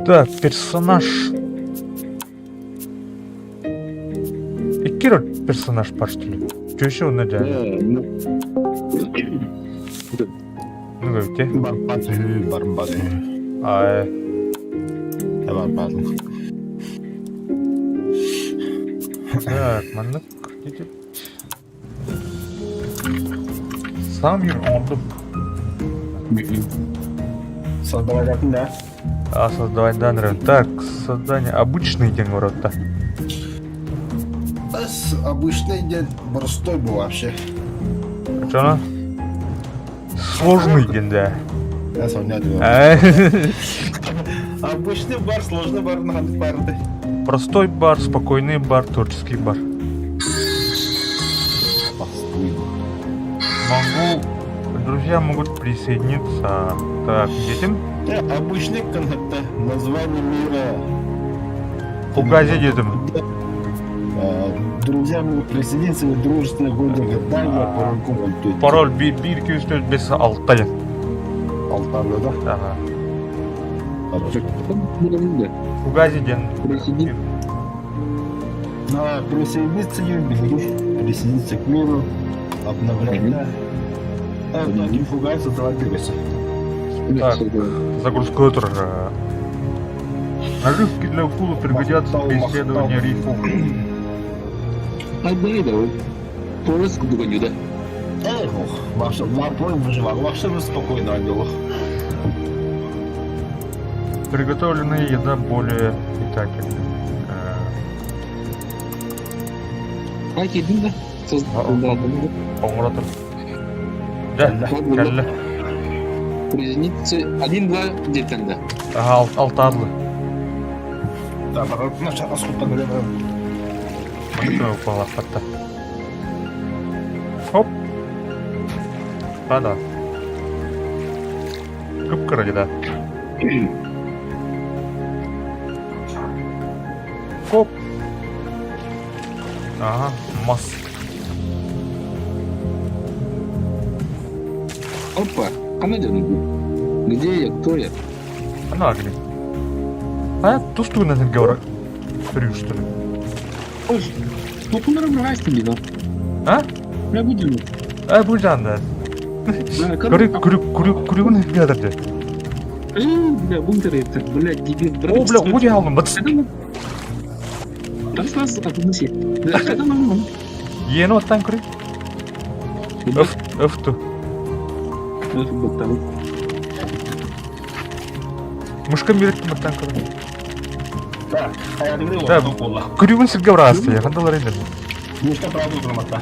Так, персонаж. Икки персонаж бар, что ли? Что еще он надо? Ну, говорите. Барбат үһү, барбат үһү. А, Барбатым. так, маннык. Сам оҥордум. Создавать да? А, создавать данные. Так, создание обычный день ворота. Обычный день простой был вообще. А что она? Сложный день, да. Я сам не Обычный бар, сложный бар, на барды. Простой бар, спокойный бар, творческий бар. Простой. Могу... Друзья могут присоединиться. Так, детям. Обычный коннекта. Название мира. Фугази детям. Друзья могут присоединиться в дружественных года гадания, пароль Пароль 1 2 3 4 5 6. Алтарда, да? Ага. Хорошо. Фугази ден. На присоединиться присоединиться к миру, обновлять, да. А, так, не фугайся, давай бегайся. Так, загрузка тоже. Наживки для укула пригодятся при исследовании рифов. Эх, вообще, выживал, вообще спокойно было. Приготовленная еда более питательная. Оҥоро Да, кэллэ. Призницы один-два диэтэн да. Ага, алтадлы. Да, барытына чакас куттан өлөмөм. Балаппатта. Хоп. Да-да. Кып-кыра да. Хоп. Ага, мас. Опа, ханна дьону Где я, кто я? Ханна агли. А тустугунан сиргэ ора көрүү что ли? Ой, тупунары бырҕаастын дии А? Бля, бу дьону. А бу жаанда. Көрү көрү көрү көрүгүн сиргэ атар Бля, бункер это, бля, дебил. О, бля, уу дьаалым бат. Раз, раз, Бля, Иэни оттан көрүй. Өф, өфту. Мышка мириттим оттан көрүй. Да, Да, көрүүгүн сиргэ быраастый, хандалар инде. Мышка правда грамота.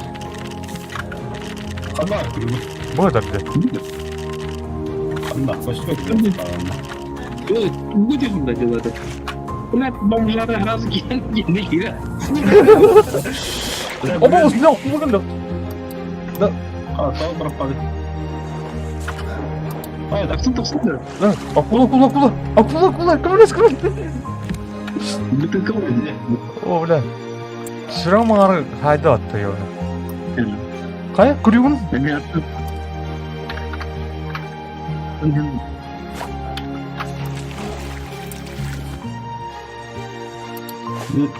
Ханна көрүүгүн. Бу этэрде. Ханна, Ой, будем да дела так. Бля, бомжара раз ген, ген, ген. Оба осында оқымаған да. Да. А, тау пропали. Ай, тахсан тахсан да. Да, акула, акула, акула. Акула, акула, көмөлөс, көмөлөс. О, бля. Сүрөң маңары хайда атты ёны. Кая күрүгүн?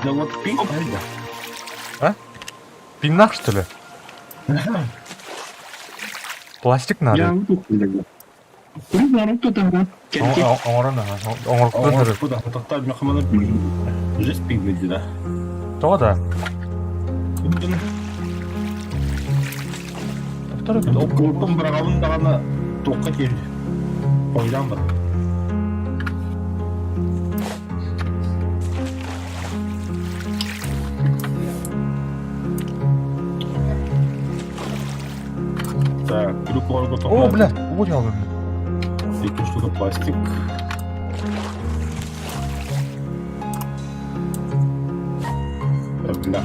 Да вот пинг, А? Пиннах, что ли? Пластик надо. Я Оҥорон Тоҕо да? Куртум быраҕабын даҕаны туохха тиэрдэ Ойдаан бар. Так, О, бля, понял. Екі штука пластик. Бля,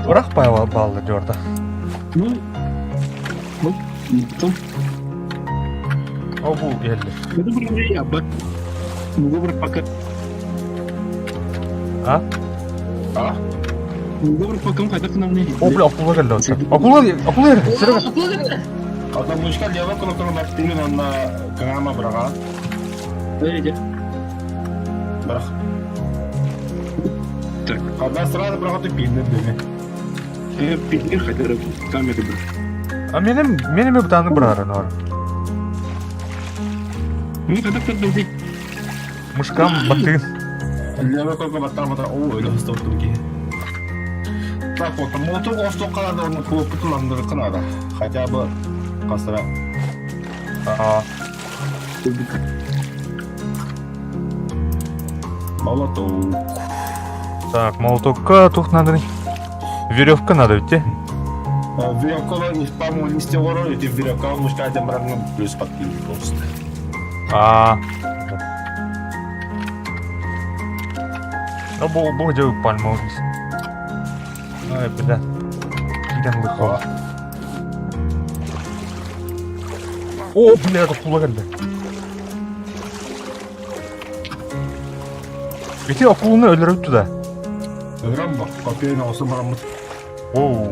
Урах баллы дёрда. Ну, ну, то. О, бу елли. Это был я, бак. Выбор пока. А? А? Выбор пока хайдах нам О, бля, акула келди. Акула, акула ер, Серега. Ата мышка лево кнопканы баттыгын онна кыңама быраға. Эйде. Бірақ. Так. Когда сразу быраға ты пиннер деме. Пиннер хотя камеры бір. А менем, менем бутаны бырарын ор. Ну, когда подойди. Мышкам баттыгын. Лево кнопка баттан бата, о, өлі хыстап турки. Так вот, молоток осток қалады, оны кнопка ландыры қынады. Хотя бы қасыра. А. Молоток. Так, молотокка тух надо. Веревка надо идти. Веревка не по-моему не стеворо, эти веревка мушка один брагну плюс подкинь просто. А. Ну, бу бу где пальма лист. Ай, бля. Киден лыхо. О, бля, это акула келди. Ити акуланы өлөрөт туда. Өлөрөм ба, копейна осы барамыз. Оу.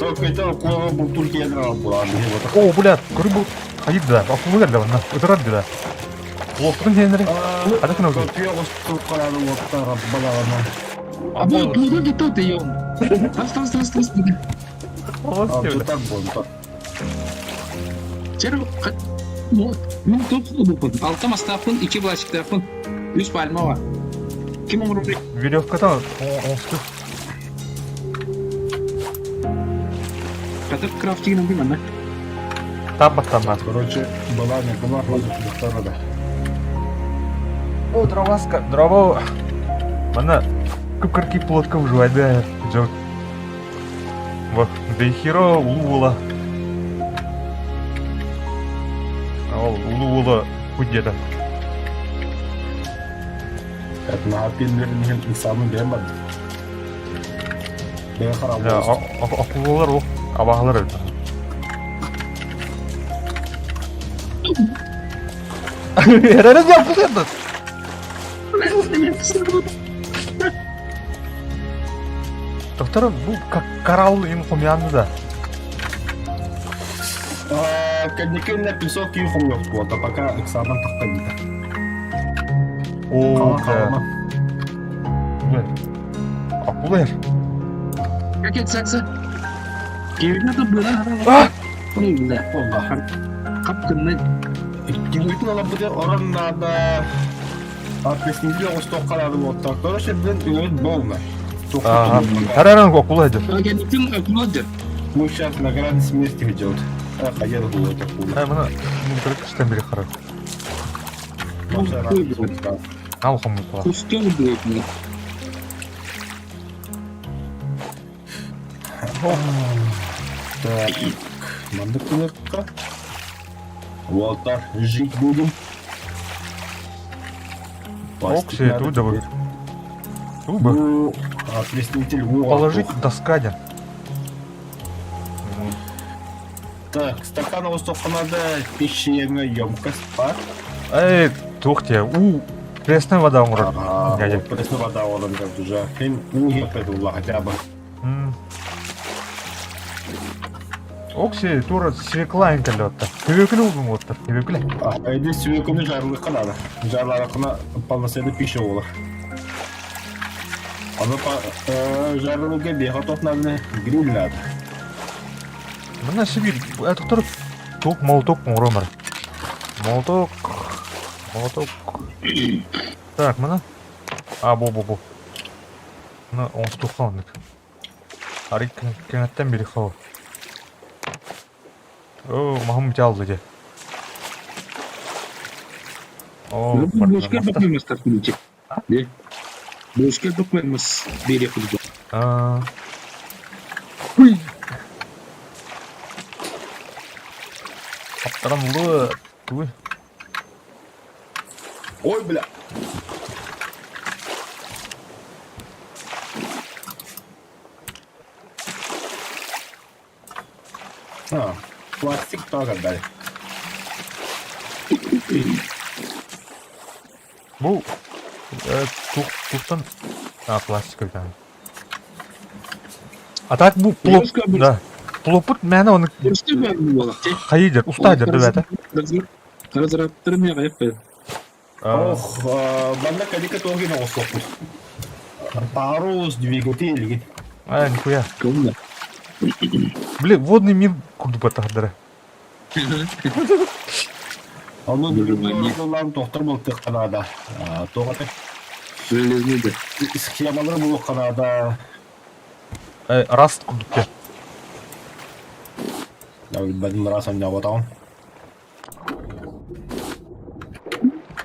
Только это акула бұл Түркиядан алып болады. О, бля, көрү бу. Хайыр да, акула келди мына. Ытырат да. Лоқтың сенері. Қада күн өкін? Копия осы қарады оттарға балағынан. А бұл бұл где ты, ё? Раз, раз, раз, раз. Так болды. Чер, ну, тут бупын. Алта мастапын, iki пластиктапын, үс пальма бар. Ким омру? Веревкадан оңсты. Катып крафтигин үгүн ана. Тап баттан Короче, была не была, хватит да. О, дроваска, дрово. Мана. Кып-кыркий плотка выживать, да, дьон. Вот, Дейхиро улуу уола. Ол улуу уола где-то. Это наһаа пиэллэрин иһин ыксаабын бэйэм бардым. Бэйэ Да, хараабы акулалар ол абаһалар эбит. Эрэрэ yapılıyordu. Доктор, бу коралл им хомуйааны да. Кэнникиннэ песок киин хомуйуохпуота, пока ыксаабан тахтан О, да. Акула Как это секса? Кевин было. А! Да. Хапкынны. Киммитин олорбута орон наада Отпускники оҕустуохха наада буолта. Короче, блин, үөрүт болна. Ага. Хараран акула идет. Кэнникин акула идет. Мы сейчас на грани смерти идет. Ах, я думал, это акула. Э, мына мын бери харар. Ал хомуйкула. Кустер будет. Так, маннык гыныахха. Уолтар, жить будем. Окси, туда бы. Туба. Ну, опреснитель Положить доска ден. Так, стакан оҕустуохха надо, пищевая емкость бар. Эй, туох те, у, пресная вода оҥорор. Ага, Дядя. вот пресная вода олорон уже. Хин уу иһиэхпит хотя бы. Окси, тура свекла инкаллетта. Свекле угум оттар, свекле. Эди свекланы жарылыкка надо. Жарылыкына полноценный пища olur. Аны жарылыга беха надо, гриль надо. Мына Сибирь, это тук молоток оҥоромар. Молоток, молоток. Так, мына. А, бу, бу, бу. Мына оҥостуохха оннук. Арый кэҥэттэн бири хоо. Оо, маһым дьаалла дьэ. Оо, Бушка бакмаймас включи. Де? Бушка бакмаймас бере курдук. Аа. Хуй. Аптаран улы тугуй. Ой, бля. А, пластик тоже отдали. Бу тух тухтан а пластик эбит А так бу плоп да. Плопут мээнэ оны хайыдер, устайдер дебете. Разраптырым я кайып. Ох, манна калика тоги на оскопут. Парус, двигатель. А, нихуя. Кымда. Блин, водный мир курдук баттахдара. Ону Выживание. тохтор болтык канада. Тоғаты Железный да. схемалар булу канада. Раст курдук Бәдін раз ойнап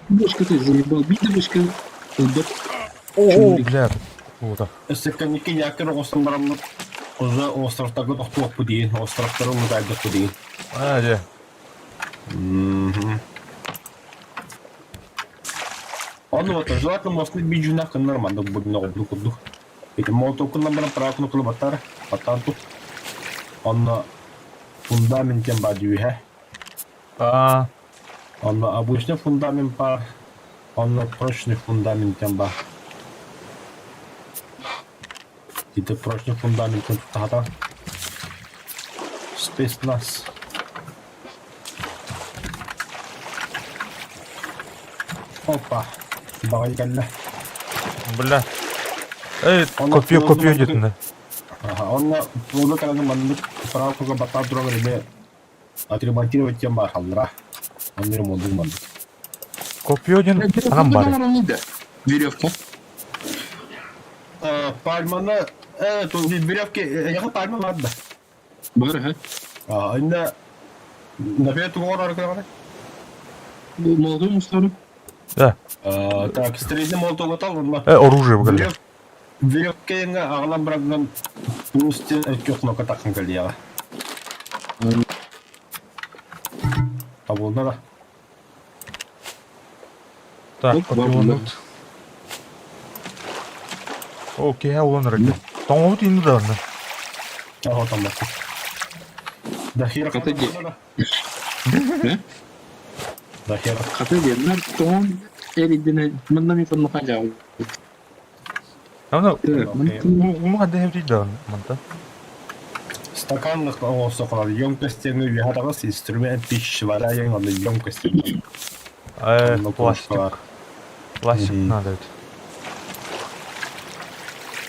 Бушка ты заебал. Биті бушка. Ылбат. О, бля. Вот. Өссөккөннүкки якыр оҕустан бараммыт уже островтарга тохтуохпут диин, островтары умутайдыхпут диин. А, дьэ. Ону вот желательно мостны биджуна кыннар мандык будна обду курдук. Эти молотокуннан баран пракны кылы баттар, баттар тут. Онно фундамент тем ба дүйһэ. А, Онно обычный фундамент бар, онно прочный фундамент тем ба. Ити прочный фундамент тахата. Спецназ. Опа. Баҕай кэллэ. бля. Эй, Онно копье, копье фундамент- где-то. Ага, онно туону кэлэн маннык справкага баттаан туран эмэ отремонтировать тем бар халлара. Онно ремонтур маннык. Копье один, анам бар. Веревка. Пальманы, то веревки, яха пальма бар да. Бар, ха. А, инде например, тугор аркаганы. Молодой мустары. Да. Так, стрельни молоток отал, онно. Оружие выгоняли. Веревкэйиҥҥэ аҕалан бараҥҥын плюс диэн икки кнопка тахсан кэлиэҕэ. Табылынна да? Так, Вот бабла. копионут. О, киһи улан эрэ. Тоҥобут инни даҕаны. Аҕа томмокко. Да хера Хата дьэ. да? Э? Да хера. Хата диэннэр тоҥон эридинэ манна ми понноха дьаабы. Аны Так, уҥу ханна эбитий даҕаны мантан. Стакан оҥорсоххо емкостяны үөһэ таҕыс инструмент пищеваря онно емкости Э, онно пластик. кружкалар. Пластик Мгм. надо ведь.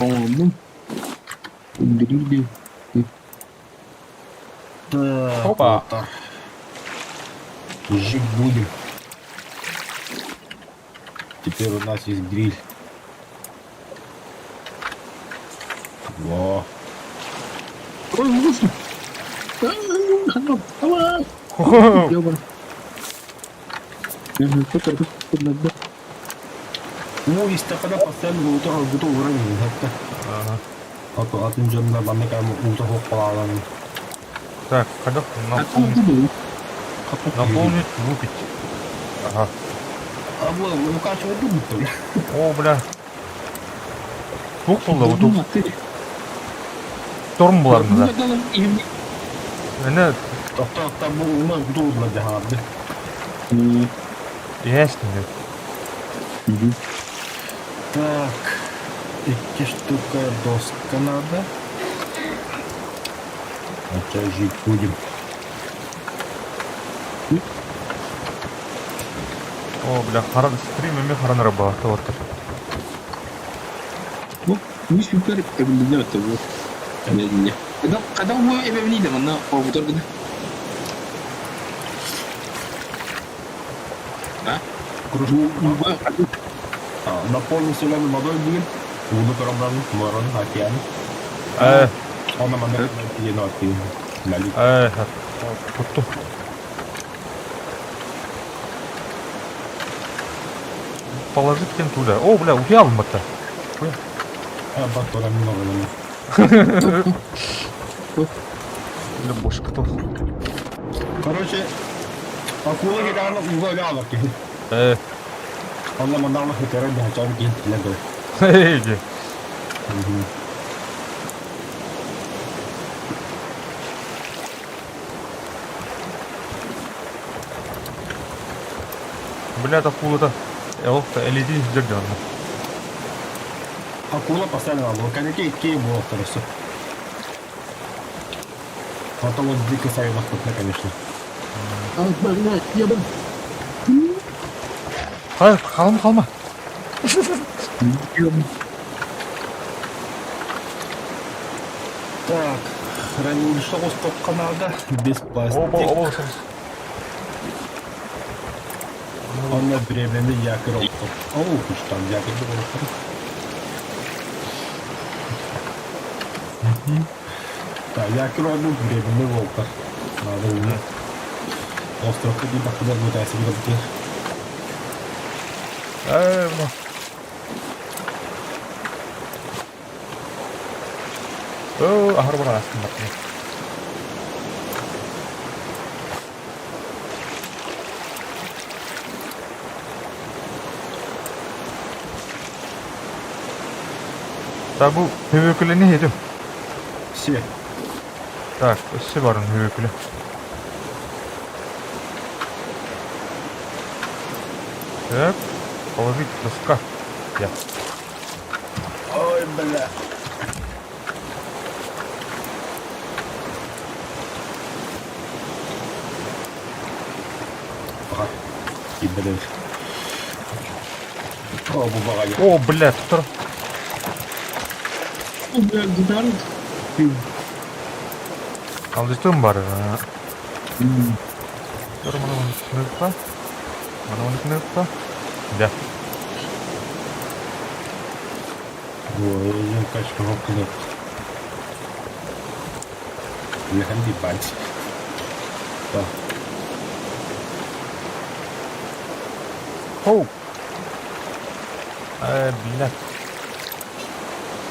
Оҥордум. Үндүрүү Так, Опа. вот так. Жить будем. Теперь у нас есть гриль. Во. Ой, ужасно. Давай. Ёбан. Ну, истэххинэ постоянно уута оргута ууран иһиэхтэ. Ага. Ото атын дьоннор маннык уута суох халаалан Так, когда наполнить, наполнить, выпить. Ага. А бу укачивать будто. О, бля. Туох буолла бу? Торм буларны да. Эне Тохто бу уна гуту дьаһаарды. иһээстин Так, икки штука доска надо. Хотя жить будем. О, бля, харан стрим эми харан рабата вот. Мис үпер эбилинне өттө бу. Когда когда бу эбебини де манна оҕутар гына. А? Кружку наполнить соленой водой будем. Воду коробран, морон, океан. Э, Она манна едино Налить. э, кутту. Положить кем туда. О, бля, утуйалым батта. А, батора много надо. Бля, больше кто. Короче, акула гитарна уга галак. Э, Онно манна хитера бахачан кин лего. эй, де. Бля, акула-то. Элф-то, элиди сдердённо. Акула постоянно было. Коньяки кей было хорошо. Потом вот дико сами конечно. Hayır, kalma kalma. Так, хранилище остокка надо, без Оба, пластик. оба, Он на временный якорь. О, уж там якорь был. Так, якорь он временный волка. Надо умно. Остров куда бахуда будет, а себе будет. Э, бля. О, ахар бар астын баттым. Так, бу hüvöküleni yedim. Все. Так, өссө барын hüvökülü. Так, положить доска. Я. Ой, бля. Ага. И, блин. О, бу О, бля, тур. Алдыстым бар. Тур мана кнопка. Мана кнопка. Да. Ой, я качка кнопка. Леханди бать. Так. Хоу. Э, бля.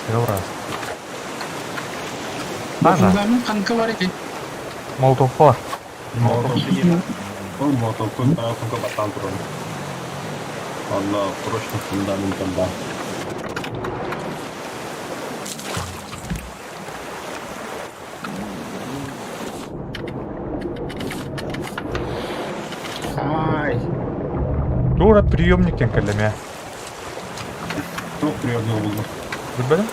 Пластига быраас. Ана, Фундамент ханка бар эти. молотовка бар. Молотов диэн. Ол молотовкун тараакка баттаан туран. Онно прочный фундаментом баар. Ай, Тура приемник диэн кэллэмэ. туох приемник булла? Билбэтим.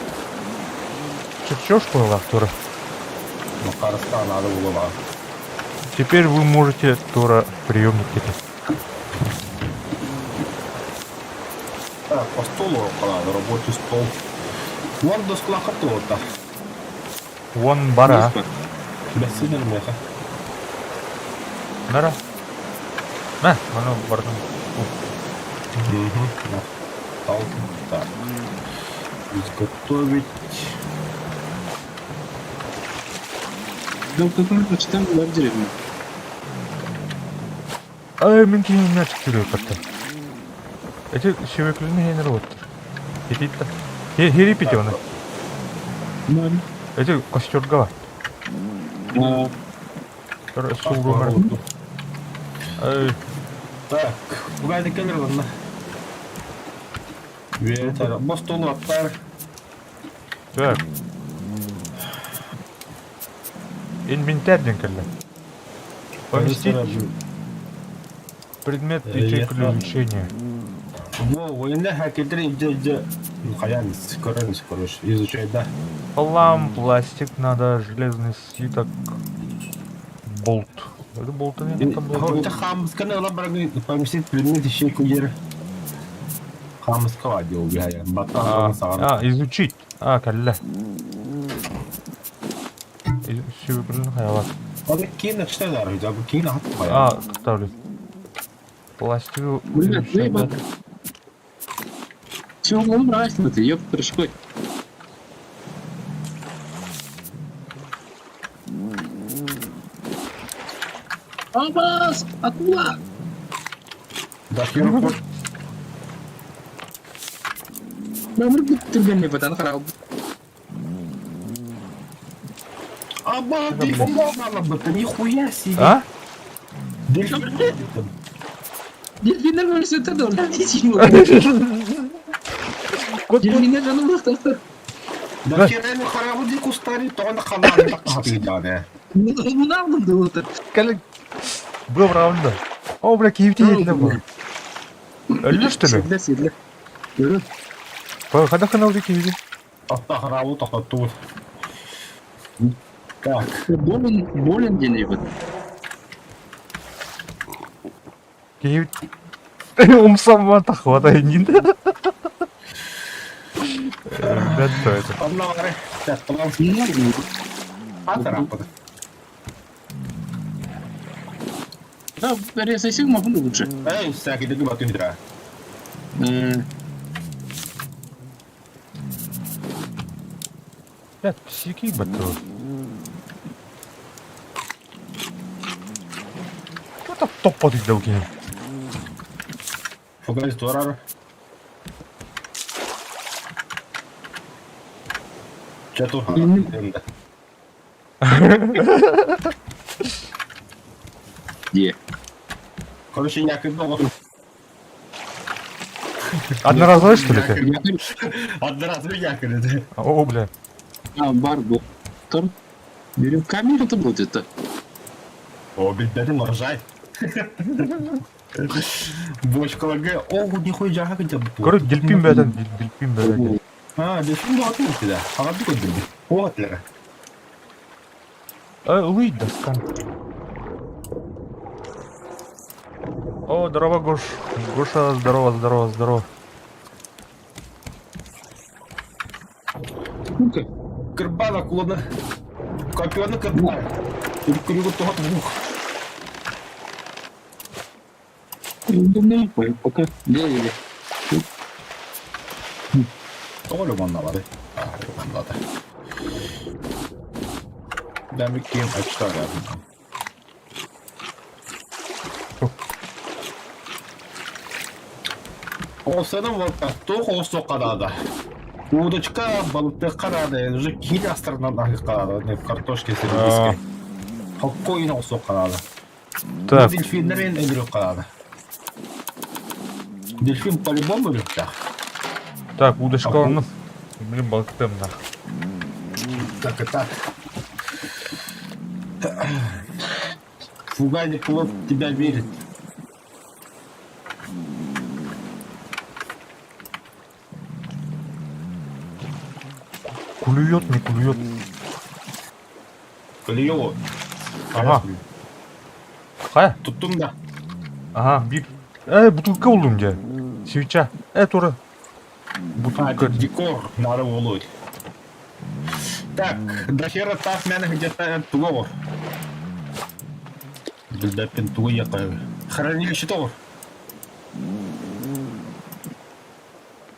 Чертеж была Тура. Ну, харыстаан наада буолуо Теперь вы можете Тура приемник кете. Так, по столу надо, рабочий стол. Вон доскалаха туота. Вон бара. Бэссинер меха. Нара. Мә, маны бардым. Угу. Так. Изготовить. Да, в каком прочитал, была в деревне. Ай, мин киһи мячик түрө көттө. Эти сүйөклүнү хенер оттур. Хититта. Хери пите оны. Ноль. Эти костерга бар. А, Суурумар. Ай, Так, бугайды келер онна. Үөрэтэр. Бу столу аттар. так. Инвентарь диэн кэллэ. Поместить предмет ячейку для изучения. Во, военный хакердер иде хайан көрөңүз короче, изучай да. Хлам, пластик надо, железный слиток, болт. Это болта нет, там был Это хамсканы ыла баргы поместить предмет ячейку жер. Хамскава дел бихая. А, Баттан саган. а, изучить. А, кэллэ. Сүйөклүн хаялар. Аны кийин читайлар, бу кийин хат А, ставлю. Пластику блядь, изучать, да? заебал. Чего он брать ты, ёб трешкой. Абас! Акула! Да, хирург. Мамыр түргенне батан қарал. Аба, дельфин надо, нихуя себе. А? Дельфин. Дельфиндер өлсөтө да Кот, кот. Дельфиндер жаным лақтақты. Да херени харабы кустари, то он халан так хатыйданы. Мұны алдым деп отыр. Кэлэ. Был раунда. О, бля, киевти едет был. Өллө что ли? Седле, седле. Көрө. Когда канал киевти? Атта харабы токтотту. Так, Болен, болен ден ебет. Киев... Умсамма тахвата нин. Ребят, что это? онна бары. Так, талан Мұны алдым. атарапы. Да, ресайсың мапын лучше. Эй, всякий деги батын дра. Блядь, псики батту. Кто так топ подойдет у Фугас дорар. Чату. Де. Короче, якобы Одноразовый, что ли, ты? Одноразовый якорь. О, бля. А, бар был. Тор. Берем камеру это будет это. О, билбетим ржай. Бочкаларга, о, нихуя жаха где Короче, дельфин бәден, дельфин бәден. А, дельфин да отмыл тебя. Ага, ты куда? Вот, Лера. Лый, доскан. О, здорово, Гош. Гоша, здорово, здорово, здорово. Ну-ка. Кырбана кулана. Копьёна кырбана. Кыргы тоғат вух. Ну, пока. Делали. Тоғылы манналады. Манналады. Дәмі кем açlar lazım. Olsanın volta, toq olsa qadada. Удочка балыктыахха наада, уже киһи астарынан аһыахха наада, картошка сири Хоккой оҥостуохха наада. Так. Дельфиннэрин өлөрүөххэ наада. Дельфин по-любому өлүөхтээх. Так, удочка онно. Блин, балыктыам да. Так и так. Фугайный плов тебя верит. Клюет, не клюет. Клюет. Ага. Хайа? Туттум да. Ага, биир. Э, бутылка буллум дьэ. Свеча. Э, тура. Бутылка. А, декор надо булуть. Так, до хера так меня где-то туго. Билбэппин тугу якаю. Хранилище тоҕор.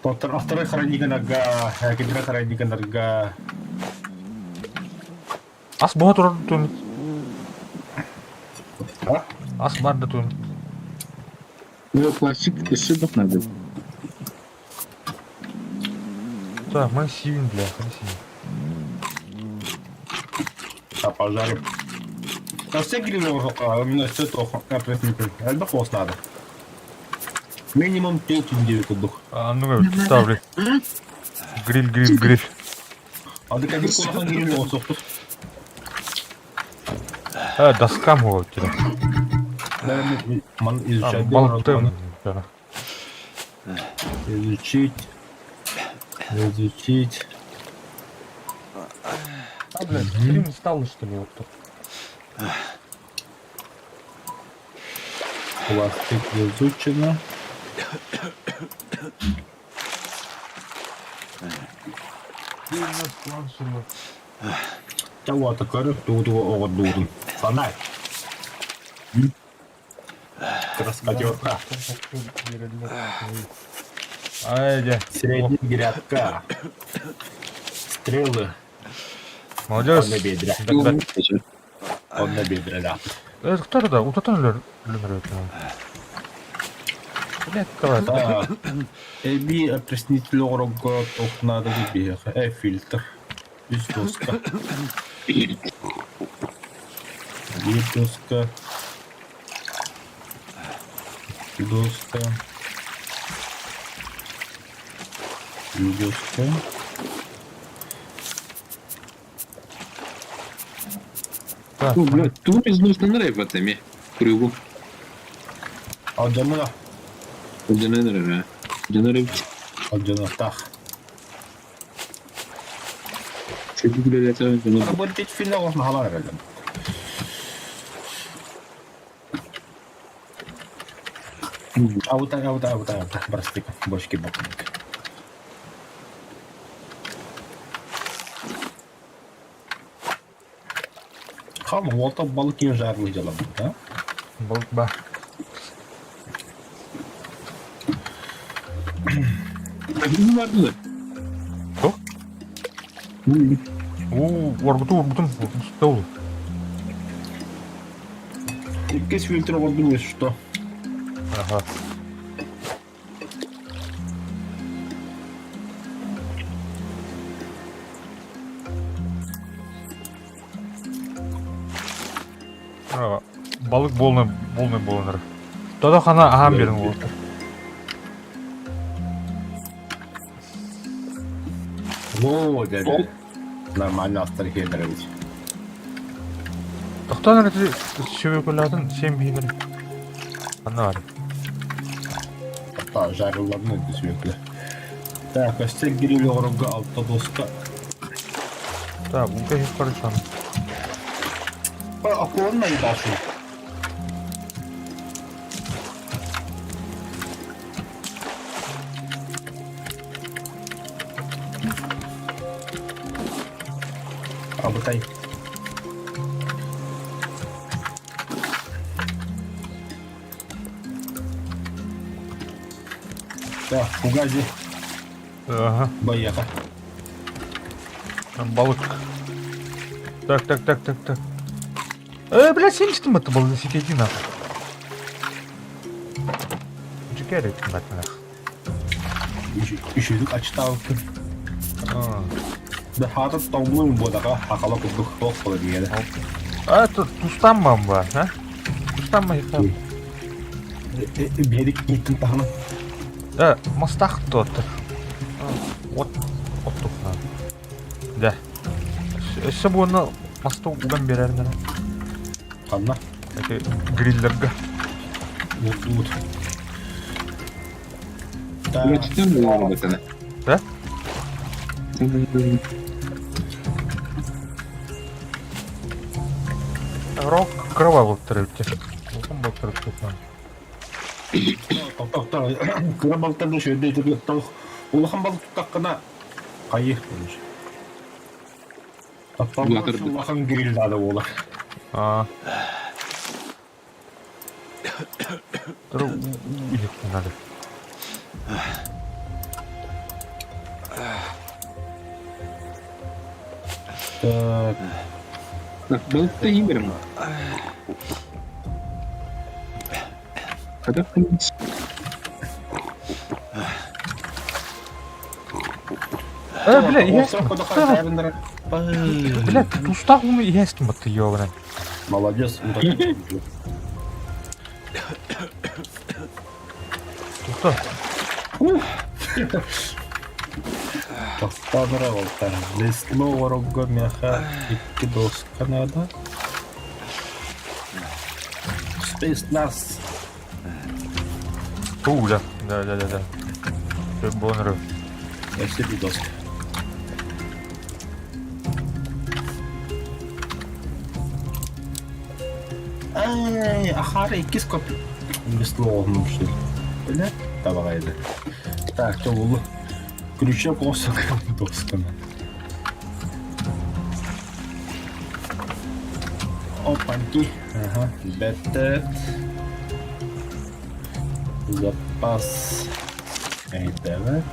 Второй храниганарга, кедра храниганарга. Ас буһа турар туун. А? Ас бар да туун. Ну, пластик өссө бөх надо. Так, мы сивин, бля, мы сивин. А пожарим. А все гриль все то, Элбэх уос надо. Минимум 5 курдук. А, ну ставлю. Гриль, гриль, гриль. Ады кәдік кулахан гриль оңсоқтық. Э, доскам вот тебе. Ман изучать. Балыктым. Изучить. Изучить. А, блядь, стрим стало, что ли, вот тут? Пластик изучено. Чауата көрө туутуга оҕордуутун. Фонарь. Краскотерка. Ай, дьэ. Средний грядка. Стрелы. Молодец. Онно биэдирэ. Онно биэдирэлээх. Э, кто туда? Утатан өлөр Блядь, давай. Так. Эбии опреснитель оҕорорго туох наада биһиэхэ? Э, фильтр. Үс доска. Биир доска. Доска. Доска. Так, Ну, блядь, тугу износынан эрэ эбит эмиэ. Крюгу. Алдьанна. Алдьанан эрэр ээ. Алдьанар эбит. Алдьаныахтаах. Чөкү үлэлэтэҕин дьону Работать фильм можно халар Аута, аута, аута, аута, прости, бочки бокник. Хам, уолта балык киһи жарылый дьаламмыт, да? Балык ба. Ким бардылар? Туох? Уу, уорбуту уорбутум, уорбуту Иккис фильтр оҥордум если что. Ага. Балык буолна буолна буоланар. Тодо хана аһаан биэрэн уолаттар. О, дядя. Нормально астар хедерович. Тохтоон эрэ сүбүкүлээтин сиэн биһигэр. Ханна баар? Та жарылларны сүөкүлэ. Так, өссө гриль оҕорорго алта доска. Так, ууга иһит короче. Акуланы наебашил. Абытай. Так, Фугази, Ага. Боеха. Балык. Так, так, так, так, так. Э, блядь, 70 это был, сидеть нахуй. Дьикээр этим нахуй. Үчүгдүк ачтаабыппын. Да хаата тоҥмун буодака хахала курдук туох буола диэри. А, тустаммам ба, а? Тустамма хитам. Биэрик ииттин таһынан. Мастах туоттар. От оттук. Дэ. Өссө буонна маста уган берернер. Ханна? Эти гриллерга. Уут. Үлэтиттэн буолар бытана. Да? Рок крова буолтар эбит. Улахан буолтар эбит. Тоқтор, кыра балыктарды шөйдө итирбит улахан балык туттаххына хайы улахан гриль надо буолар. Аа. Надо. Так. Балыкта иһин Когда Бля, Бля, тустаах ууну иһээстим батты ёбана. Молодец. Туста. Тохтоонура болтар. Лесного рогго меха икки доска надо. Спецназ. Ту, да. Да, да, да, да. Боннеру. Өссө bir доска. Ай, ахара иккис коп. Бесловным что ли. Бля, табагайды. Так, то булу. Ключок осок досканы. Опаньки. Ага, беттет. Запас. Эйтевет.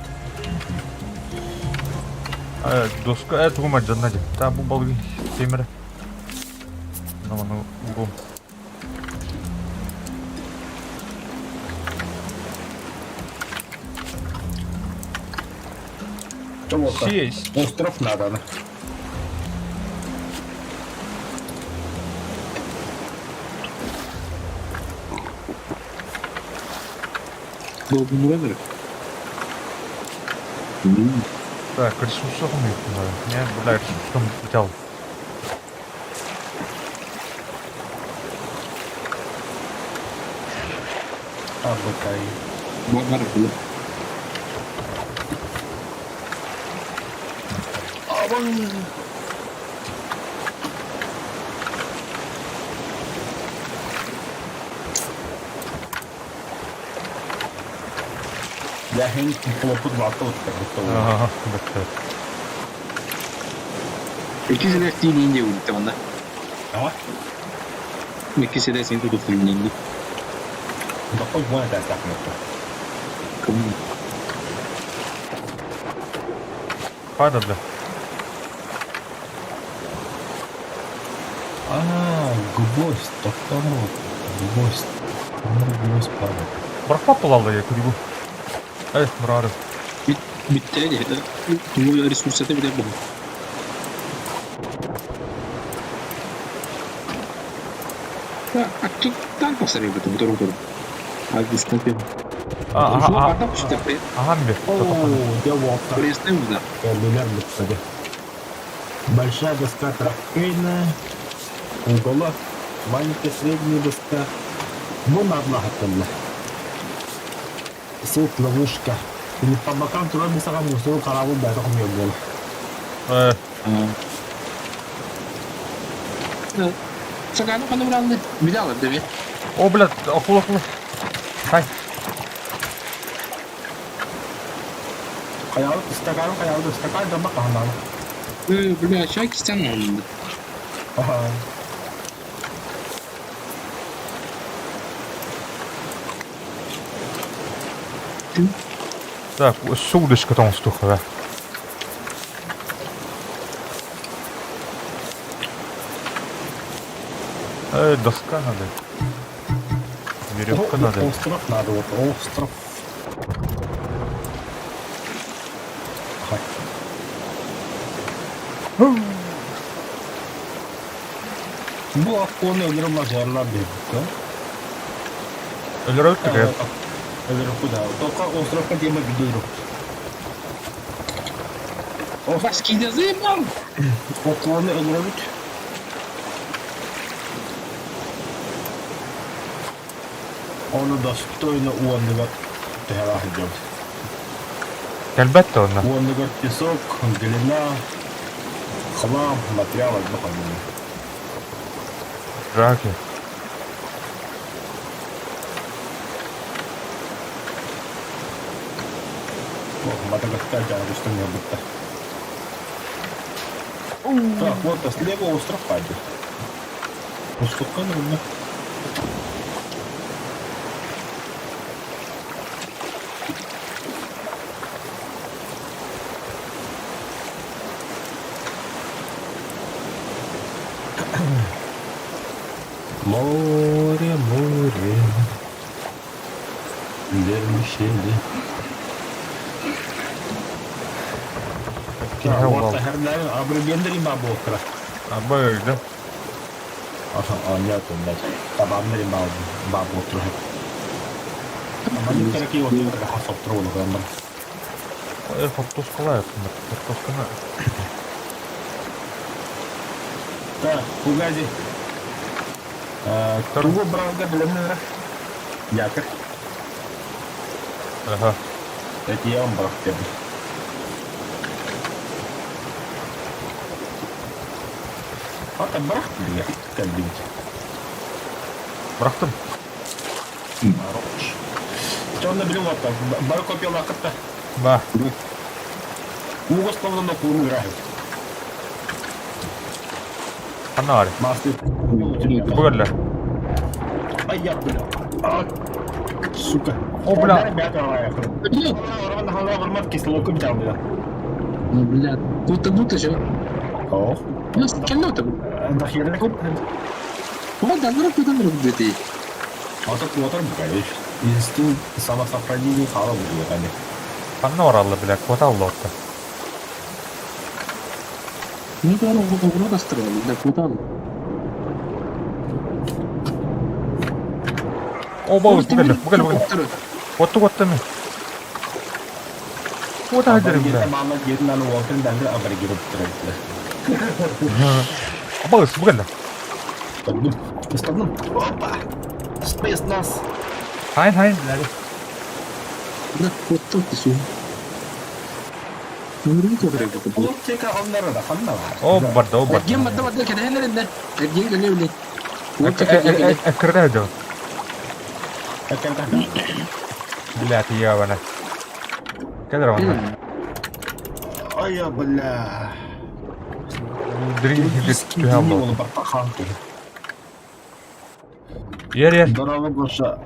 Доска тугу мадьанна дии. Та бу балгы темир. Наманы угум. Сесть. Остров надо. Долгумура Так, ресурсов надо. Не, бля, ресурсом взял. Абыкай. Бар Абан. Я хин хлопот ватыл. Ага, бэттэ. Икки силэр тиилиин диэбиттэ онно. А? Икки силэр син тутуфтуллиин. Дохой буона тастах мөттө. Хада, бля. А, гвоздь, тоқтамы. Гвоздь. Гвоздь падает. Бырахпат буолаллар я күрүгү. Эй, мурары. Битте де. Ресурсаты билер бу. Аттан посарый бутум туру туру. Агустан. Ага, ага. Ага, бе. О, я вот. Пресным да. Большая доска трофейная. Уголок. Маленькая средняя доска. Ну, на одна хатталла. Сет ловушка. Или по бокам туда мы сагам мусору карабу байтак умел был. Саганы каныбранды. Биле деби. О, блядь, акула акула. Хай. Хаялы стакан, хаялы стакан да баканан. Бля, чай кистен oldu. Ага. Так, суудышка тоҥустуха. Доска надо. Веревка надо. Остров надо, вот остров. Хай. Бу аккуону өлөрө мажорлар диэбиккэ. Өлөрөбүт да Өлөрөккү да. Только островка тема видео. Башкида заебал! Аккуону өлөрөбүт. Ону достойно уоннугар төһөлөөх сылдьабыт. Кэлбэт да онно. Уоннугар песок, глина, хлам, материал элбэх оннугар. Драки. Мадагаскар дьаарыстан ылбыттар. Так, вот слева остров падает. Устукка нырынна. Море, море, вермишели. Киһи уол. Абрыгендери ма буолтара. Аба өйдө. Оонньоотум табаамнар баабуотур Маннык кэрэки отур хосоптур улуганнар. Хортуоскалаа хортуосканы Так, Фугази. Тугу бравга билэмнэр Якорь. Ага. Это я вам брах тебе. Ата брах бля, кэлбит. Бырахтым. Хорош. Чонна билим отта. Бары копиялаакытта. Ба. Ууга столунна кууну ыраахыт. Ханна баар? Масты. Бу көрлө. Ай я бля. А, сука. О, бля. Ну, бля, будто будто же. О. Ну, кем это? Вот, да, ну, куда мы где Ата куотар бугайыш. Инстинкт самосохранения хала бугайы. Ханна баралла, бля, куота алла отта. Ну, да, ну, рот остроил, да, куда? О, бу бу кэллэ, бу кэллэ, бу кэллэ. Куотта, куотта мен. Куота сылдьарым, бля. Мама дедин уолтун дагы абаргирып турар. Абалыс, бу кэллэ. Ыстадым. Ыстадым. Опа! Спецназ. Хайын, хайын, бля. Да, куотта су. Полутека оннары да ханна бар. О, барда, о, барда. Эргиэн барда барда кэтэһэн эрэннэ. Эргиэн кэлэ биле. Эккирде дьон. Бля, тиийэ Кэлэр онно. Ай, бля. Дириҥ түһэ алла. Ер, ер. Здорово, Гоша.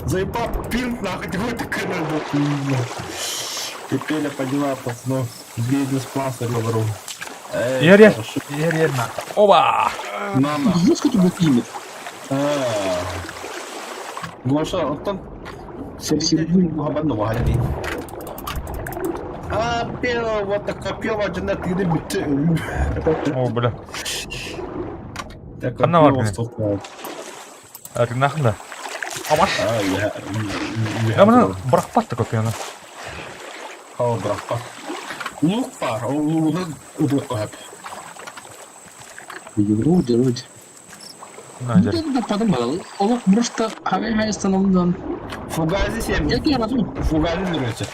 Заебал пинт, нахуй, ты вот такой Теперь я поняла, пацанов. Бизнес-план говорю. Ер, ер. Ер, ер, на. Оба! Мама. Жестко тут имя. Гоша, оттон А, пела, вот такая пела, жена, ты О, бля. Ханна бар кини? Эргиннахын да. Абаш. Я маны бырахпат да копияны. О, бырахпат. Лук бар, ол лугуна удук хөп. Вроде, вроде. На, Ну, да, подумал. Олох просто хавай становдан. Фугази 7. Я тебе разум. Фугази нравится.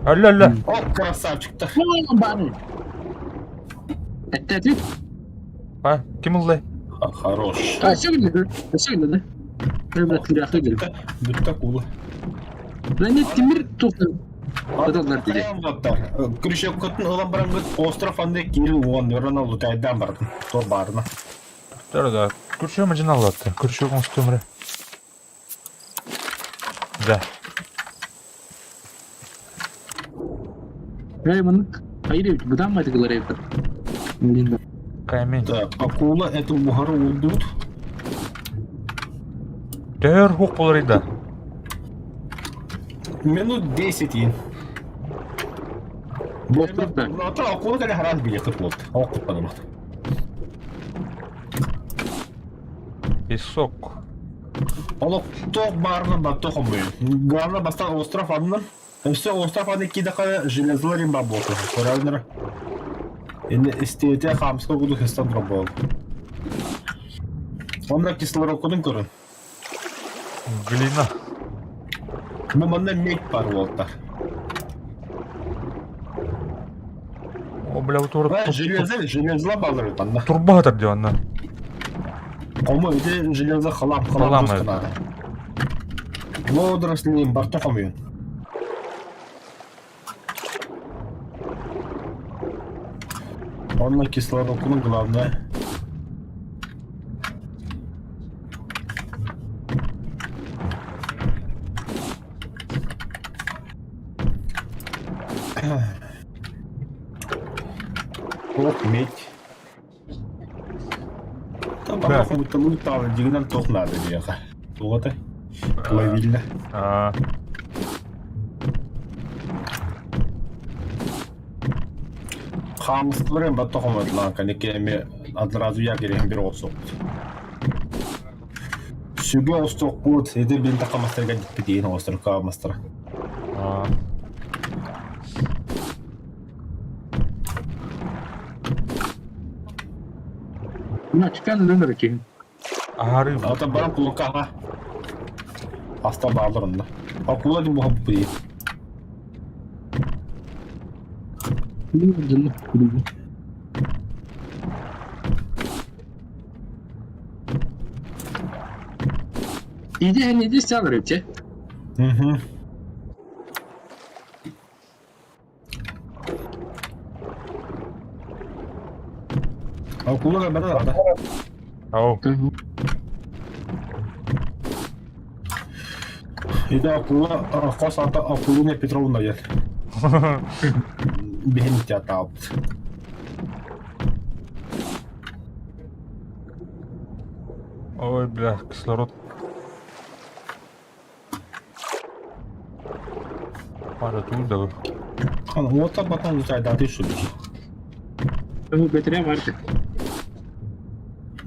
Алло, алло. О, красавчик-то. Ну, бары. Это ответ? А, ким ыллай? Хорош. А, сегодня, сегодня, да? Прям так Бүттэ кула. Да нет, Тимир тут. Подаллар диye. Крючоккотун ылан баран остров анды кирил уон өрөн олу тайдан бардым. Тор барына. Да, да. Күршө мажын аллатты. Күршө оңстумры. Да. Эй, маннык. Айыр быдан майтыгылар эбит. Блин, Камень. Так, акула это бугары улдут. Төр хук болар иде. Минут 10 ин. Буолтар да. Акула кэлэ хараас билиэххит буолт. Ол куттанымат. Песок. Олохтоох баарынан батта хомуйун. Главное бастаан остров аннын. Өссө остров аны кидэхэ железо римба буолту. Көрөөнөр. Инне истиэтэ хаамска куду хестан турар Онно кислородкутун көрүн. Глина. Бу манна медь бар буолта. О, бля, вот Железо, железо балыр танна. Турба хатар диye анна. Кому ити железо халам, халам тусканада. Водоросли барта хомуйун. Онно кислородкуну главное. Ох, медь. Там потом таалы дигинэн туох наада диэхэ. Туоҕа Плавильно. Хаамыстыларын батта хомойдулаан кэнникки эми одноразу якерин бир оҕусуохпут. Сүгэ оҕустуохпут, эдэр бин тахамастарга диппитиин оҕустар каамастара. Мына чыкан нөмір екен. Аһарыы. Ата баран кулукка аха. Аста баалар онно. Акула дим буһа бу Иди, не иди, сядь, Угу. Акула кэлбэтэ да. Ау. Иди акула хос ата Акулина Петровна диэн. Биһин театраабыт. Ой, бля, кислород. Пара тут да. Уота батан сайдаты шүбүр. Бэтере бар.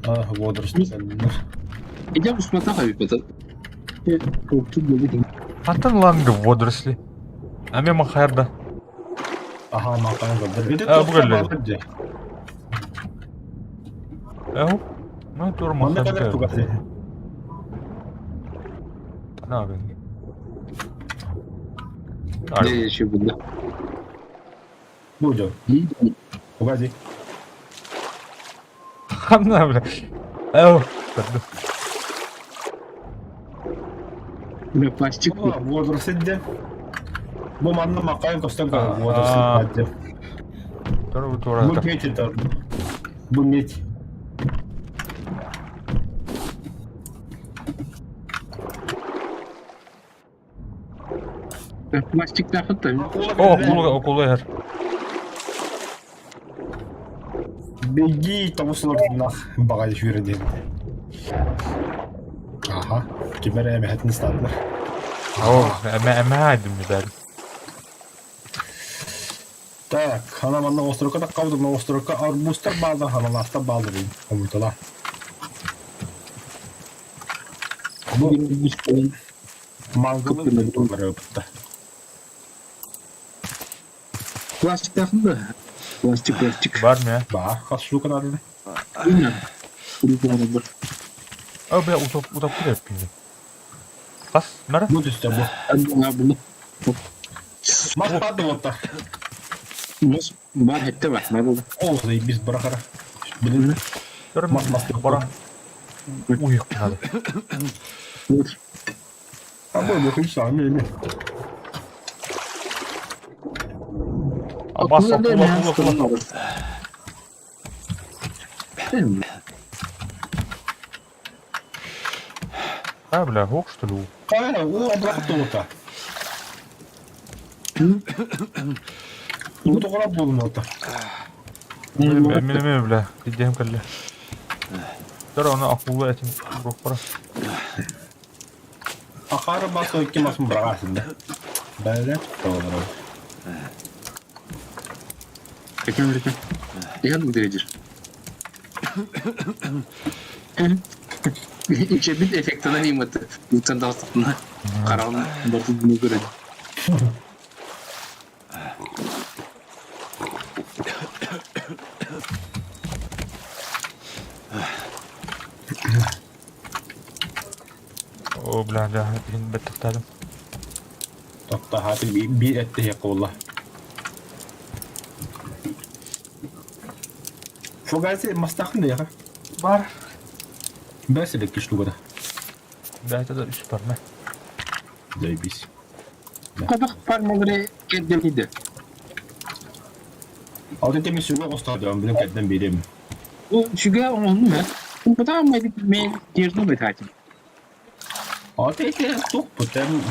А, водоросли. Идем усмотаха бит. Хантан ланга водоросли. А мен махайрда. Аха, мақайын көрдір. Иди А, бу кэллэ. Эу. Ну, тур Манна кадar махайрда. тугасы. На, бен. Не, еще буду. Бу жол. Угази. Ханна, бля. Эу. Бля, пластик. Водоросли де. Бу манна мақайын көстөн водоросли де. Тур Бу тур. медь это. Бу медь. Пластик тахыт О, акула, акула эр. Беги, тому сылырдынах бағай жүйрі Аха, кимер әмәхетін стадылар. Ау, әмә әмә айдым бәр. Так, ана манна островка да қалды, мына островка арбузтар балды, ананастар балды дейм. Омутала. Бу мангылы турлары өпті. Пластик тахын да. Пластик, пластик. Бар ме? Ба, қас штука надо. О, бля, утоп, утоп киреп пинди. Бас, нара? Бу түсті бу. Мас барды отта. Бар хетте бар. Бар болды. Оғыз біз бұрақара. Білін. Тур Мас мас Баран. Уйық надо. А бұл бұл сами эми. А бас акула, акула, акула. А, бля, ок, что ли? Қайра, о, абрақытты отта. Бұл тоғырап болын отта. Мен мен бля, идем кэлле. Тур оны акула этим бұрық бара. Ақары басы өткен басын бұрағасың да. Бәлі, тоғырап. Этим этим. Иһэн удырыдыр. Ичэбит эффектынан иматы. Уттан тахсытына. Хараҕын бортун көрөн. О, бля, бля, иһин бэттахтаатым. Таптаһааты биир эттэһиэххэ буолла. Фугаси мастахын да яха. Бар. Бэс элекки штука Да, это да, үс парма. Заебись. Кадах пармалары кэрдэмиде. Ал теми сүгэ оҕустаадым, билим кэрдэн биэрим. Бу сүгэ оҥоһуннум ээ. Кумпутаам эбит мен тиэрдум этаатым. Ал тете тук путем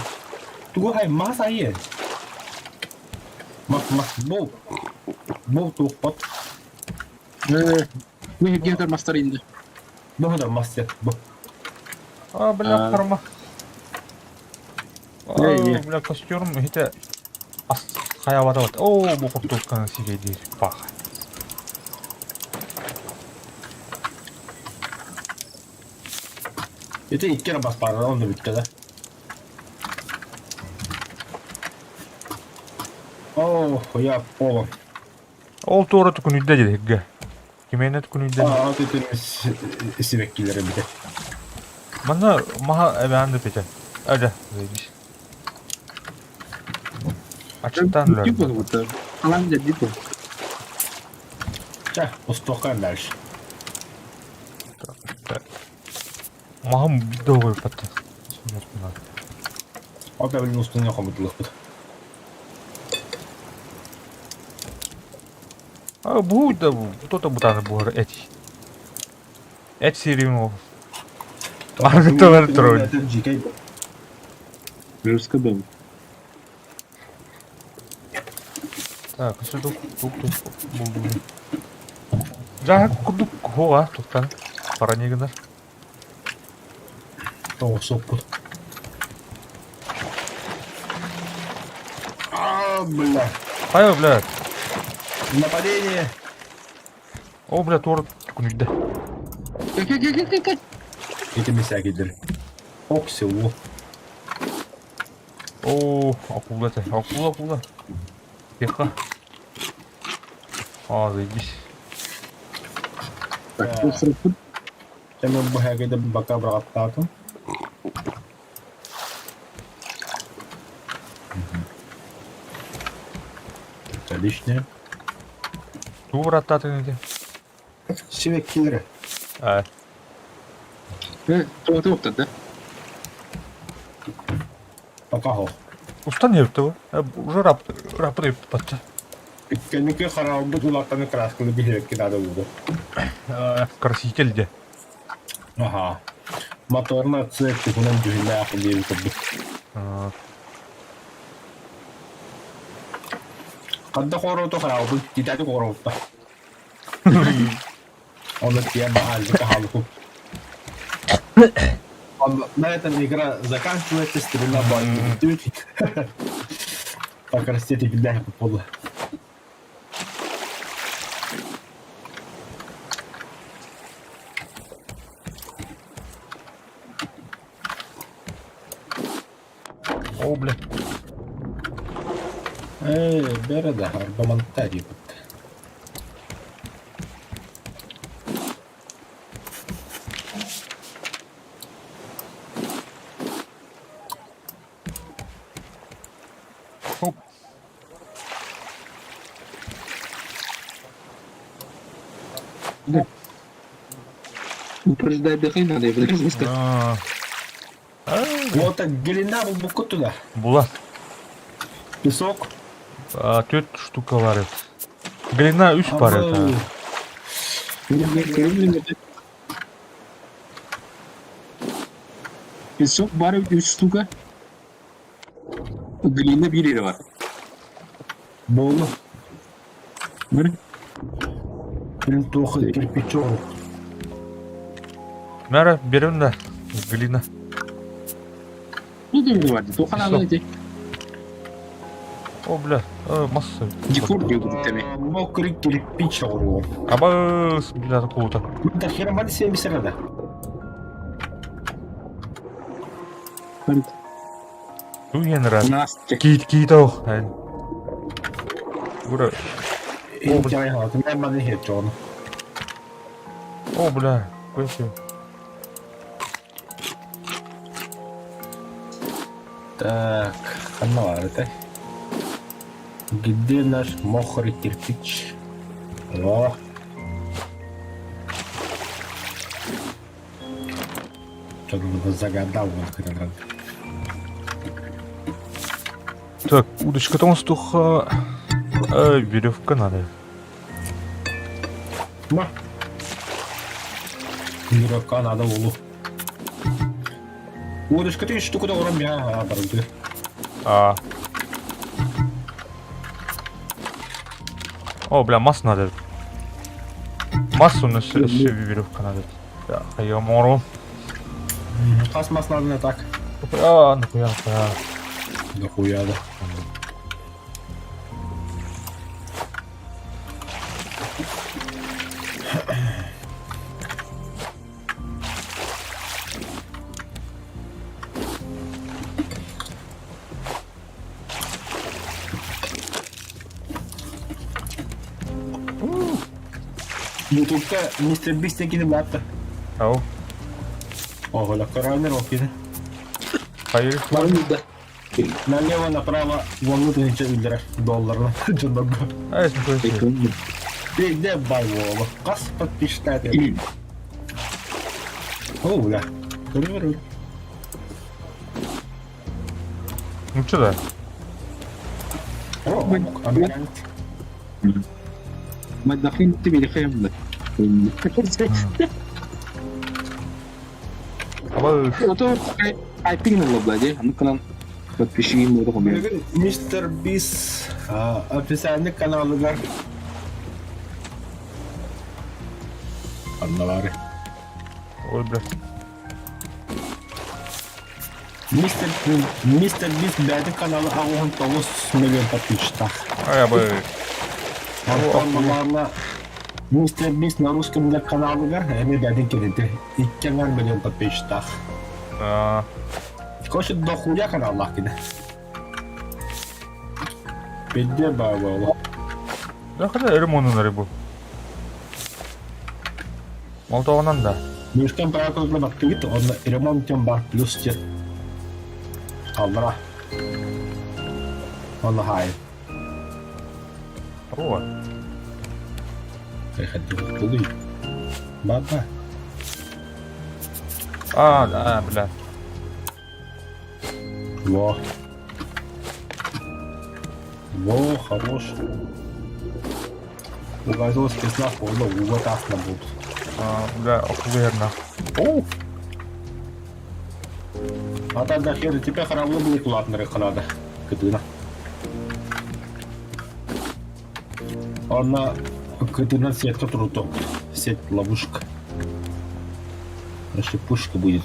тугу хай мас айы. Мас мас бу. Бу тук пот. Бу гетер мастар инде. Бу да мас бу. А, бля, харма. А, бля, костюм это ас хаябата вот. О, бу куртулканы сигейди пах. Это икки бас баар, онно бүттэ да. О, я понял. Ол туора түкүнүйдэ дедигге. Кимээнэ түкүнүйдэ. Аа, тетен сибэккилэр эбитэ. Манна маха эбээн да петя. Ажа, заебись. Ачыктан Тип үлэр. вот. Алан деді бу. Ча, устуохкан дальше. Махым долгой патта. Ол да билин устуну хомутулукпут. А бу да бу кто-то бутаны буар эти. Эт серийин ол. Аргыталар тролль. Русска был. Так, өссө тук тук тук булдум. Жаһак курдук хоға туктан. Паранегінар. Тоҕусукпут. А, бля. Хайа, бля. Нападение. О, бля, туора түкүнүйдэ. Кэ кэ кэ кэ. Ити мисәкидер. Оксилу. О, акула это. Акула, акула. Тихо. А, заебись. Так, бу сырыппыт. Мен бу хәгеде бака бырағаттаатым. Это лишнее. Туу быраттаатын ити. Сибэккилери. А, Тоҕото оптар да. Пока хох. устан епті бу. Уже рап рапыр епті патта. Кэнники хараабыт улааттаны краскалы биһиэкки надо буолу. Краситель де. Аха. Моторна цех туһунан дьүһүннээх диэби курдук. А, Хадда хоорото хараабыт титати хооротта. Он тема Альзика Халку. Он, на этом игра заканчивается, стрельна будет. Так, растете бедняга попала. О, бля. Эй, береда, арбамантари. Хоп. Упреждай бехай надо, я буду сказать. А, А, Вот так глина был туда. Була. Песок. А, Төрт штука бар еді. Глина үш бар еді. Песок бар үч штука. Глина бир ери бар. Болу. Бір. Блин, тоха кирпичом. Мәра, берем да. Глина. Ну, да, бар. Тохан аны эти. О, бля, мас. Декор диэбиттэми. Мокрый кирпич оҕуруо. Абыс, бля, куута. Да хера маны семисер да. Ту енра. Настя. Киит киит ох. Ура. О, маны хечон. О, бля, көсү. Так, ханна бар это? Где наш мокрый кирпич? О! Что-то загадал он хрен. Так, удочка там стуха. Веревка надо. Ма. Веревка надо улу. Удочка ты штуку да урам я барды. А. О, бля, массу надо. Массу на веревка надо. Да, я мору. Хас мас надо не так. А, нахуя, нахуя. Нахуя, да. Ютубка Мистер Бист кини баатта. Ау. Ого, коронер окини. Hayır. Барымда. Налево, направо, вон тысяча үллэрэ долларна. Дьоннорго. Ай, нахуя. Где байвола? Кас подписчик О, бля. Көрөр. Ну что да? О, американец. Мадахин ты били Абы. Ото айпин бладе, ну канал подписчики буду хомер. Мистер Бис официальный каналыгар. Анналары. Ой, бля. Мистер Бис бәйті каналы ағуын 9 миллион подписчиков. Ай, абы. Антон Мистер Бис на русском для каналыгар, эми бәйті кереті. 2 миллион подписчиков. А, Короче, дохуя каналлах киде. Пидде баба. Да хотя ремонт на рыбу. Молдованан да. Мишкан правильно бактыгит, он ремонт тем бар плюс те. Алра. Он хай. О, Приходил туды. Баба. а, да, бля. Во. Во, хорош. Угадал спецназ, он угатасно будет. А, бля, охуенно. О, А тогда хер, тебе храмлы будет ладно, реконада. Кытына. Она кытына сетка труток. Сеть ловушка. Значит, пушка будет.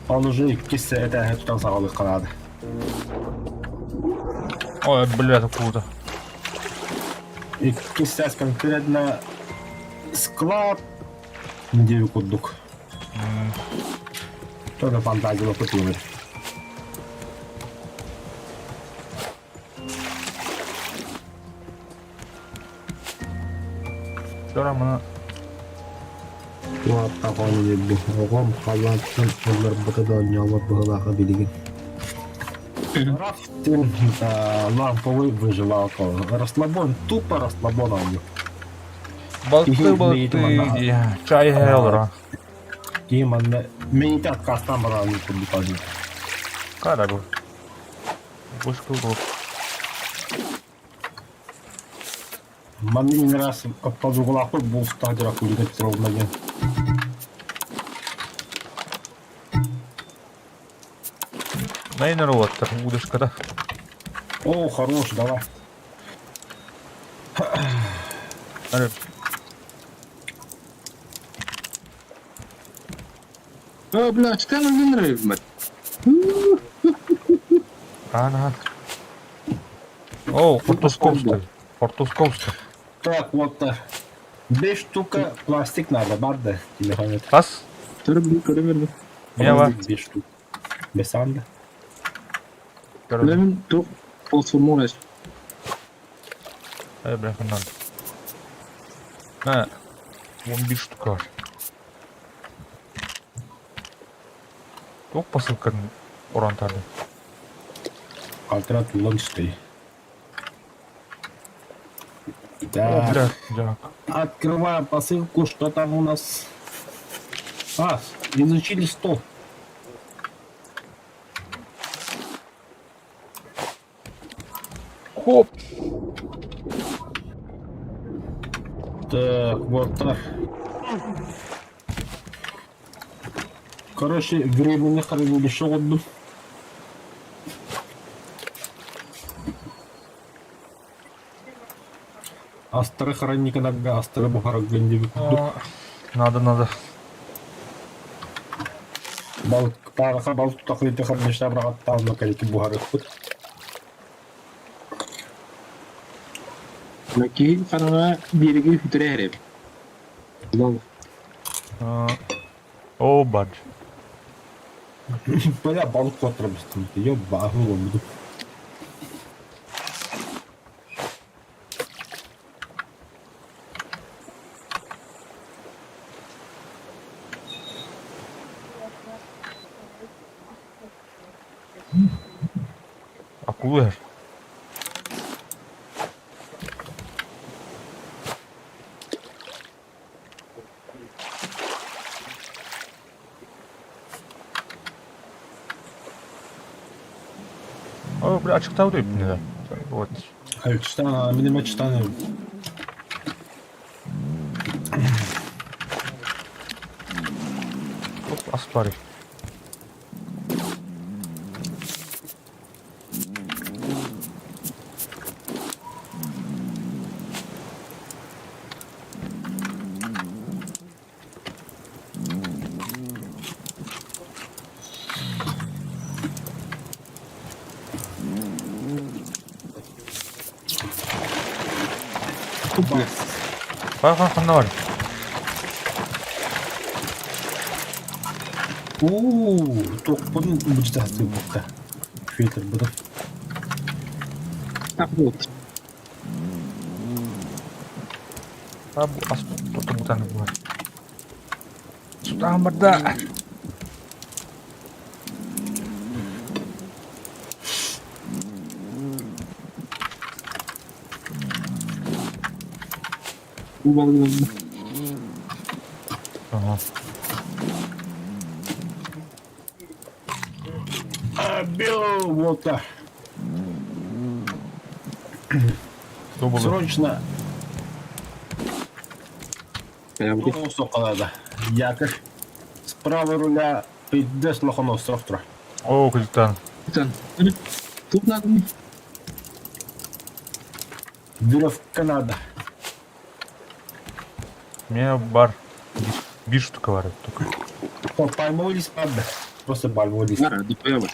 Он уже кисе это там завалы канады. ой, бля, это круто. И кисе конкретно склад неделю кудук. Тоже фантазия купила. Дора Туаттахон оҕом халааттан ылларбыта да онньообот быһыылааҕа билигин. Рафтинг ламповый выживалка. Расслабон, тупо расслабон он. Балты, балты, чай хелра. Именно. Мен откастан баран курдук Карабу. Бушку был. Манны раз подуглаху был стадия Кулина Петровна. Найнер вот, удочка, да. О, хорош, давай. Аре. О, бля, что нам не нравится? Ана. О, Хортусковский. Хортусковский. Так, вот 5 штука пластик надо, бар да, телефон. Хас? Көрө Миэ бар. 5 штук. Бесанда. Көрөбүн. Мин туох платформа Э, бля, ханнан. Мэ, 11 штука бар. Туох посылканы уран тардын? Алтыра туллан түстей. О, Так, бля, дьаак. открываем посылку, что там у нас? А, изучили стол. Хоп! Так, вот так. Короче, временно хранилище отдым. Астары хранниканарга астары буһараргын диэбит курдук. Надо, надо. Балык паараха балык тутахлыйта хранилище быраҕаттаан кэлики буһарыахпыт. Киһи хараҥа биэрэги үтүрэ эрэ. О, бадж. Бля, балык куоттарбыстым. Ёбаһы буолбутум. Акула. О, бля, ачыктау деп не Вот. Читан, минеме читан. Оп, аспари. Хай ханна бар. Уу, тохпун быдьытаһыы буолта. Фильтр буду. Так вот. А бу ас тутун буолар. Сутаан барда. Бу балыгы Ага. Абил, вот так. Что было? Срочно. Надо. Якорь. Справа руля пиздец лохон остров тура. О, капитан. Тут надо. Веревка надо. У меня бар. Бир штука бар только. О, пальмовый лист надо. Просто пальмовый лист. Нара, дупоева.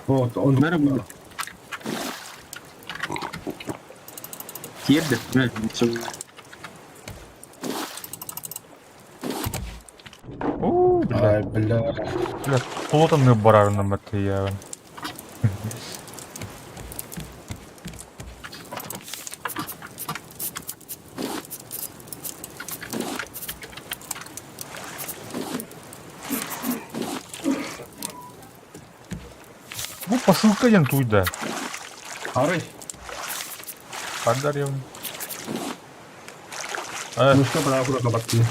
Вот, он. Нара было. Тиэрдэ. О, бля. Ай, бля. Бля, плотом барарным это я. Бу посылка диэн туйда. Арый. Хандарьевна. Э, Ну что, бра, куда кабатки?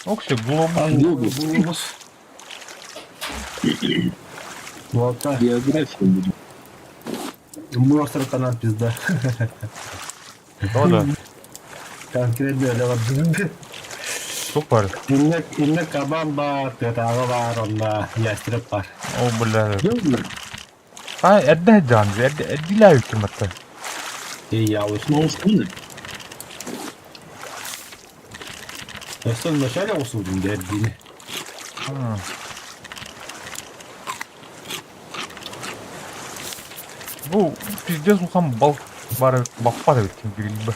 окси, глобус. Глобус. Глобус. Вот так. География будет. Остров канал пизда. Да, да. Конкретно для Супер. Инна, инна кабан бар, тетаҕа бар, онна ястреб бар. О, бля. Йоу, А, эрдэ дьаан, эрдэ эрдилээбиккин батта. И я уснул. Маускуны. Өссө вначале усулдум дэрдини. Бу пиздец улахан балык баар эбит, баппат эбит билбэт.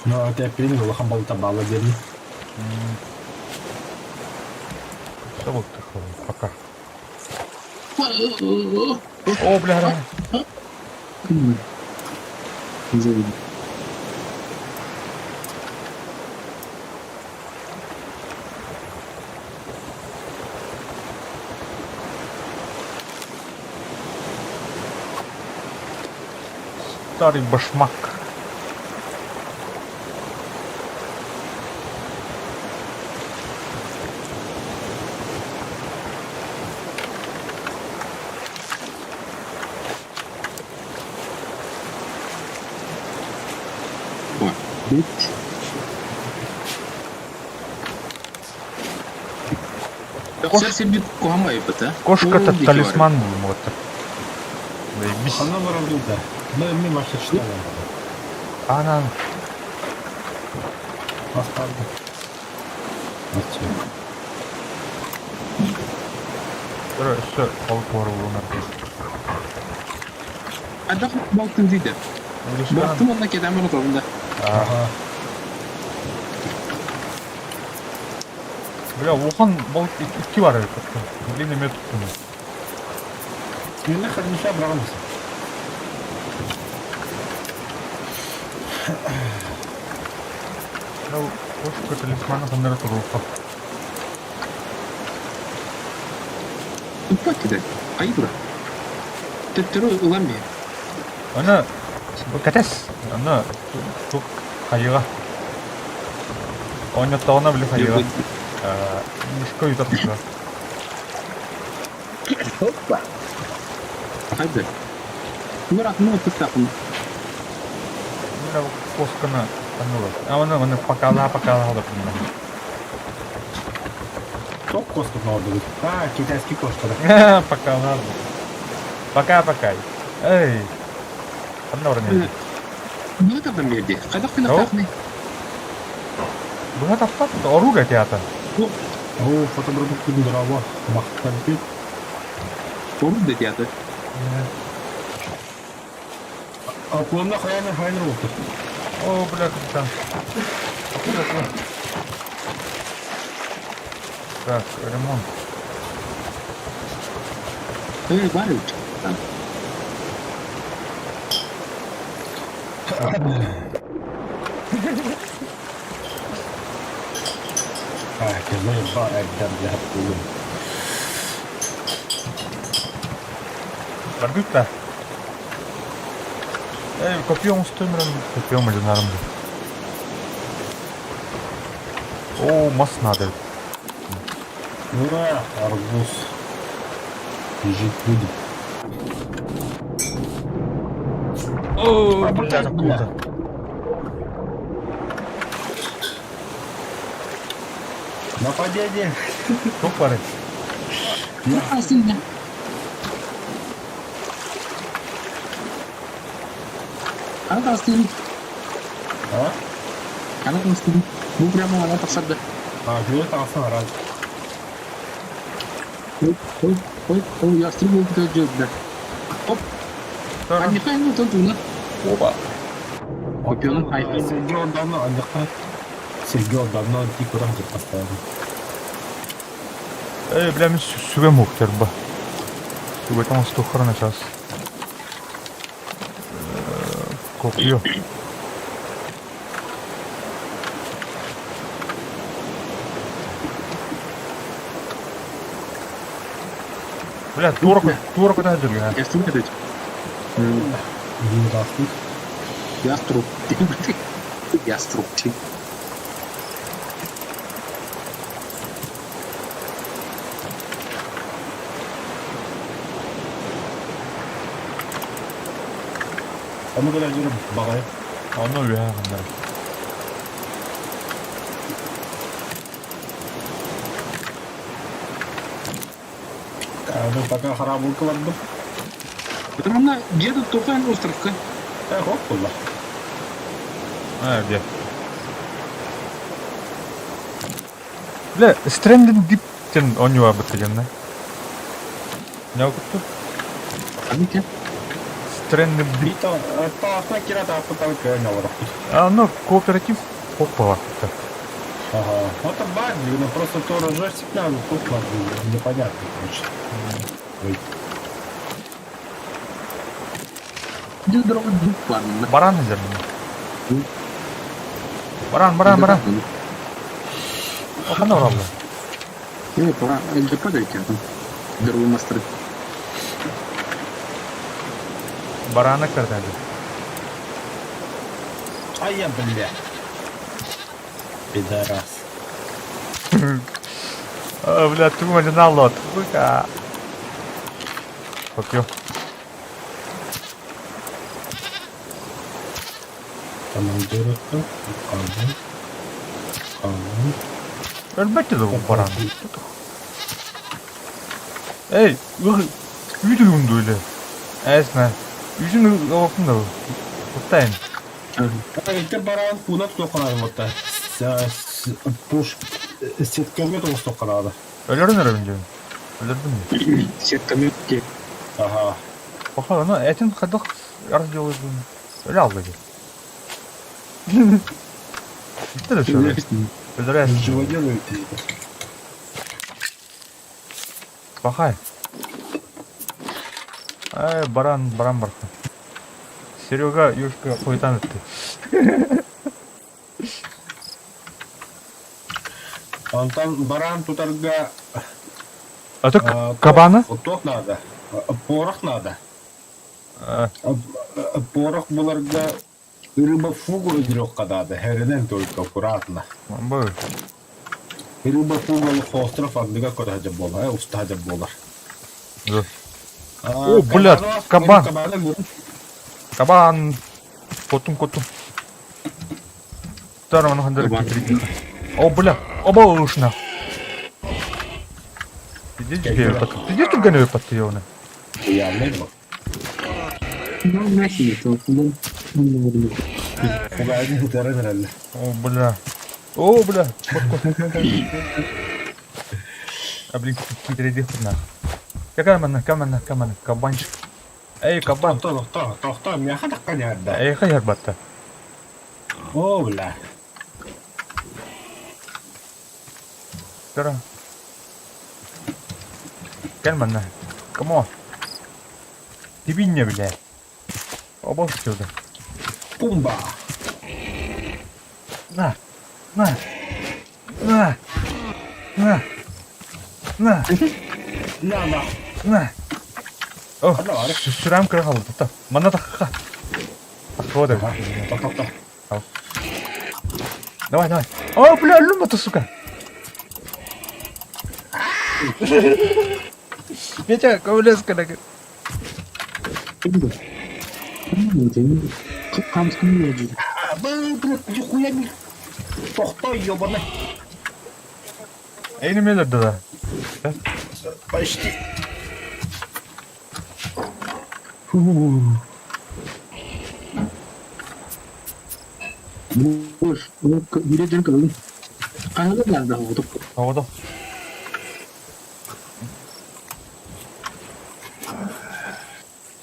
Ну, это пин улахан балыта баала диэни. Все вот пока. О, бля, Старый башмак. Тахсар сирбит куһаҥа айбыта. Кошка Ол диэки талисман булмуота. Заебись. Она воробьита. Ну, мимо все читала. Она. Поставлю. Все, балык бар Хайдах балтын диде. Балтым онно кэтэн баран да. Ага. Бля, улахан балык икки бар эбит. Блин, эмиэ туттум. Мені хадмиша браҕамыс. Ну, кошка талисмана ханнара туруохха. Туппат диде. Айы тура. Төттөрү ылан биэр. Аны кэтэс. Аны тук хайыга. Оонньоттоҕуна били хайыга. Мышка ыйытар тахсар. Опа. Хайда. Мурат, ну туттахын. Мына кошканы аннулар. А оны оны покала покала алып Топ кошка надо. А, китайский кошка, да. Покала. Пока-пока. Эй. Ханна орын Быһа тардан биэрди. Хайдах гынахтаахыный? Быһа таппат, оруур театр. О, фотобродуктун дорого. Махтан Оруур да театр. А кулымда хайны хайны болду. О, бля, капитан. Откуда, откуда? Так, ремонт. Эй, бар эбит. А, кызы бар әбден для кулым. Баргыт да. Эй, копьем устоймырым, копьем или нарымды. О, мас надо. Ура, арбуз. Жить будет. О, бля, круто. Нападение. Кто пары? Астын Ана астын. А? Ана астын. Бу прямо ана тахсарды. А, где тағасан рад. Ой, ой, ой, ой, ястреб болып кетеді. Оп, а не ну тут уна. Опа. Копионун айфон. Сергей он давно отдыхает. Сергей он давно тихо там поставил. Эй, бля, мен сүгем уктер ба. Сүгетен стухарна сейчас. Копье. Бля, тура тура куда жүрген? Ястреб кетеді. Здравствуй. Яструб. Яструб. Onu kadar diyorum bagay. Оны үһэ ханнар. Ну пока харабулка бардым. Потому что где тут Тухан островка? Э, хоп, кулла. А, где? Бля, Stranded Deep тен онюа бытыгенна. Не окутту? А ну-ка. Тренды Таасна кира тааппытан көөн олорохпут. А, ну, кооператив оппала. Ага. Это баг, ну просто то рожать надо, тут непонятно, короче. Ой. Баран изердим. Баран, баран, баран. Ханна баралла? Не, пора. Это падайте. Здоровый мастер. Барана көрдөөдү. А я, бля. Пидорас. А, бля, ты на лот. Сука. Попью. Командирка. Кабан. Кабан. Өлбөттө да бу баран. Эй, үйдү эле. Эсне. Үйүн олохтун да. Куттайын. Это баран кунат тоққанады вот Пуш сеткәгә тоғыз тоққанады. Өлөрүн өрөбүн жебин. Өлөрдүм. Сетка мёртки. Ага. Баха, аны этин кадык разделываем. Өлө алды. Битте да шөре. Өлөрөс. Чего делают? Бахай. Ай, баран, баран бархан. Серега, Юшка, хуйтан этти. Антон баран тутарга... А то кабана? Ток надо. Порох надо. Порох буларга рыба фугу өдрөккө надо. Херенен только аккуратно. Бу. Рыба фугу остров андыга көрө болар, уста болар. О, блядь, кабан. Кабан. Котум, котум. Второго ну хандер. О, бля, оба ушна. Иди тебе, иди тут гоню под ёбаный. Я не был. Ну, нахер это. О, бля. О, бля. А, блин, китереди худна. Какая манна, каманна, каманна, кабанчик. Эй, кабан. Тохто, тохто, мяха такка да. Эй, хайр батта. О, бля. Тара. Кел манна. Come on. Тибинне, бля. Оба сюда. Пумба. На. На. На. На. На. На, на. На. О, сүрәм кыра қалды. Та. Мана таққа. Таққа да. Тақ, тақ, Давай, давай. О, бля, люма-то, сука. Петя, ковлеска на. А, блядь, нихуя не... Тохтой, ёбаный. Эй, не да. Почти. Бош, билет калын. Кайда да вот. Оғыды.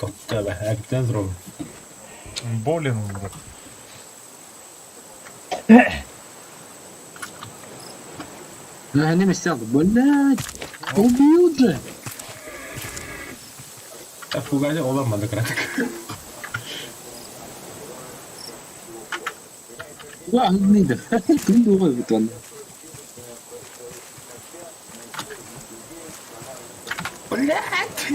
Тохтой, бля, әбден здорово. Болен. Ну, не стал, блядь. Убьют же. Фугали оламады краток. Ва, не да. Ким дуга бутан. Блядь!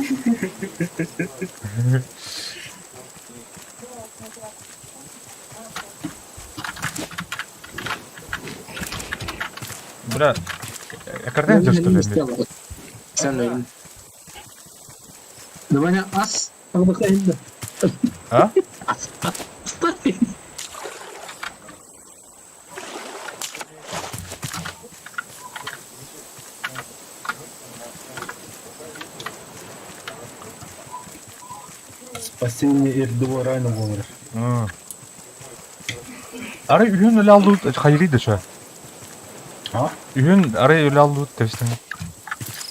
Бля, картин что ли? Сен Давай ас. А? Ас. Спасение Ирдуа Райна умер. Ары үйін өлі алды, хайри да ша. А? Үйін ары өлі алды депсің.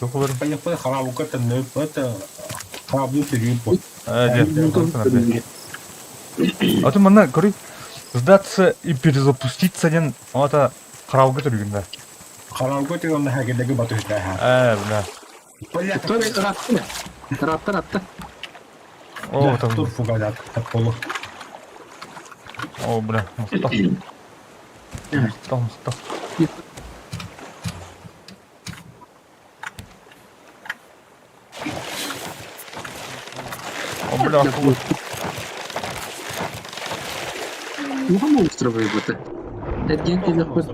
Соқылар. Поехали харабу это не это харабу перепо. Ээ, дьэ, Атын манна көрүй, сдаться и перезапуститься диэн ота хараалга төрүүгүн да. Хараалга төрүүгүн хагедаги батыһда. Ээ, бля. Бля, Ыраатты. Ыраатты, ыраатты. О, там. Тур фугалят, полу. О, бля, махтал. Махтал, махтал. О, бля, акула. Улахан остров это. Эргиэн кэлиэхпит.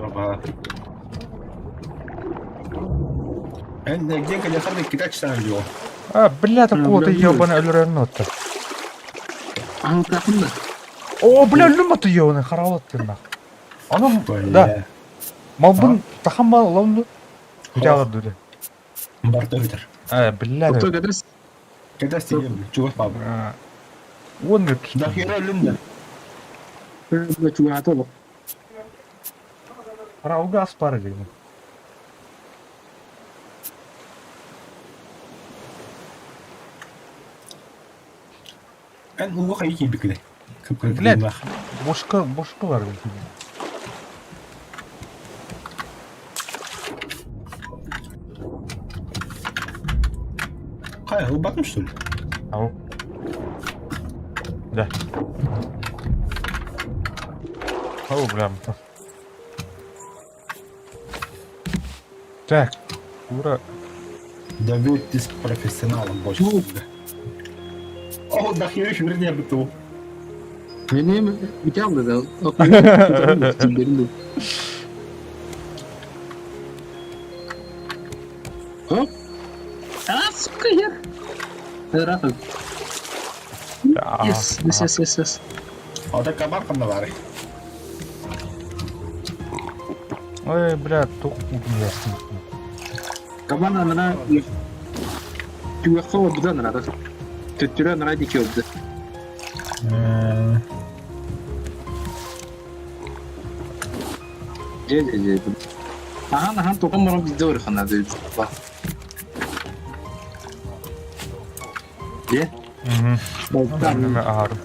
Эн эргиэн кэлиэххэ иккитэ часаан дио. А, бля, такого ты ебаный өлөрөн отто. Аһылтаахпын да. О, бля, өллүм ты ебаный, хараалат ты нах. Ону, да. Малбын тахан ба лонду. Кутялар дуды. Барта бүтэр. Э, бля. Кто кэдэс? Кэдэс тиийэн чугас баабыр. Уон мүт. Да хера өлүм да. Бля, чугаата олох. Хараалга ас бар деген. Эн ууга хайы киирбиккиний? Блядь, бошка, бошка бар Хайа, ылбатым что ли? Ау. Да. Ау, бля. Так, ура. Доверьтесь профессионалам больше. Ну. О, да херешь вернее быту. Менем бүтэ да. Оп. А, сука, я. Ыраах. Yes, yes, yes, yes, yes. Ата кабар ханна баарый? Ой, бля, туох утумнаастым. Кабан анара түгэххэ олорбута анарата. Төттөрү анараа диэки олордо. Дьэ, дьэ, дьэ. Ахан, ахан, тоҕо морон биирдэ ырыхана Дьэ. Мм. Аһарым.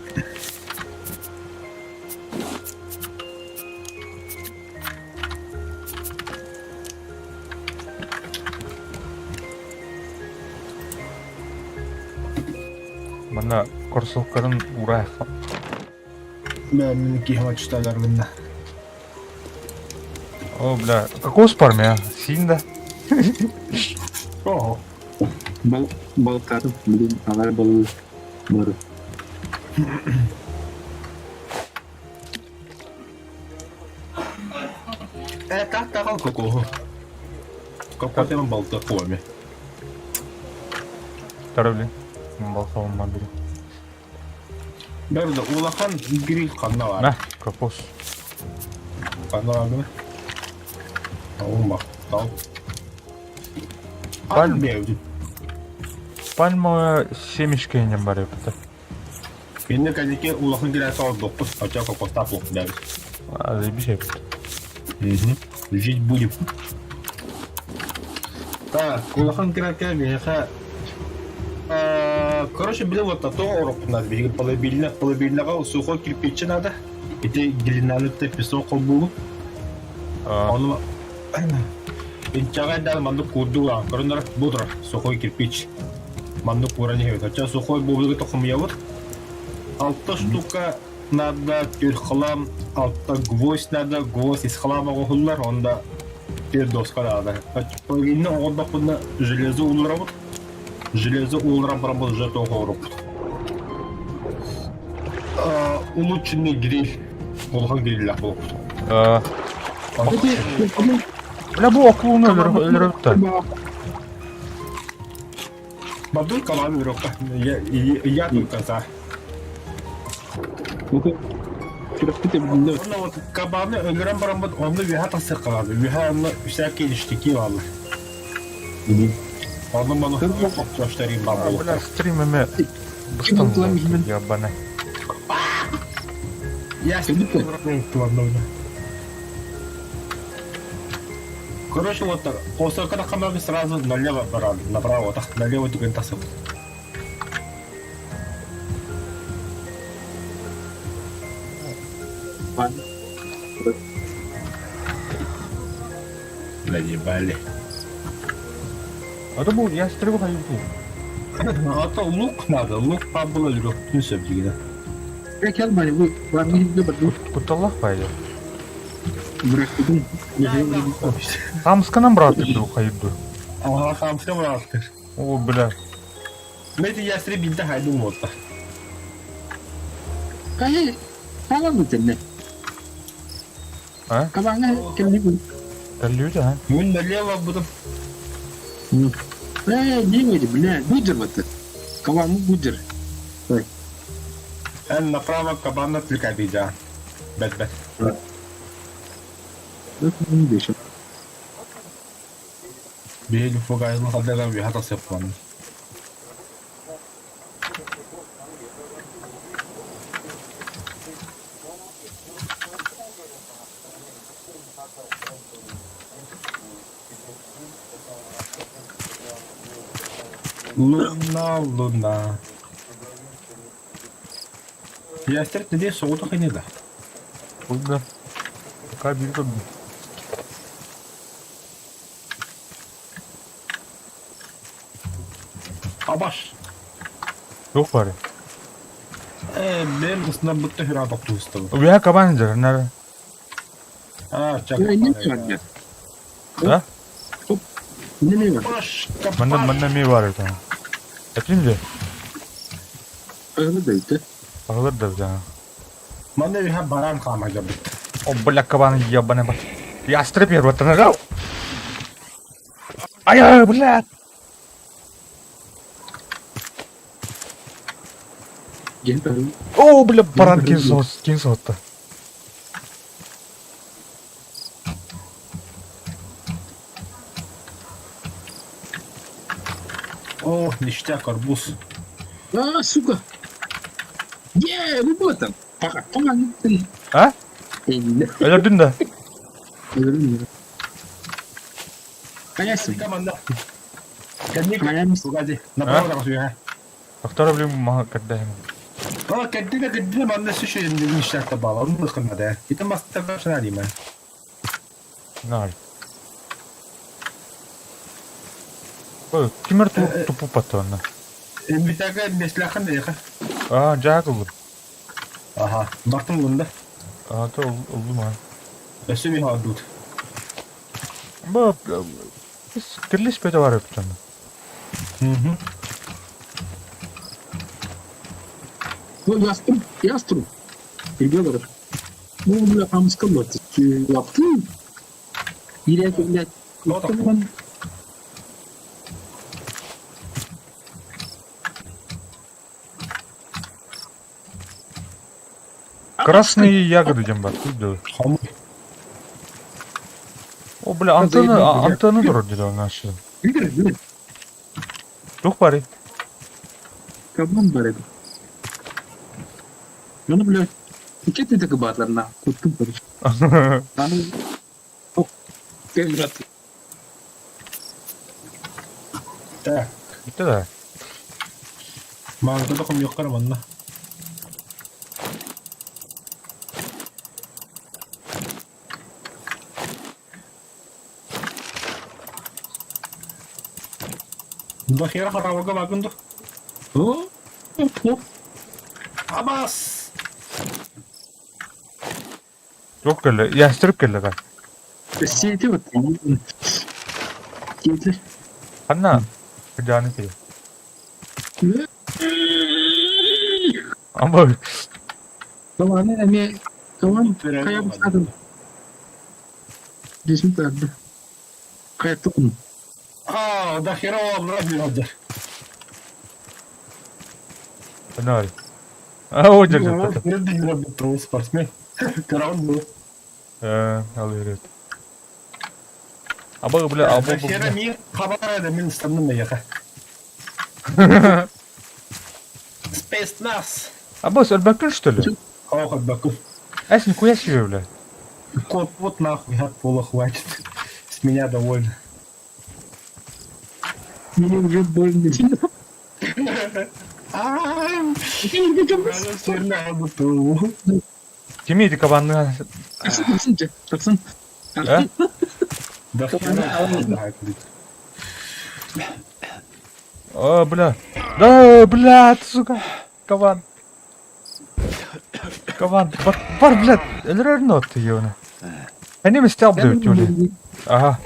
Манна корсууккатын уураайахха. Мин киһи читаларбынна. О, бля, кокос пармя, син да. Ого. Бал балкарым, блин, алар бал бары. Э, так тагал кокоһу. Кокос балта коми. Тара, блин. Балхабым били. Бәрді улахан гриль ханна бар. Мә, кокос. Ханна бар гына. Тауым тау. Пальм. Пальм. Пальмовая семечка инем бар епті. Кенне кәнеке улахан гриль сал доктор, хотя кокоста плохо дәбіз. А, заебись епті. Угу. Жить будем. Так, улахан гриль меха Короче, блин, вот то урок надо, биһиги половина, половинаға сухой кирпичи надо. Ити глинаны песок холбугу. Ону инчаҕай да маннык куурдуга көрүнэр будра сухой кирпич. Маннык кууран иһэбит. Оччо сухой буолуга хомуйабыт. Алта штука надо түр хлам, алта гвоздь надо, гвоздь из хлама оҕоһуллар, онда түр доска надо. Половина оҕордохпуна железо уларабыт. Железо уларан баран уже тоҕооруппут. Улучшенный гриль. Улахан гриллях буолбут. Бля, бу акуланы өлөрөттө. Бабдул кабан өлөрөккө. Я, я только за. Онно вот кабаны өлөрөн бараммыт, онно үөһэ тахсыахха кабаны. Үөһэ онно всякие ништяки бааллар. Онно ману хохтоштарим баар Бля, буолуохтара. стрим эме быстан ебаный. Я Короче, вот так. После когда хамам сразу налево брали, направо, так, налево түгэн тасып. Заебали. А то бу ястребы хайыты. А то лук надо, лук было легкий сөп дигине. Кел бari bu var mı gibi bu Кутталлах пайда. bıraktım. Хамсканан брат ду хайыды. Ага, хамска бырааттыр. О, бля. Мэти ястреб билде хайдым болта. Kaya tamam mı tenne? А? Kabağına kendi bu. Люди, а? Мен налево буду. Не бля, будер вот. Кабан будер. Эн направо кабан отвлекай беда. Бет бет. Не дешем. Биһиги фугайын хаддаган биһа тасыппан. Луна, луна. Ястреб не соғуды қайнеді. Бля. Пока бир көрдүм. Абаш. Yok bari. Э, мен ысына бұтты хүра тоқтуыстым. Уя кабан жар, нары. А, чак. Ne ne var ya? Да? Ne ne var? Баш, Мында мында ми бар это. Этим же. Öyle de işte. Багылыр да жаңа. Манда биһа баран қама жабыт. О, бля, кабан ебаный бат. Ястреб ер вот на. Ай, ай, бля. Gel bakalım. О, бля, баран кин соос, кин соотта. О, ништяк, арбуз. А, сука. Е, работа. Пока. Пока. А? Элле. Өлөрдүн да. Конечно. Команда. Кадник. Майами. Погоди, направо там сюда. Доктор, блин, мага когда ему. А, каддина, каддина, манна сүші ништяк табала. Оны қырмады. Итен басты шына деймін. Нар. Ой, кимер тупу патона. Инвитага меслахан дейха. А, жак oldu. Аха, бартын бұнда. А, то oldu mu? Өсі би хадут. Бу кирлиш бете бар өптөн. Мгм. Ну, яструб, яструб. Ребята, ну, бля, там сколько лапты. Или это, блядь, Ну, так. Красные ягоды дем бар. Куйду. Хамы. О, бля, антенна, антенна дур деди наши. Игорь, блядь, Жоқ бар. кабан бар edi. Ну, блядь, Икет это кабатларына, куттум короче. Аны Кем брат? Так, Битте да. маңда да кым yok манна. Да хера харабага багынды. О, оп, Абас! Жоқ келе, ястреб келе да. Сети вот. Кетли. Ханна. Жаны келе. Амба Кабан эме кабан кая бусадым. Десим тарды. Кая тукун. А, да хера олар биродер. Нар. А, о, держи. Биродер спортсмен. Караун был. Э, ал берет. Аба, бля, аба. Да хера ми хабар да мин станным яха. Спецназ. Аба, сөлбәккін что ли? Ох, баку. Әс, нихуя себе, бля. Кот, вот нахуй, от пола хватит. С меня довольно. Мне уже больно. А, Кими ити кабанныга? Тахсын, тахсын, дьэ, тахсын. Э? Да хера. О, бля. Да, блядь, сука. Кабан. Кабан. Бар, бар блядь. Өлөрөр нот ёна. Энем стял деп тюли. Ага.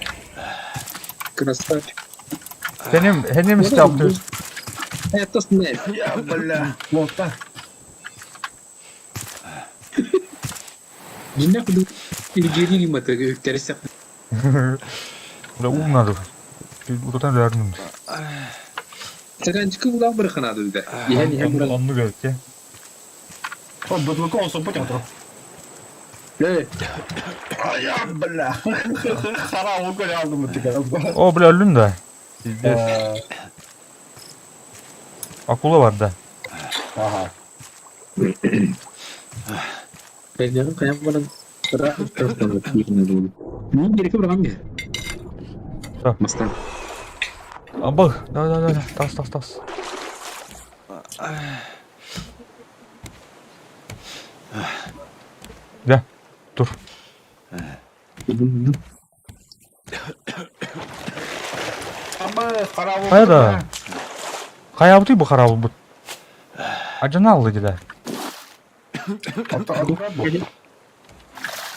Красавчик. Энем, энем стял деп. Это смерть. Я, бля. Вот так. Дьиҥнээх курдук Евгений Римата үктэрисэх. Бля, умнады. Утатан өлөрнүм. Саранчыкы улаах быраханаады да. Иһэн иһэн баран. Оннук эбит. О, бутылка осоппут отро. Э, Я, бля. Хара ол көре алдым бутылка. О, бля, өллүм да. Пиздец. Акула бар да. Ага. Кайнягын каян баран Мин гереки быраган ге. Да. Мастан. Абыл, давай, давай, давай, тас, тас, тас. Да, тур. Абы, хара ол. Хайа да. Хайабытый бу харабыл бут. Ажаналлы деді.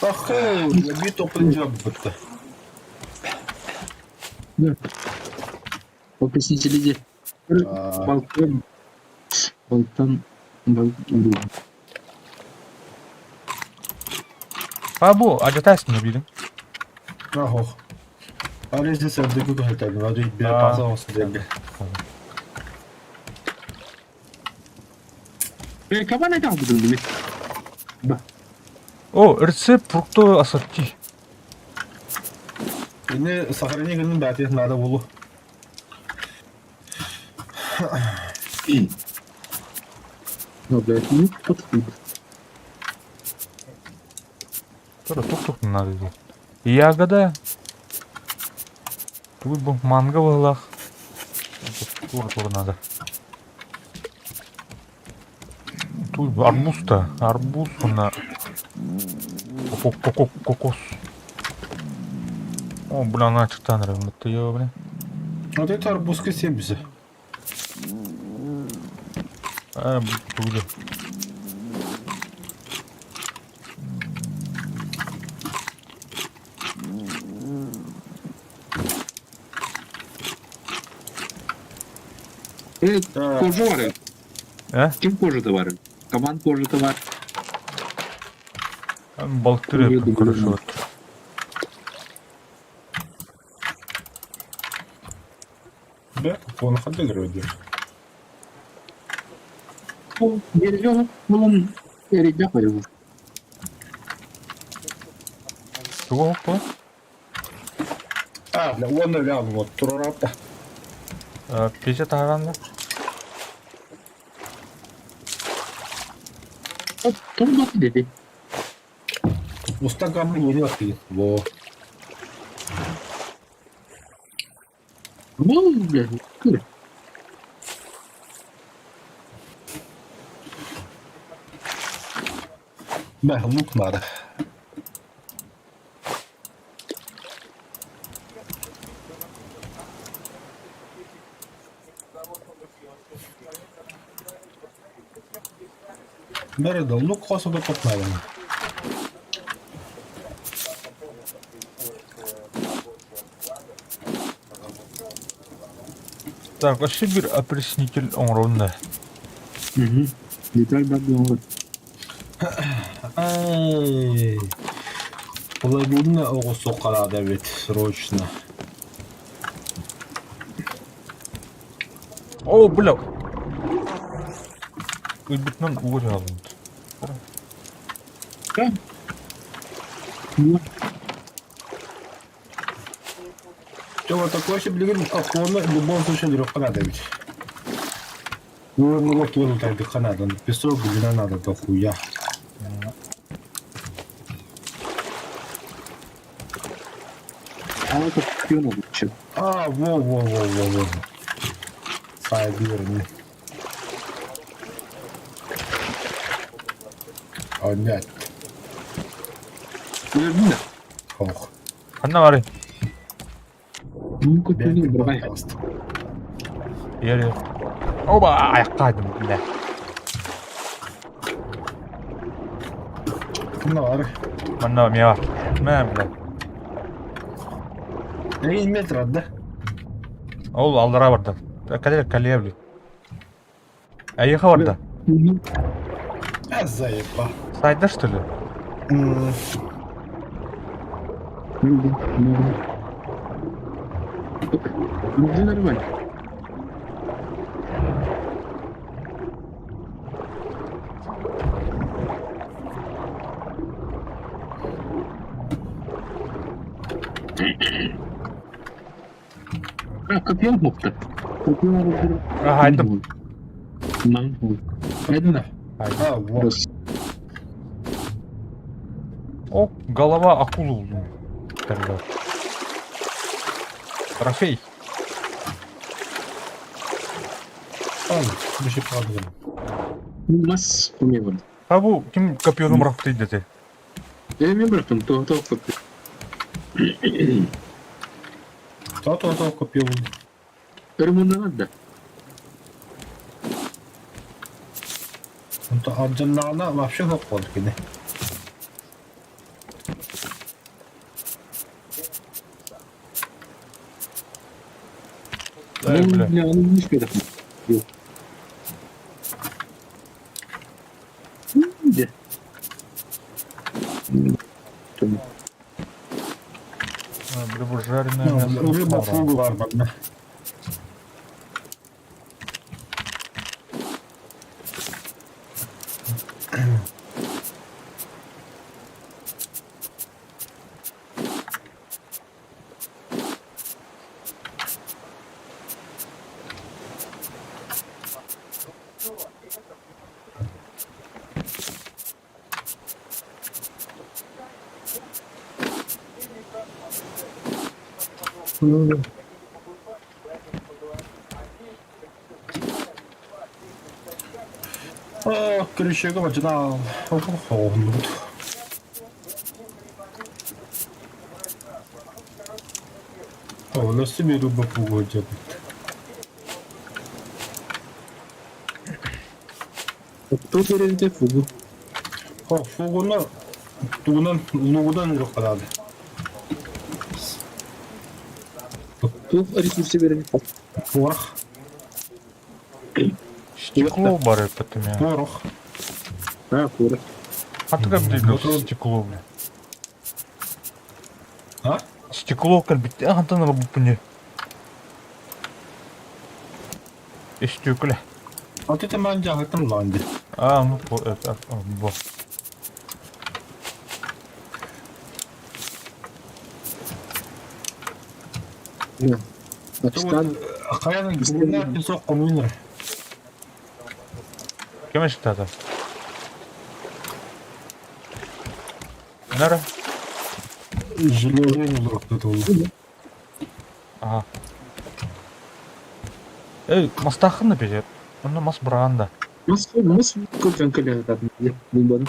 Ах, би топын жап бітті. Опреснители де. Балкон. Балтан. Бал. Ha bu acatayсың билин. Ах, Арезде сәбдігі көтәді, Ари бір А. паза осы дерге. Э, кабан айта алдым деме. Ба. О, рецепт фруктовый ассорти. Ini сохрани күнін бәтет надо болу. Ну, блядь, ну, подхуй. Тура тук-тук надо дейді. Ягода. Тут бу манго вылах. Тура тура надо. Тут бу арбуз та. Арбуз на кокос. Кокос. О, бля, на чертан рымытты, ё, бля. Вот это арбузка 70. А, тугда. Э, Да. кожа бар. Э? Ким кожа бар? Кабан кожа бар. Балыктыр Ой, yaptım, добре. хорошо. Бә, оны қандай көреді? Ол берге булун эриде койбу. Тугу хоппа. А, бля, оны бля, вот, турарапта. Пече тағанды. Том деди. Уста гамма не делать Во. Бул, блядь, кыр. Бә, лук надо. Бәрі да лук қосуды көп надо. Так, вообще бір опреснитель оңронда. Угу. Деталь бар болот. Ай. Половина оғысы қарады бит, срочно. О, бля. Өлбітінен угорь алынды. Да. Ну, Чего такое себе білген аконы в любом случае дрёх надо ведь. Ну, ну, вот он так надо, песок глина надо до хуя. а это пьёно вообще. А, во, во, во, во, во. Сайдирни. А, нет. Өлөрдүм да. Ох. Ханна барый? Мин көтүнү бырҕай. Ер ер. Оба аяққа айдым бля. Кимна бар? Манна эмиэ бар. Мэ бля. Эй, метр да? Ол аллара барда. Кале кале бля. Эйиэхэ барда. А, заеба. Сайда что ли? Где нормально? А, копьем мохто. Копьем Айдым. Айдым. А, вот. О, голова акулы булдум. Тогда. Трофей. Ан, bir şey kaldı. Мас умеван. Ha bu ким копьену бырахты дете? Я не бырахтым, то то копье. То то то копье. Ремонтанат да. Онто алдьаннаҕына вообще суох буолар кини. Эй, бля. Бля, он не успел. Где? Бля, бу жареное мясо. Рыба фугу бар манна. Оо, крючок бачына. Хоһуннубут. О, на себе рыба фугу делает. Кто берете фугу? О, фугуну тугунан лугудан үрүк кадаады. Кто ресурсы берете? Порох. Стекло бар это меня. Порох. А, порох. А ты как блин, стекло, бля. А? Стекло кэлбит. Антон рабупне. Стекло. А ты там дьаһытым ланди. А, ну, это, бо. Да. Пакистан. Хайан гүннәр песок коммунер. Кем это? Нара? Железный вдруг тут ол. Ага. Эй, мастахын бежет. Онно мас бұрағанда. Мас, мас көптен келе жататын. Бомбаны.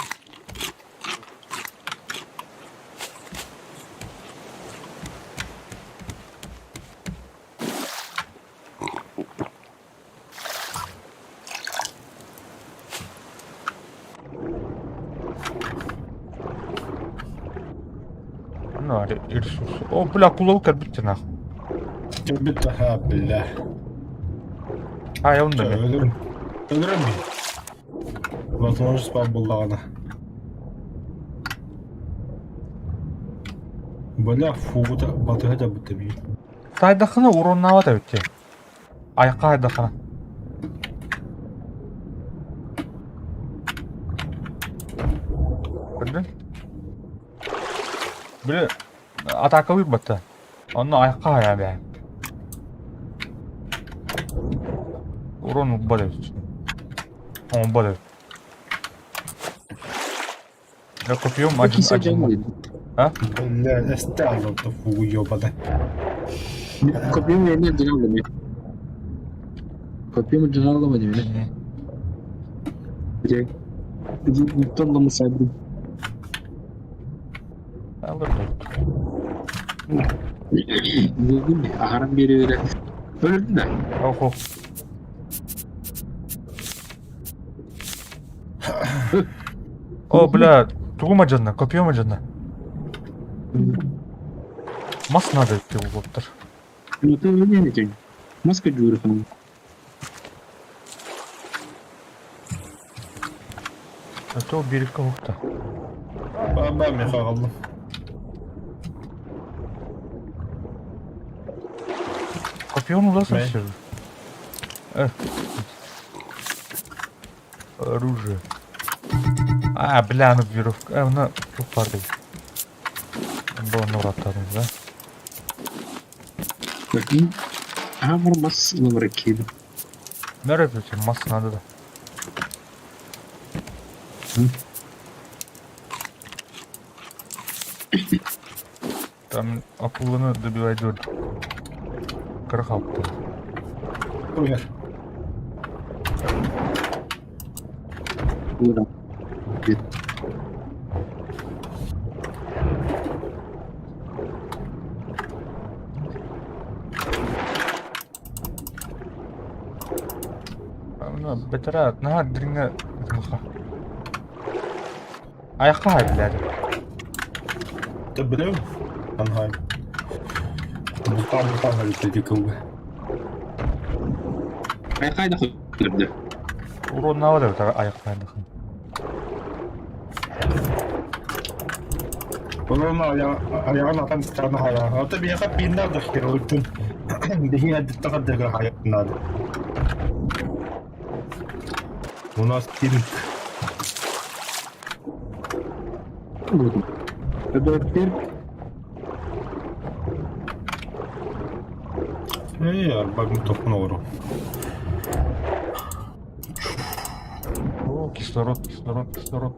Ну, ресурс. О, бля, кулау кәрбітті нах. Кәрбітті, ха, бля. А, я онда. Өлөрүм. Өлөрүм би. Возможность бар буллаҕына. Бля, фугута батыһа да бутта би. Сайдахына уроннава да битти. Аяққа айдахына. Көрдүн? Бile атакалый батта. Онно аяққа ая бә. Урон уббат эбит. Оҥбот эбит. Я копьем один один. А? Бля, эстэ фугу ёбана. Копьем я не отделял Копьем джаналова не Где? Где Тонному сайду. Алыр Булгун аһаран биэри-биэрэ. Өлөрдүн да? Охо. О, бля, тугу мадьанна, копье мадьанна. Мас надо идти уолаттар. Ну ты не этим. Маска дьуурхан. А то берег ухта. Ба меха қалдым. Копьем уласа Мэ. все. Оружие. А, бля, ну веревка. А, ну, тупорый. Было ураттадым, да? Bakayım. Aha var mas olarak киdim. Nerede yapıyorsun? Mas надо да. Hı. Там акуланы добивай дөл. Кырық алты. Ой, Buradan. Мына бэтэрээ наһаа дириҥҥэ ытымха. Айахха хайбилээри. Ты білем? Анхай. Бұлтан бұлтан әлі кылды. Айқайда көрді. Урон да аяқпайдыхын. Onun ayağın atan çıkarını hayal. Hatta bir yaka binler de kırıldı. Bir yerde takar da hayatın У нас пинг. Öbür Эй, арбагын топун оғыру. О, кислород, кислород, кислород.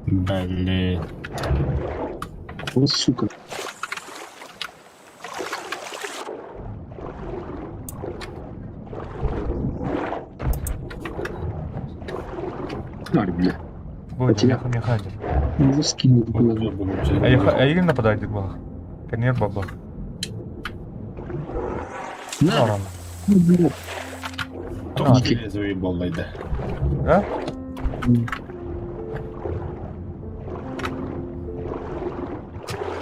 Блин. О, сука. Нар, бля. Будет, тебя- механизм. Ну, скинул в голову. Айгын нападает бах. Конер баба. На, Оран. ну, бля. Тоқ железовый болдайды. Да?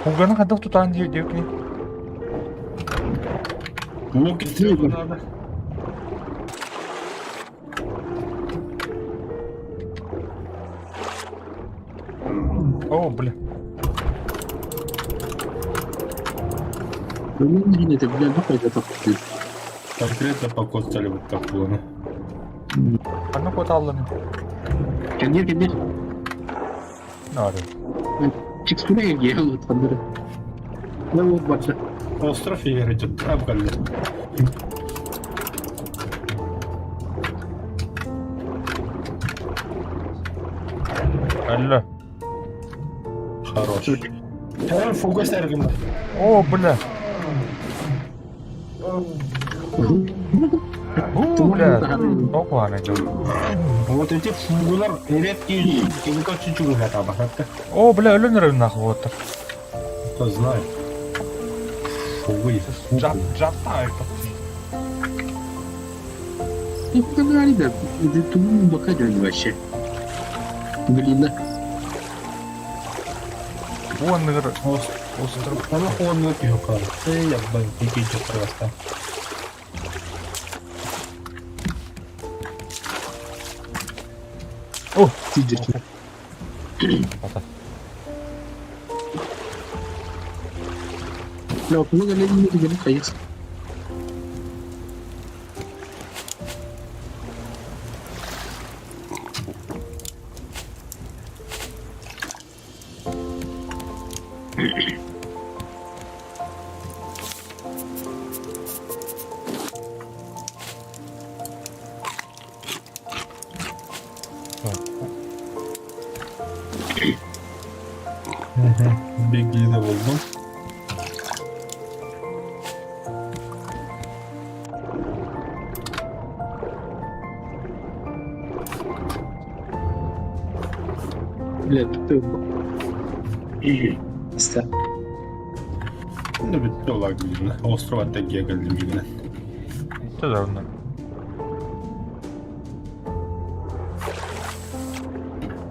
Куганы хадах тутаан диэкни. Лук и стрелы надо. О, бля. Ну, не, это, бля, нахуй это так. Конкретно покостали вот такую. Ханна кот алланы. Кенер, кенер. Нары. Текстура я вот хандыры. Ну, вот бача. Остров играть Абгалли. Алла. Хорош. Hemen фугас әргімді. О, бля. О, бля. Опа, Вот эти фугулар редкие, кемикал чуть-чуть табахатка. О, бля, өлөнөр нахуй вот. Кто знает. Фугы. Жап, жапта это. Ну, говори, да, это бока вообще. Глина. Он, наверное, остров. Оны қолын өте жоқары. Эй, аббай, неге жоқары О, Сидишь. Ата. Да, много лет не говорит, поехал. Bir glina buldum. Блядь, ты. Ну, бүттэ олар билигин. Остров аттан киэ кэллим дьигинэн. Итте да онно.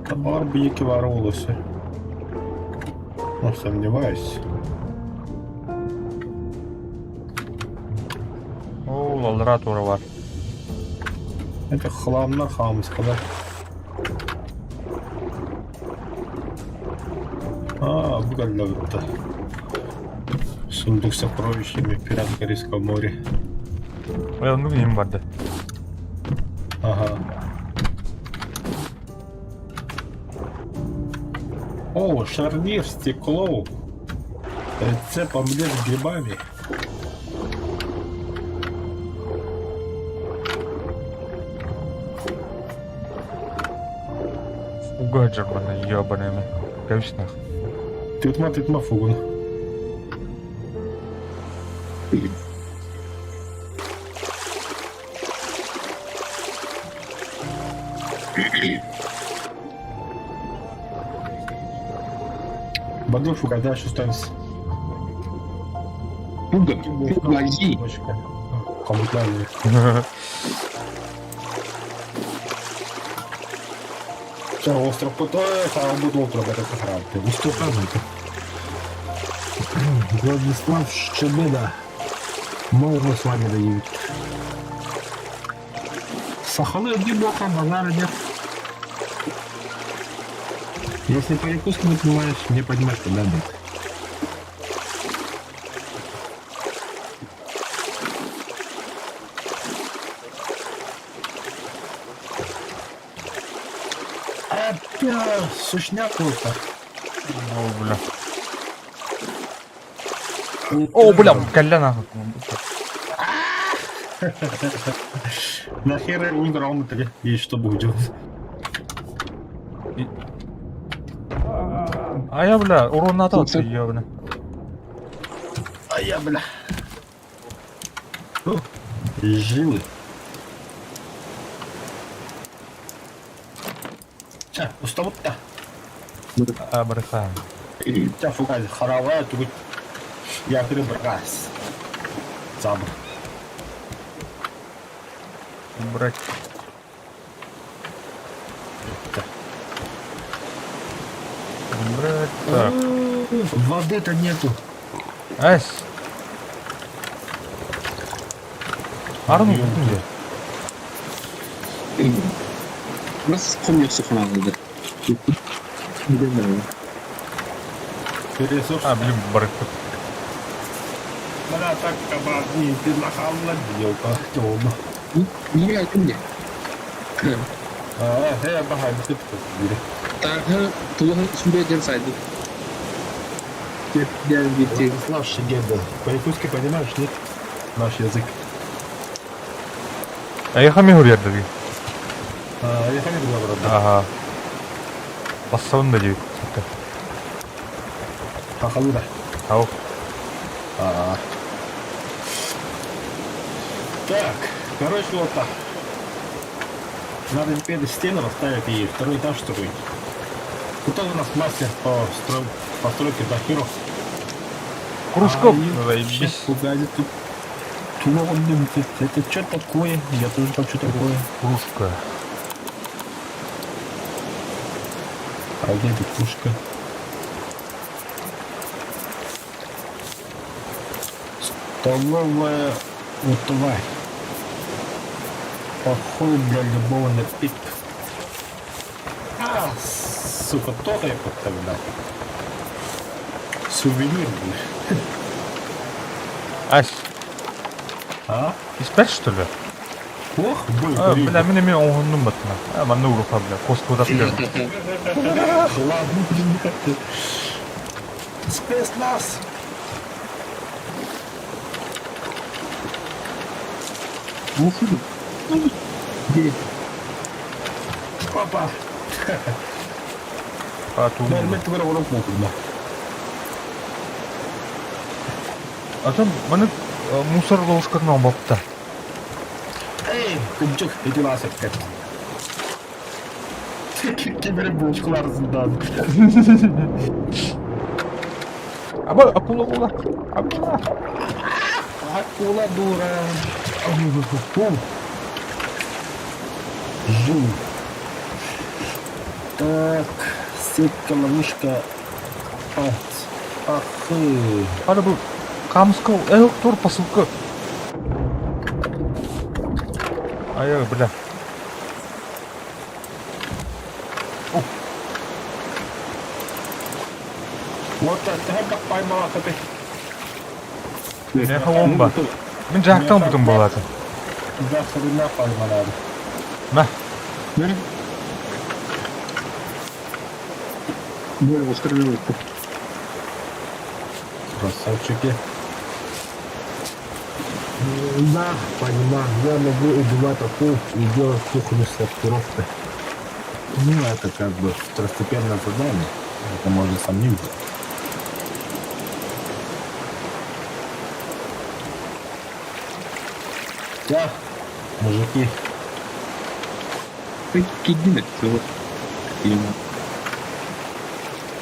Табаар биики баара олосы. Ну, сомневаюсь. Оо, аллараа туора бар. Это хламнар хаамыскалар. А, бу кэллэ бытта. Сундук с сокровищами пират Карибского моря. Ой, оннук иһин барда. Ага. О, шарнир, стекло. Рецепт омлет с грибами. Угаджар манна ебаными. Кэбис нах. Тытма, тытма фугун. Бадуфу, когда что станется? Фуга, фугази. Коммутальный. Ча, остров Путой, харамбут остров, это храм. Ты уступай, Владислав Щебеда. Можно с вами доедет. Сахалы одни боком, базара нет. Если по-якутски не понимаешь, не понимаешь, куда быть. Опять сушняк просто. О, бля. О, бля, кэллэ нахуй. Нахер уйдрал и что будет? А я, бля, урон надо, ебаный. А я, бля. Жилы. Ча, устабытта. Абрахам. Ча, фугай, харавая тугут. Якры брас. Забр. Брать. Брать. Так. Воды-то нету. Эс. Арну бүтүн дии. Бас хомуйсухунаалыды. Ресурс. А, блин, барыкпыт. Бля, так кабан, не, ты нахалла делка, тёма. Не айтым де. А, э, бахай, ты тут. Тағы тулығы сүмбе ден сайды. Владислав Шигеда. По-якутски понимаешь, нет? Наш язык. А я хами хурьердыги. А, я хамид говорю, да. Ага. Бассабын да диэбит. Пахалуда. Ау. А. Так, короче, вот так. Надо теперь стену расставить и второй этаж строить. Кто у нас мастер по постройке дахиров? Кружков. А, Заебись. Погоди, тут Это что такое? Я тоже хочу такое. Кружка. А где эта кружка? Столовая утварь. Подходит для любого напитка. А, сука, то я тогда. Сувенир, блин. Ась. А? Испэт что ли? Ох, бой, А, бля, мин эмиэ оҥоһуннум баттына. А, манна уруха, бля, кускуудап көрдүм. Ладно, блин. Спецназ! Опа! А, туу. Бәрмет түгөр орон куукунна. Атын маны мусор ловушкатын оҥорбуттар. Эй, кынчык, ити лаасык. Ким эрэ булочкаларсындаан. Аба, акула була. Акула. Акула дура. Жу. Так, сетка, ловушка. Ах, ахы. Ары бу камска эл тур посылка. Ай, бля. Вот төһө паймалаатыгый? Миэхэ уон ба. Мин дьаһахтан ылбытым буолаата. Дьахсарына паймалаады. Мэ. Красавчики. Да, понимаю, я могу убивать акул и делать кухню с сортировкой. Ну, это как бы второстепенное задание. Это можно сам не сделать. Да, мужики. Кидин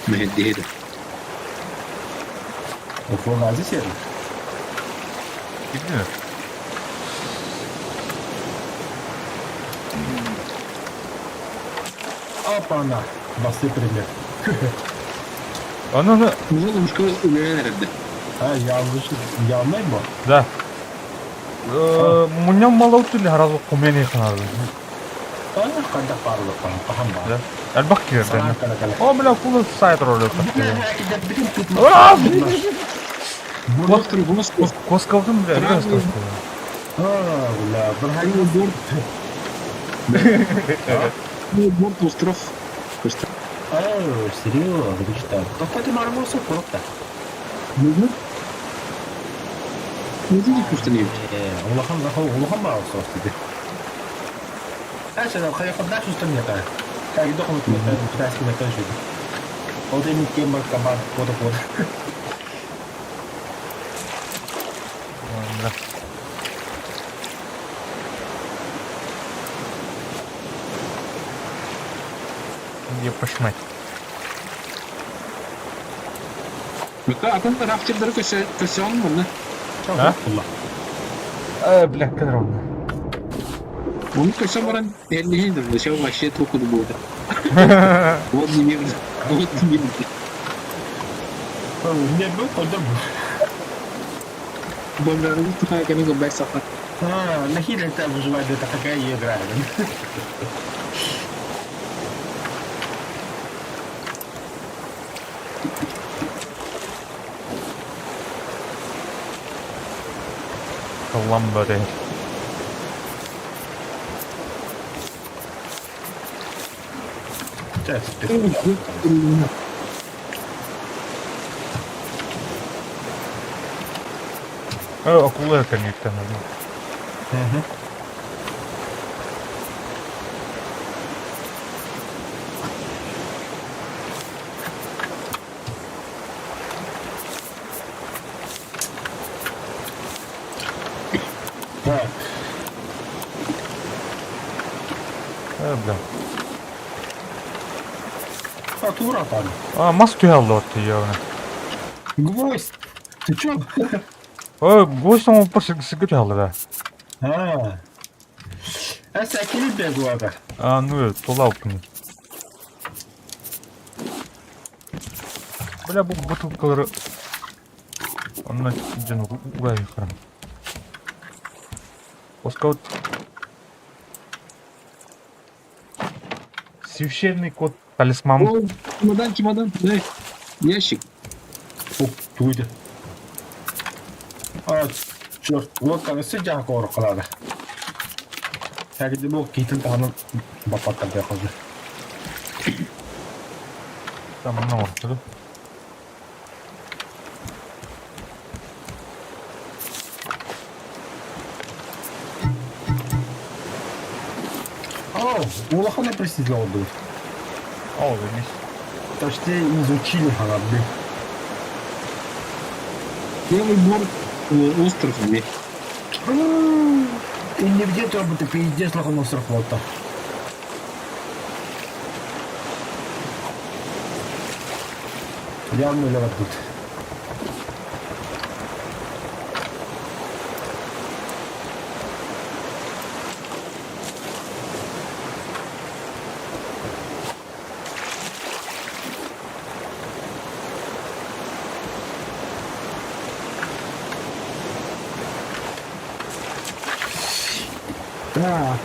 Мэһэрдиһэр. Уфунази серый. Кидин. Опа-на, басты предмет. Аны аны Ушка үлэлээн эрэрдэ. А, ялгыш, ялмай бу. Да. Мунньан малау түлі харазы кумени ханады. А, хайдах баарлык пахан баар. Да. Элбэх киирдэ. Санаан кэлэ кэлэ. О, бля, кулы сайт ролю. Остров, остров. Коскалдым, бля, Правильно. элбэх А, бля, Правый борт. Правый борт остров. Остров. О, серьезно, ты что? Какой ты мармур супруг-то? Ну, ты не не Улахан, улахан баар остров тебе. А, сейчас, хайа ходна, что мне так? Как дохнут, 15 минут тоже. Вот и не тема кабан, вот вот. Бля. Епошмать. Атын рафтердары көсөөн мына. А? Бля, кадровна. Оны көсө баран эллиһин да все вообще толку будет. Вот не мир. Вот не мир. Не был, подобный. Бомжары тухай кene гобай сафа. А, нахер это выживать, это такая игра. Коломбо дей. Акула коннектен. Угу. Так, Бля. а тура там. А, мас түһэллэ отты явно. Гвоздь! Ты чё? Ой, гвоздь он просто сыгы түһэллэ да. А. Эсэ кили бегуага. А, ну, тула упны. Бля, бу бутылкалары Онна ден угай храм. Оскаут. Священный кот талисман. О, чемодан, чемодан, дай. Ящик. О, туйды. А, черт, вот кажется, жақ орқалады. Тәгіде бұл кейтін тағының бапаттар бе қозы. Там на орты. О, улахан присидел был. О, здесь. Почти изучили корабли. Левый борт остров мне. И не где то ты пиздец лахан остров вот. Явно үлэ барбыт. Так,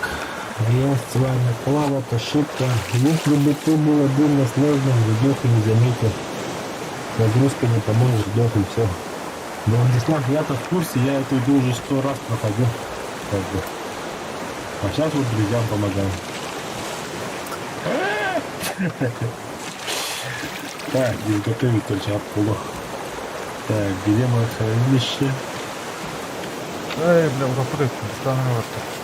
я с вами плавать ошибка. Если бы ты был один на сложном, вздох и не заметил. Загрузка не поможет, вздох и все. Да, Владислав, я-то в курсе, я эту игру уже сто раз проходил. Как бы. А сейчас вот друзьям помогаю. Так, изготовить только акулу. Так, где мое хранилище? Эй, бля, утоппут эбиппин, тустанан барта.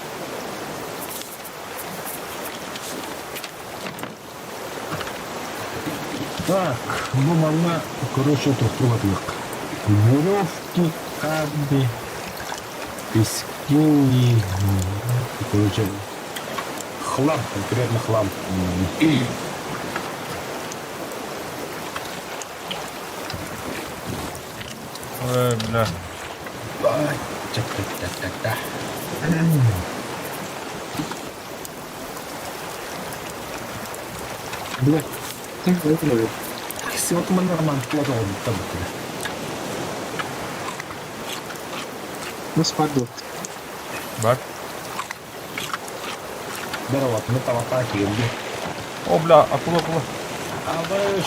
Так, ну манна, короче, туттубатылык. Веревки, кабли, пески, короче, хлам, конкретно хлам. Эй, бля. Ай, чак-чак-чак-чак-чак. Бля, так выигрывает. Всего нормально, плохо там. Ну, спадут. Бар. Здорово, мы там атаки, где? О, бля, акула, акула. А вы ж...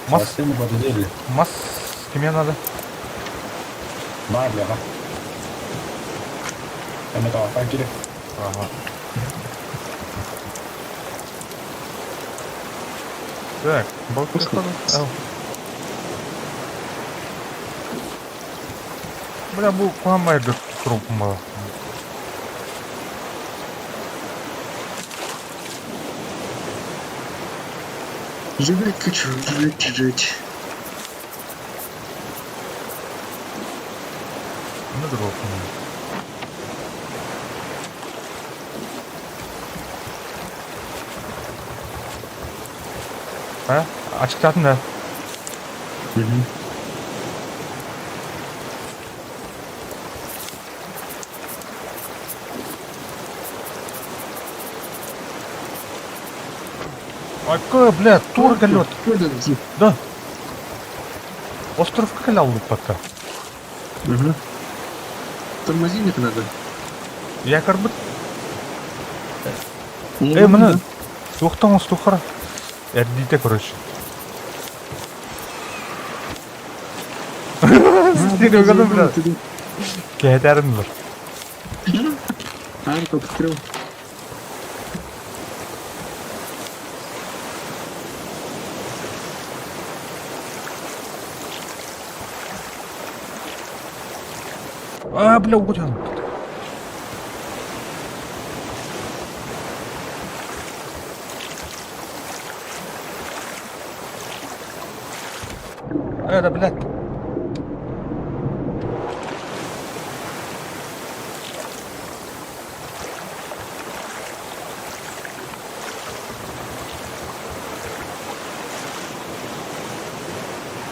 Мас, Совсем подудели. мас, кимиэ надо? Да, бляха. Там это атаки. Ага. Так, балка Вкусно. Ау. Бля, бу куһаҕан трупма. Жрать хочу, жрать, жрать. Ну, дроп. А? Ачыктаатын да. Угу. Айка, бля, тур кэллэ. Куда? Да. Островка кэлэ аллыппакка. Угу. Тормозить надо. Я карбыт. Э, мына туохтан оҥостуоххара. Эрдиитэ короче. Серега да бля. Кэһэтээрин ылар. Арка открыл. А, бля, угоден. Это, блядь.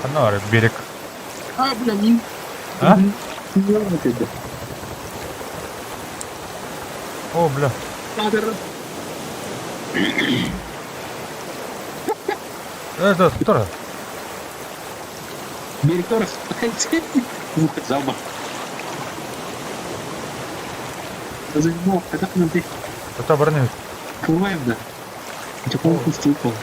Ханна берег. А, бля, не... А? Не вот это. О, бля. Надо... Это, кто? Берег Выход за борт. Заебал, когда к нам Это броня. Плываем, да. Такого упал.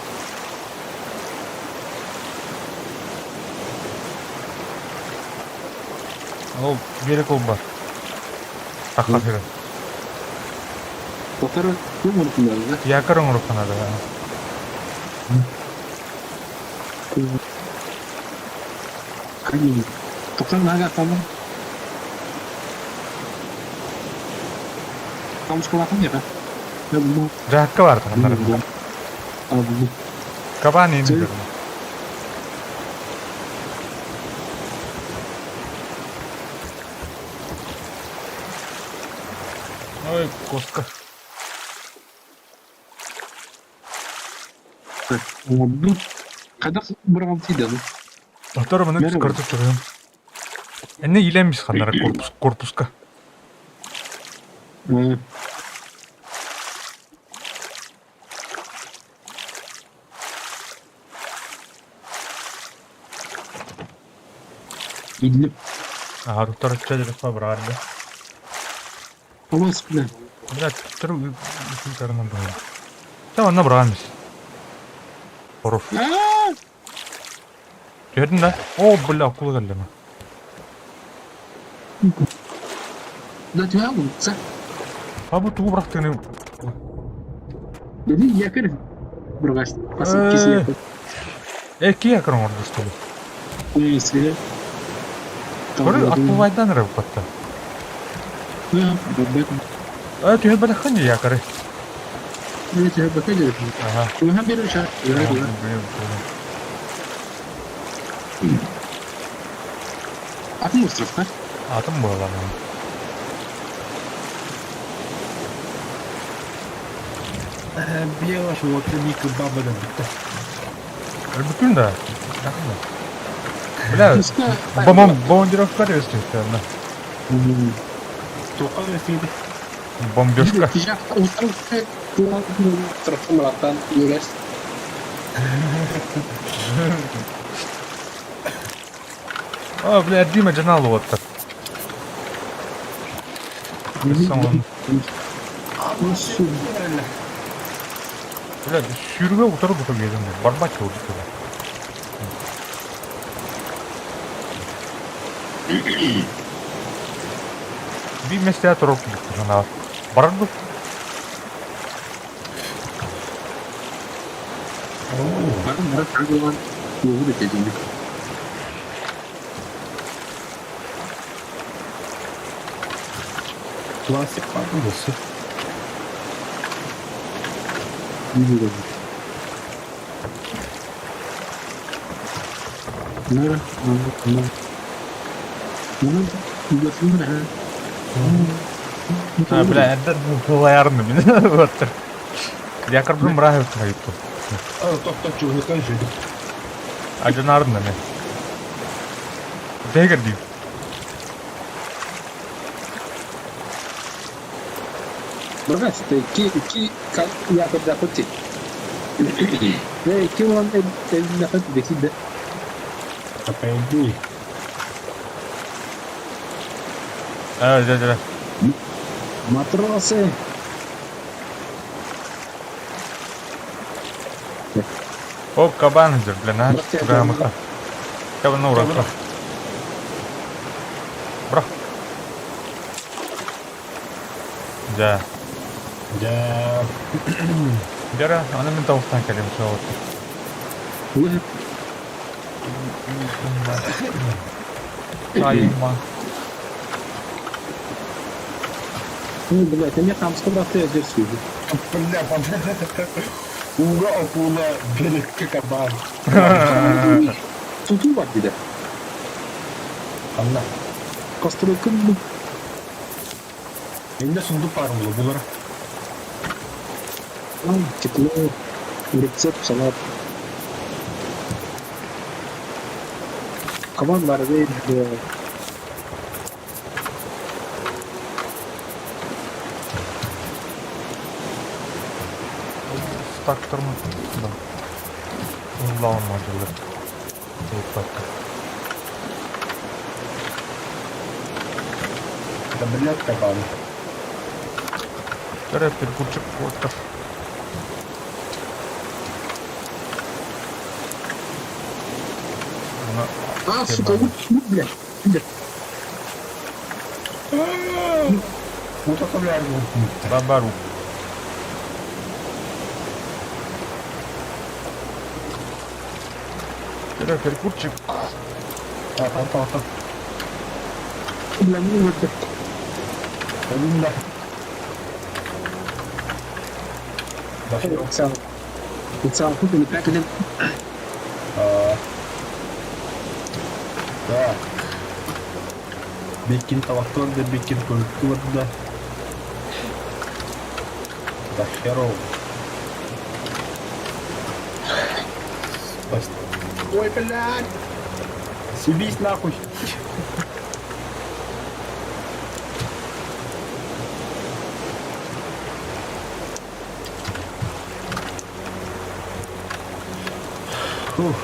Ол берег ол бар. Тахха сирэ. Полтора ну, надо, да? Якорь оҥоруохха наада. Камень. Только нога там. Там школахан нет, а? Я думал, Дьаһакка баар таханнар. А, ну, Кабан иин Цель. Ой, коска. Оҥордум. Хайдах быраҕан тиийдэ Оттор маны Мэр кырдык турыам. Энне илэммис ханнара корпус корпуска. Идлиб. Аха туттар дьарыкпа быраҕар да. Олус бля. Бля туттар ыытарынан быһа. Чэ манна быраҕан мис. Хоруф. Түһэрдин да? О, бля, акула кэллэ ма. Да түһэ ца. А бу тугу бырахтыгыный? Dedi якорь бырҕас. Пас киси якорь. Э, ки якорь оҥорду что ли? Если. Көрү отплывайдан эрэ буппатта. Да, Э, түһэрбэтэххин дии якоры. түһэрбэккэ диэри. Ага. Уһан берер шар. Атын островка? Атын буолан. Белаш вот ник баба да битте. Өлбүккүн да. Бля, бомбардировка рестиктер. Тоққа рестиги. Бомбежка. Островка өләс. А, бля, Дима Джанал вот так. Бля, сүүрүгэ утары бука биэрэн барбат oldu кэлэ. Биир миэстэҕэ турар курдук санаа. Барар дуу? Пластик падалысы. А, бля, это тулаярны мин. Вот. Якорбын быраһып хайыттым. Тохточу, не скажи. Ажанардын эме. Дегер дейм. Брат, ки ки как я когда хоть. Эй, ки он на хоть беки да. Пойди. А, дьэ, дьэ. Матросы. О, кабан идет, бля, на, грамотно. Кабан, ну, ура. Бра. Дьэ. Дьэ. Дьэ, аны мин тоҕустан кэлим суох. Сайма. Ну, блядь, а мне там сколько ты одерсу. Бля, Уга акула, берекке кабан. Туту бар диде. Анна. Постройка ну. Менде сундук бар булар. Булар. Тепло. Рецепт салат. Кабан бар да. Стактормы? Да. Уллаun модулы. Тейпатта. Да, блядь, кабан. Төрө перекурчик оттор. А, сука, вот, блядь. Блядь. Вот это, блядь, Бабару. Төрө перекурчик. А, там, там, там. Бля, ну вот. Один, да. Цел. Купили пять лет. Так. Бекин тавахтор да бекин культур да. Да херов. Ой, блядь! Съебись нахуй! Фух.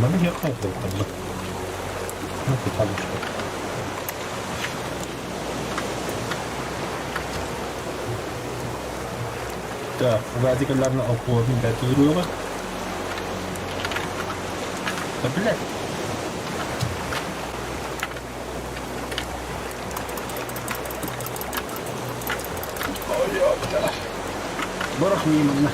Маны киһиэхэ хайдах Ну, хотя бы что. Так, радикалларны окуорун бэтируга. Да, блядь. Ой, ёпта. Борох мимо.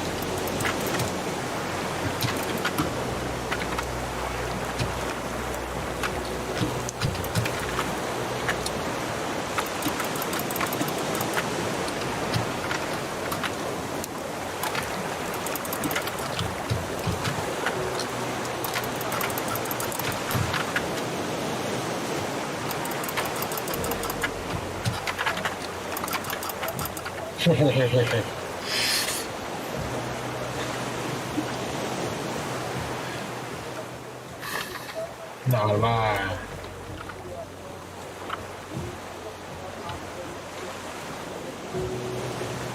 Хе-хе-хе-хе. Нормально.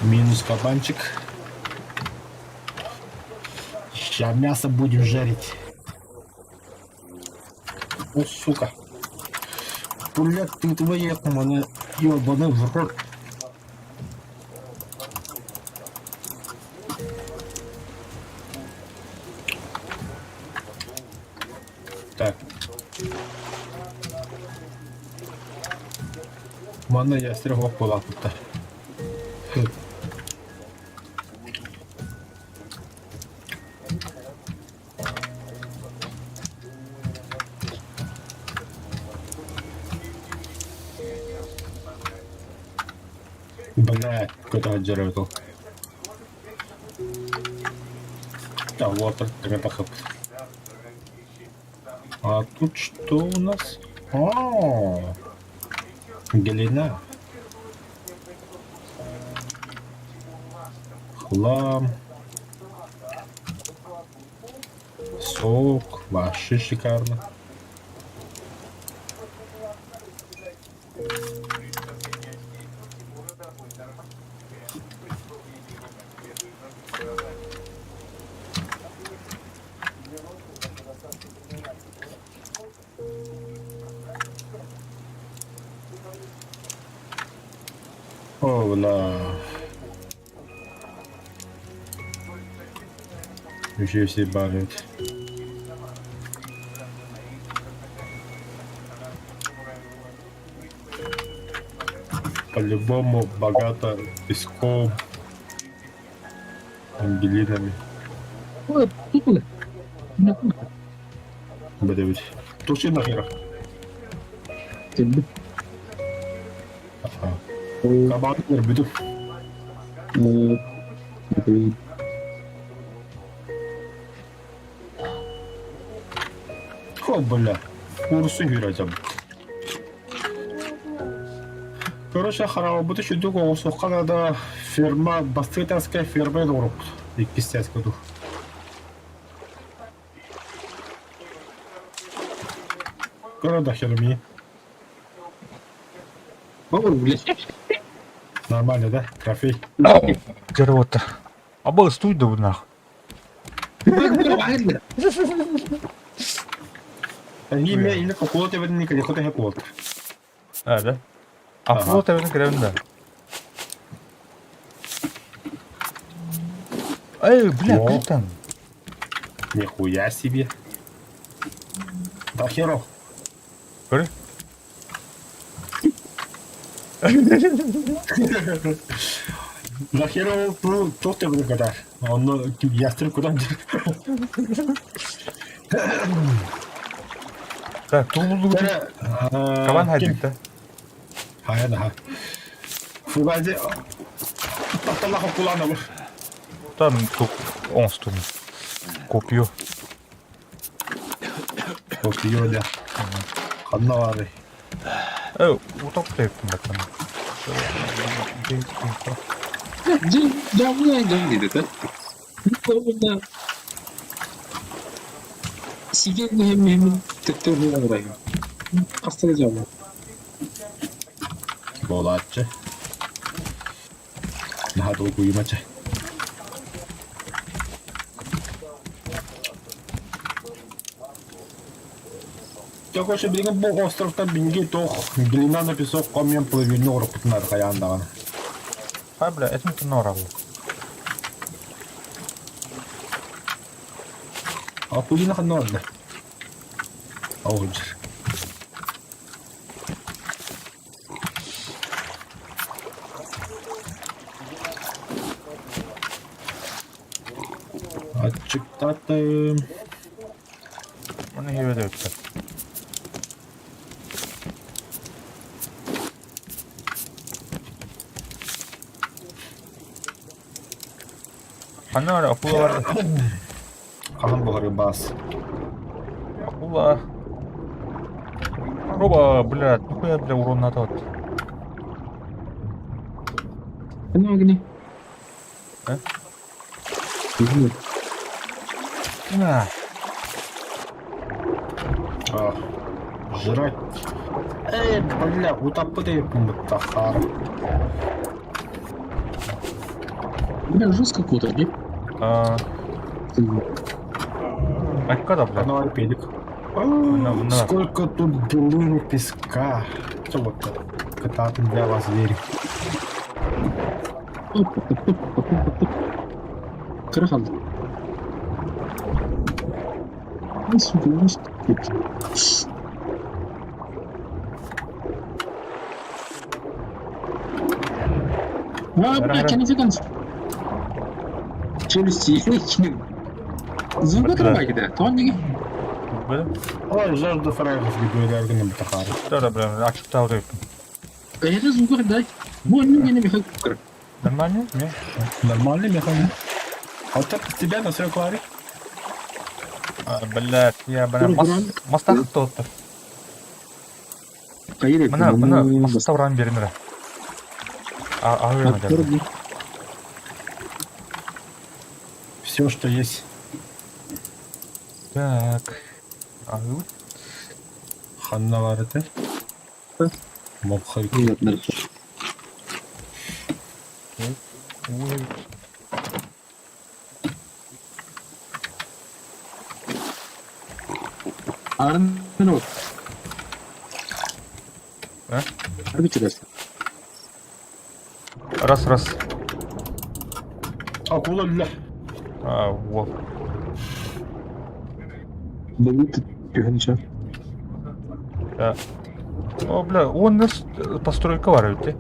Минус кабанчик. Сейчас мясо будем жарить. О, сука. Блядь, ты твоя маны ебаный в рот. Так. Манна ястреб буолааппыттар. Бля, какой-то отдираю Да, вот, это хп. А тут что у нас? О, глина. Хлам. Сок. Вообще шикарно. О, бля. Еще все багают. По-любому богато песком, ангелинами. Ой, тут Блять. Туши нахер. Ага. Кабан бүтүп. О, бля. Курсы хүрэтем. Короче, харабыты сүдүк оҕусуохха да ферма, бастыытаскай ферма оҥоробут. Иккис сээскэ дуу. Көрө да херми. Ой, блядь. Нормально, да? Трофей. Дьоруота. Аба ыстуй да нах. Имя или какого-то не какого-то. А, да? А флот эбэтин кирэбин да. Эй, бля, О. капитан. Нихуя себе. Да херов. Көрө. Да херов, ну, туох ты буду Он ястреб куда Так, тулулугу. Кабан хайдык да. Хайа да. Фугази. Тапталлах кулана бу. Там тук оҥостум. Копье. Копье да. Ханна бары. Э, уток тэптин баттан. Дьэ, дьон диэтэ. Уонна сигэн иһэн төттөрү оҥоройун. Хаста да дьаабы. Буолааччы. Наһаа долгуйумача. Короче, билигин бу островтан биһиги туох глина на песок хомуйан плавильня оҥорбутун хайаан даҕаны. Хай, бля, этим туннараллар. Акулина ханна барда? Оҕуйдьар. Аччыктаатым. Оны хебе өттө. Ханна бар акула бар. Хаһан буһары баас. Акула. Роба, блядь, нахуя, бля, урон надо. Ханна гини? А? Билбэт. На. А, жрать. Эй, бля, утаппыт эбиппин бытта хаар. Бля, жестко куда, не? А, Айка бля. Давай педик. На, на. Сколько тут глины песка. Что вот кататын для вас верю. Кыра хаалла. Ай, сука, ну А, бля, кэнники Челюсти кини. Зуба кырбайгыда. Тоон диги. Бля. Ой, жажда фрагов гидроэргоном бытахары. Да, бля, ачыктау деп. Кайда зуба дай. Бу анны гене Михаил кыр. Нормально? Не? Нормальный механизм. А вот так тебя на свою клаве. А, блядь, я, бля, мас мастах тоттыр. Кайда. Мына, мына маста уран бермере. А, а, Все, что есть. Так. А, Ханна бар это. Мокхай. Ой. Арын вот. А? Арбитраж. Раз, раз. Акула бля. А, вот. Былыт түһүнчө. Да. О, бля, он нас постройка бар ведь.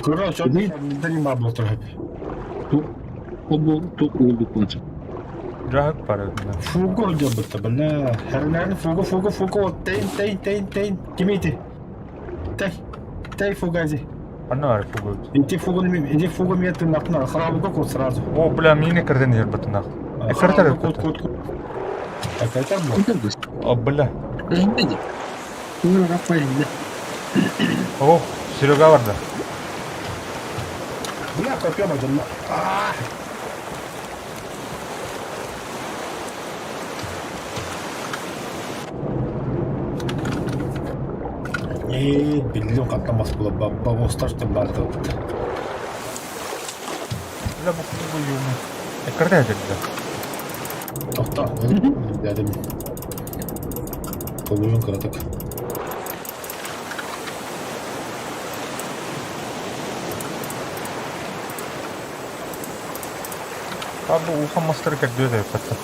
Короче, он не бабло трогать. Ту обо ту улду конча. Жак бар ведь. Фуго дебыта, бля. Хернен фуго, фуго, фуго. Тейн, тейн, тейн, тейн. Кимити. Тэй. Тэй фугази. Ана бар фугу. Иди фуго, иди фуго метр на храбу кот сразу. О, бля, мини кірден ер бітін Экартер Кот, кот, кот. Так, это было. О, бля. Энди. Тура рапайында. О, Серега бар да. Бля, копьем один. А! Э, биллим каттамас була бабостар барды. Бля, бу фугу юмы. Экартер деді. Тохта, дедим. Толуйун кыратык. А бу уха мастер кірді деп бітті.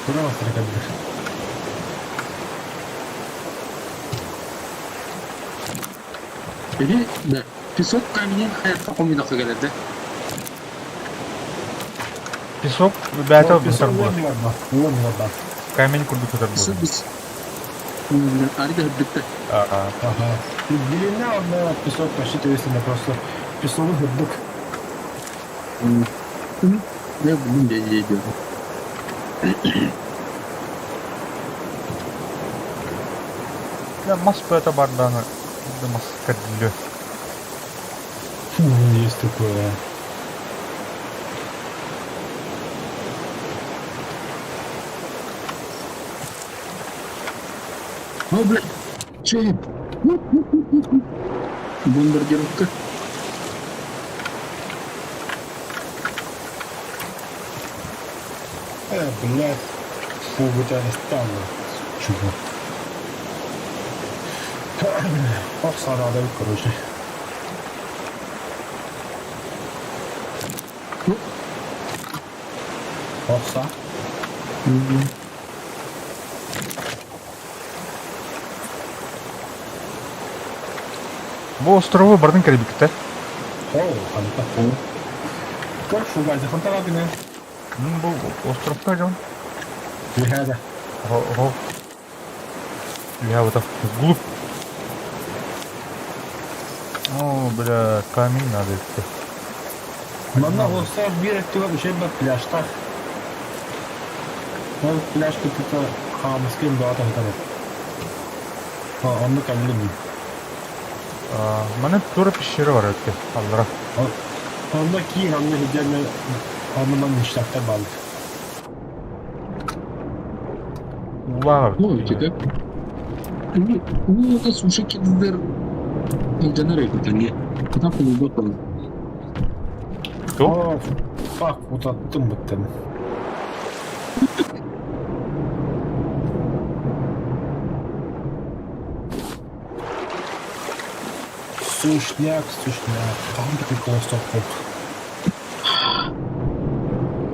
Куда вас рекомендуешь? Или да. Песок камень хаятка комина кагеледе. Песок бәті бұтар бұл. Уон вода. Камень күрді көтер бұл. Біз Арида бітті. А, Ага. Длина одна песок почти если на просто песок гудок. Ne bunun dediği diyor. Бля, мас бөтө бардааны мас кэрдиллиэ. Есть такое. О, блядь, че? Бомбардировка. Блядь, фу, у тебя стало. Чего? Ох, сарада, короче. Ну. Охса. Бу острову бардын кэлбиттэр. О, ханта. Көр фугази, ханта гына. Бу островка дьон. Лихада. О, Я вот так вглубь. О, бля, камень надо идти. Манна остров биир өттүгэр үчүгэй бар пляжтаах. Ол пляж кытыыта хаамыскын бөҕө сытар. Онно кэллим. Манна тура пещера бар өттө, аллара. Онно киин, онно сидиэн, онно манна ништяктар бааллар. Улаҕа. Ну, тебе. Ну, ну, это суши кидер. Инженер это не. Куда полугода? Кто? О, fuck, утаттым бүттім. Сушняк, сушняк. Там такой остров был.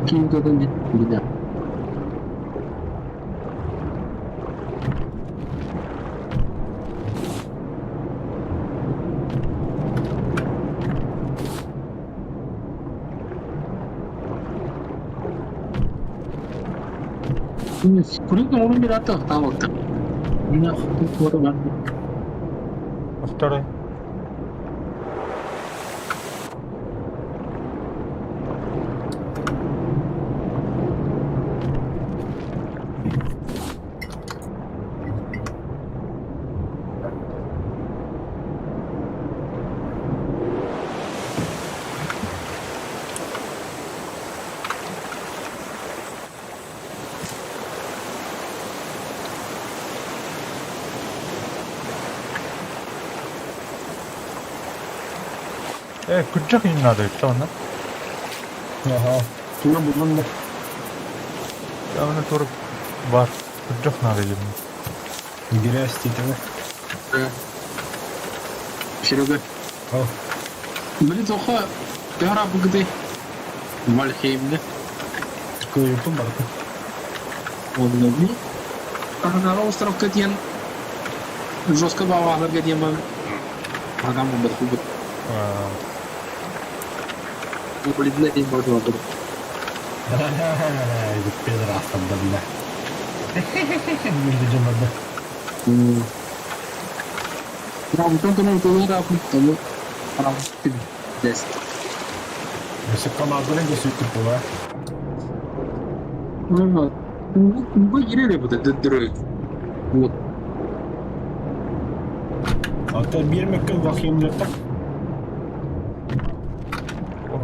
Ким-то не меня. Курик оҥорон биэрээт тахтаабакка. Второй. Күрдьэх иин надо это онно. Ага. Тура булдum да. Оны туруп бар. Күрдьэх надо диэн. Грязь титеме. Серега. О, Блин, тоха тара бүгді. Вальхеймде. кыйытым бар. Онно би. Ага, островка диэн жестко бааларга диэн бар. Адам бу бу. Блин, не бар бар. Пидорас да, бля. Между да. Прям только на тулара тому прям десять. Если команду не гасит, була. Ну, бу кирели бу дыры. Вот. А бир мөккөн вахим так.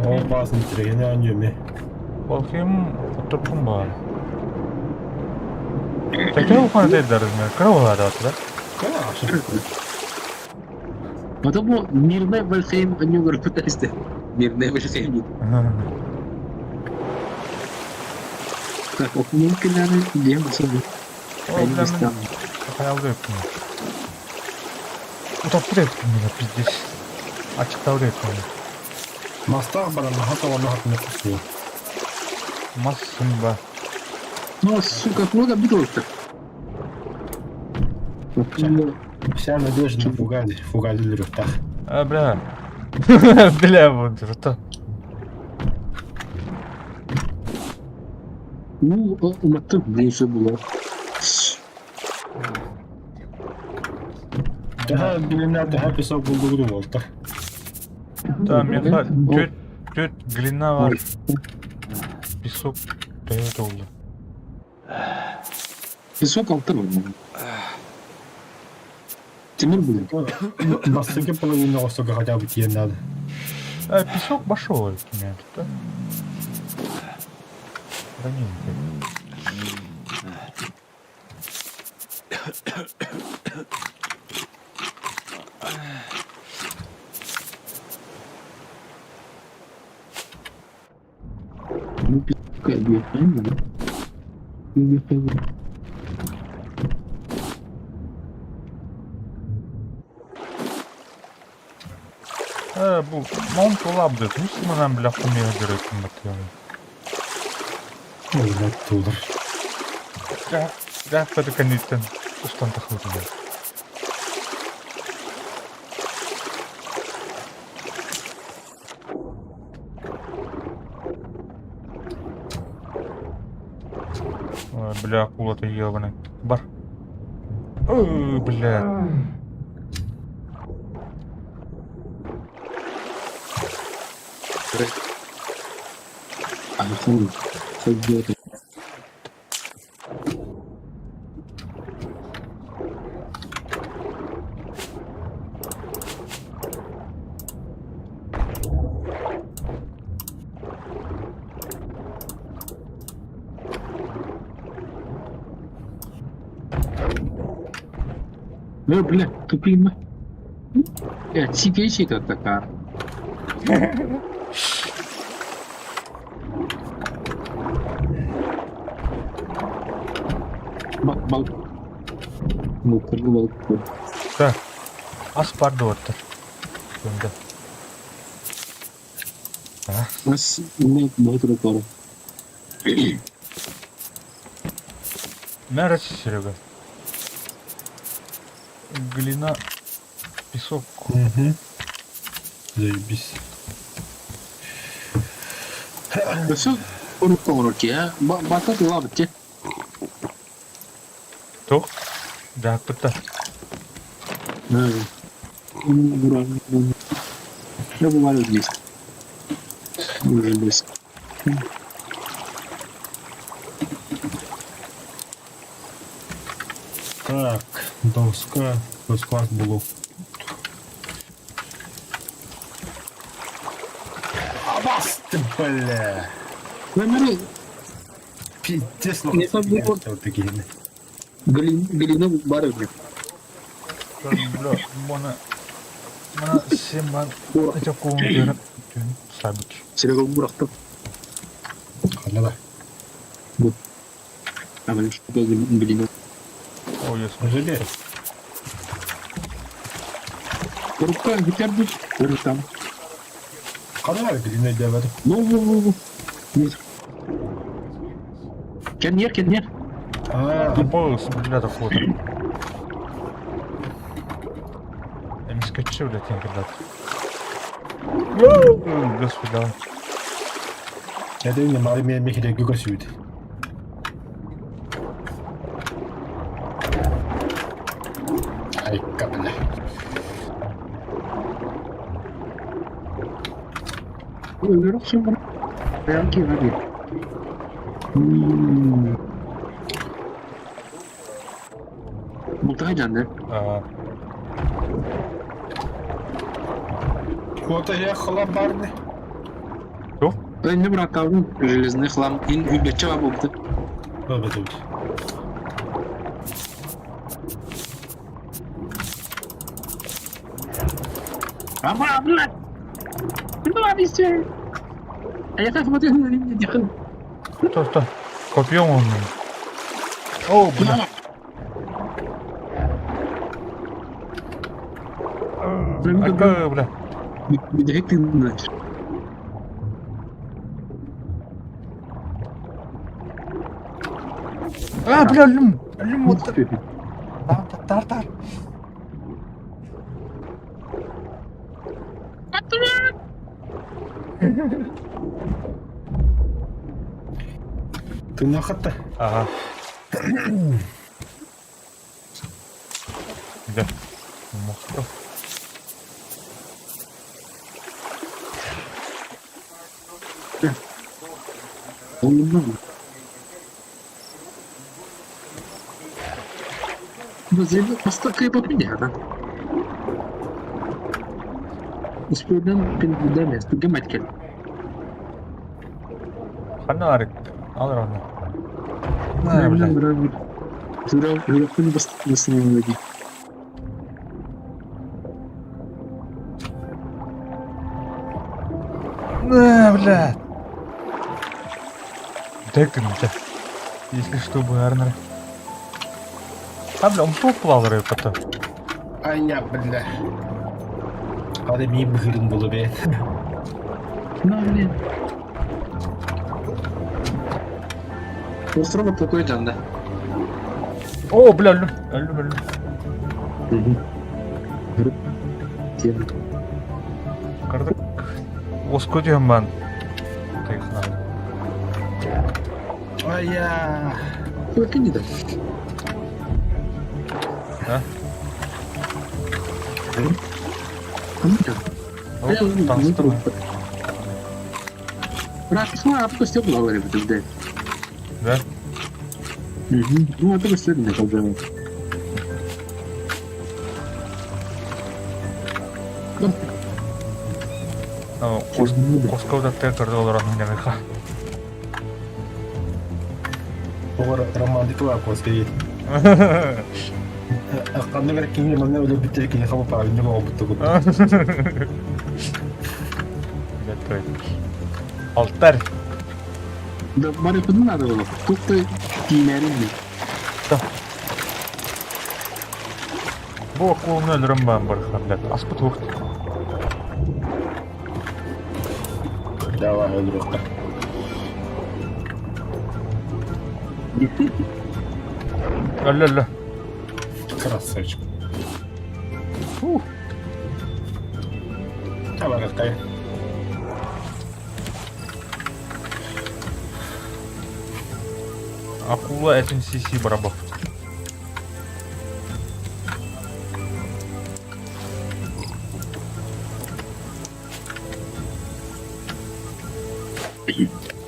О, басын трегене аньюме. Балким оттурпун бар. Тэкэ ухана дейдер размер. Кыра болады да? Конечно. Потому мирный Вальхейм они говорят, пытайся. Мирный Вальхейм. Так, мөмкин әле дем собой. О, бля, мен хаялды өттүм. Утаптыр өттүм меня, пиздец. Ачыктабыр өттүм. Мастақ бар, хата вана хат не Мас сымба. Ну, сука, много битвов-то. Вся надежда на фугази, фугази рюктах. А, бля. Бля, вот это. Ну, уматтым, больше было. Daha bilinler daha песок булду болду. Да, меха, төт, төт глина бар. Песок. Да это oldu. Песок алтын. Тимир блин. Бастакы половина оҕосторго хотя бы тиийэн надо. Песок большой нет, да? Раненький. Ну, пи***ка, да? Бу Mount Olabdı. Müslüman'dan bile kumaya gerektim bakıyorum. Ой, тулар. Дьэ, кэнниттэн устан тахсыбытым. Ой, бля, акула ты ебаный. Бар. Ой, бля. А, хуй. Сойдет. Ну, бля, тупина. Бля, типичный такая. Бал. Ну, бал. Так. Ас барды оттар. Önde. Бас не мотор. Мэрос, Серега. Глина, песок. Угу. Заебись. Все руки, Батат лабте. Тух. Да, кutta. Я бываю здесь. Уже здесь. Так, доска, склад було. Абас ты, бля! Номеры Пиздец, Не забыл. такие. Глина барыбер. Бля, мона... Мона семан... Это кунгера. Сабыч. Серега Бурахтов. Ханада. А, блин, что за глина? Ой, я смотрю. Желе. Рука, гитар там. Ханада, глина девер. Ну, ну. Кеннер, кеннер. А, Тупой, бля, такой. Эмискачы, бля, тем, ребят. Господи, давай. я не мары мне мехире гугасют. Ай, бля. Бултайдан, да? Куда я хлам барны? Да не бракавын, железный хлам. Ин үбече болды. Вот тут. Ама, блядь! Ну, объясняй. А я как вот не дихал. Что, что? Копьем он. О, бля. Айка, бля. Бедек ты знаешь. А, бля, лүм. Лүм вот. Тар, тар, тар. Ты нахата? Ага. Да. Мохто. Он Ну, заебал, просто крепот меня, да? Успуордун пингвиннэр түргэн кэл. Ханна арык? Алар онно. На, бля. Сүрэхпин бастыҥ дии. На, бля. Дай ты, Если что, баарнар. А, бля, он топ плавает потом. Айя, бля. Hadi мин быһырын булу бе. На, блин. Острова такой да. О, бля, өллүм. Өллүм, өллүм. Кырдык. Оско түһэн баан. Тайхана. Айя. Только не да. А? Таҥастар. Раз, а то все было, говорит, Да? Угу. Ну, а то все не проблема. Коско даттар көрдө олорон ханньаныха. Оҕор романтикалар коскей. Ханна бер кини манна өлө бүттер кини хаба правильно болбутту курдук. Алтарь. Да, бары куда надо было? Тут ты киинэрин Да. Бу акуланы өлөрөн баан барыха, блядь. Аспыт уһук. Давай өлөрөххө. Өллө, өллө. Красавчик. Фух. Давай какая. Акула SNCC барабах.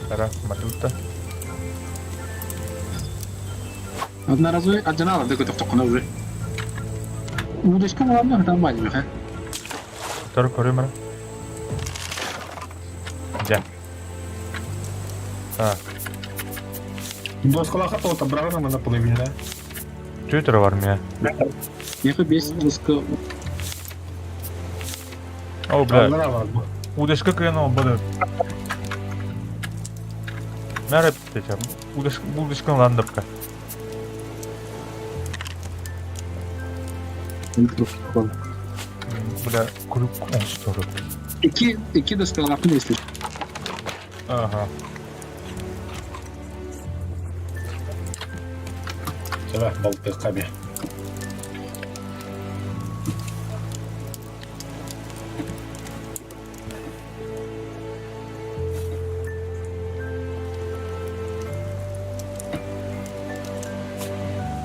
Кара, Матюта. Одноразовый одинал, такой тоқтоқына уже. Удочка ладно, нормально, ха. Второй көрөмөр. Дьэ. Так, Доскалаха тота брагана мана половина. Твиттер бар мия. Ехо бес доска. О, бля. Аллара бар. Удочка кыйын олбады. Нары питечем. Удочканы ландыпка. Бля, күлүк оңстору. Iki, iki доскалафын если. Ага. Давай балтыкка бе.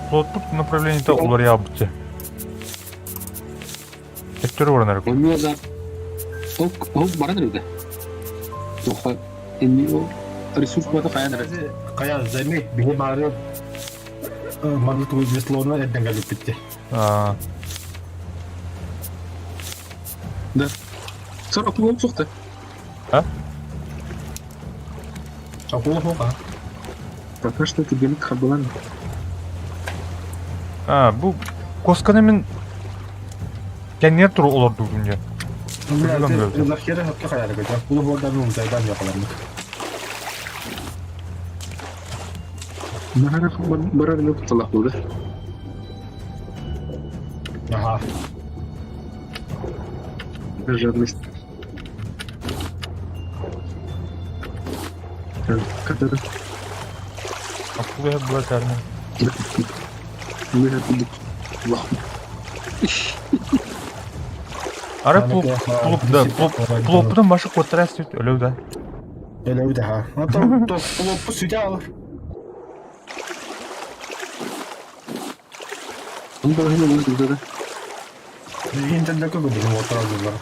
Плотпут направление-то уларья бутте. Сектор баранар. Онуа да. Оп, оп, баран рүдэ. Тоха, энни о ресурс бата каян рүдэ. Кая заметь, биһи бары маннык веслоны эрден кэлиппитти. А, Да. Сор акула сухта. А? Акула хоха. Пока что это гелик хабалан. А, бу косканы мен кэннер туру олордугум дьэ. Бля, захера хапка хаяры көтө. Акула ходан умтайдан якалармык. Нахара барар лөк талак болды. Ага. Жадность. Так, который... Акула была термин. Мы это Ара плоп, плоп, да, плоп, плоптан башы коттара сүт өлөв да. Өлөв да. А то то плоп сүтэ алар. Он должен был да. Интернетке көбүгүн отуралар.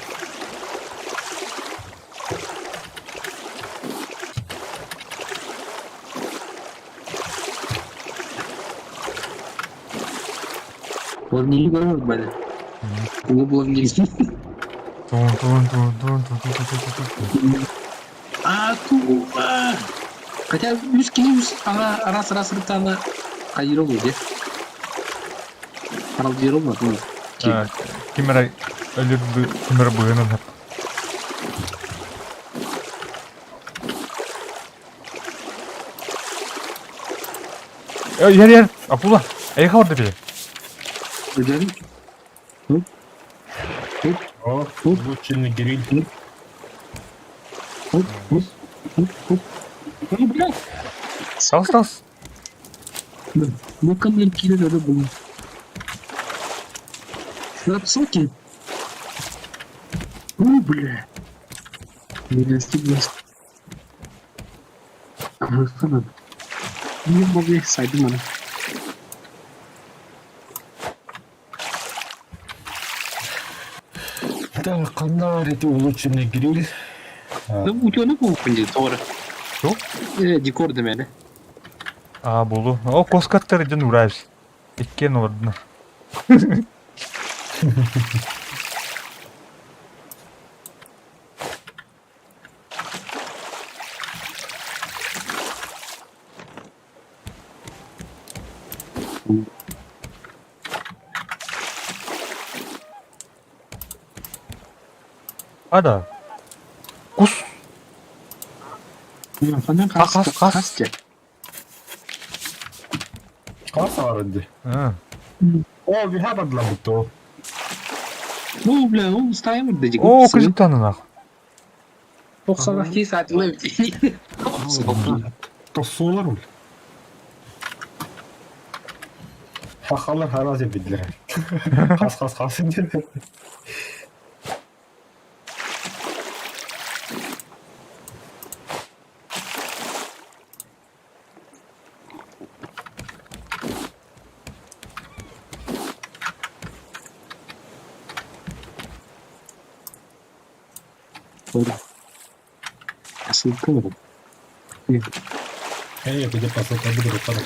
Плавнили город, Баня. Углы плавнили. Тун тун тун тун тун тун тун тун тун. Акула! Хотя үс киһи үс ана араас араас сырыттаҕына хайыыр буолуо дии. Аралдьыйар буолуо. Ким эрэ өлөр ким эрэ быһынан хап. Иһэр иһэр акула эйиэхэ барда били. Өдөрүн. О, улучшенный гриль. Ну, блядь. Тас тас. Ну-ка, мне киирэр өрө булун. Рапсоки. Ну, бля. Меня стигнешь. Аһыахха Биир буолуо сайдым аны. Так, ханна эти улучшенный гриль? Ну, утенок буолбун дии, тоҕо эрэ. Туох? Декор дэмэни. Аа буолуо. О, куоскаттар дьон уурайбыс. Иккиэн олордунар. Ада. Кус. Ханан Хас, хас хас. хас дьэ. Хас арынды. Аа. О, виха бадлабыт. Ну, бля, ол ставим дадик. Оо, кырдьыктаанын Тохсалахти саатылы Тоссуулар ул. Хахалар хараз билдилер. Хас хас хас диэн. Ссылка вот. Эй, где посылка буду руками.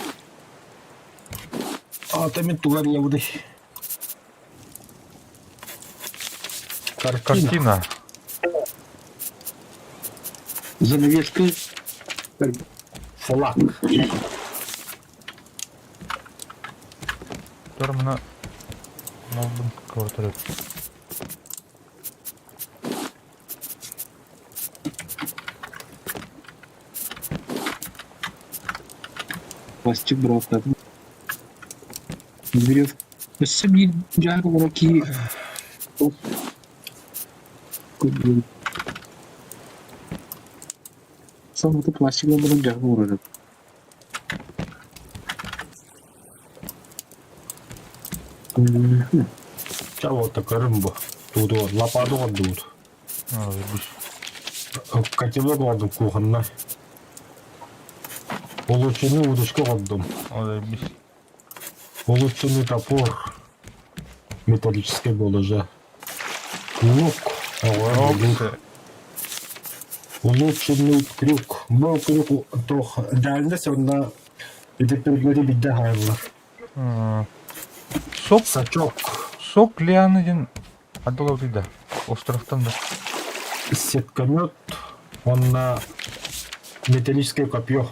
А, там и тугар я буду. Картина. Картина. Занавеска. Флаг. Тормына малбын квартиры. Пластик брат. Берев. Өссө биир дьаар олоро киһи Самото пластик баран дьаһы уурар. Чаво көрүм бу. Тууду лападу гордубут. Котелок гордум кухонна. Улучшенный удочку гордум. Улучшенный топор. Металлический был уже. Лук. Лук. Улучшенный крюк. Был крюк тох. Дальность он на предмете бидде хайыллар. Сок. Сачок. Сок лианы диэн адылабытый да. Островтан да. Сеткомет. Он на металлическое копье.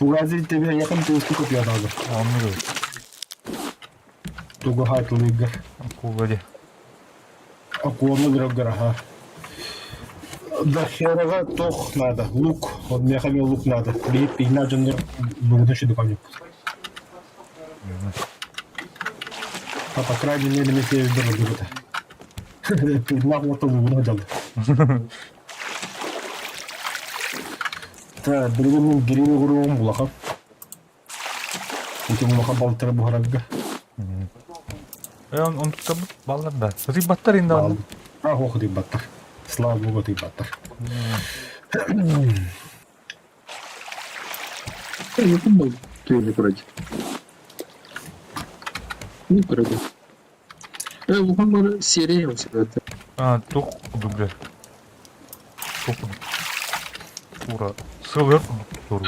Фугази тебе якын туйский копье дады. Оннук Тугу хайтылыгар. Акула дии. Акуланы грабгар, Да херага тох надо. Лук. Вот мне хамел лук надо. Бип пигна жоннор бүгүнү шүдү А по крайней мере мен себебі бір Пигна вот лугуна жалды. Та билигин гирини куруум улахан. Ити улахан балтара буһарарга. Он тут баллар да. Рыбаттар инде анда. А, ох, рыбаттар. Слава богу, рыбаттар. Улахан серия А, тух дубля. Тух. Ура. Сылыр туру.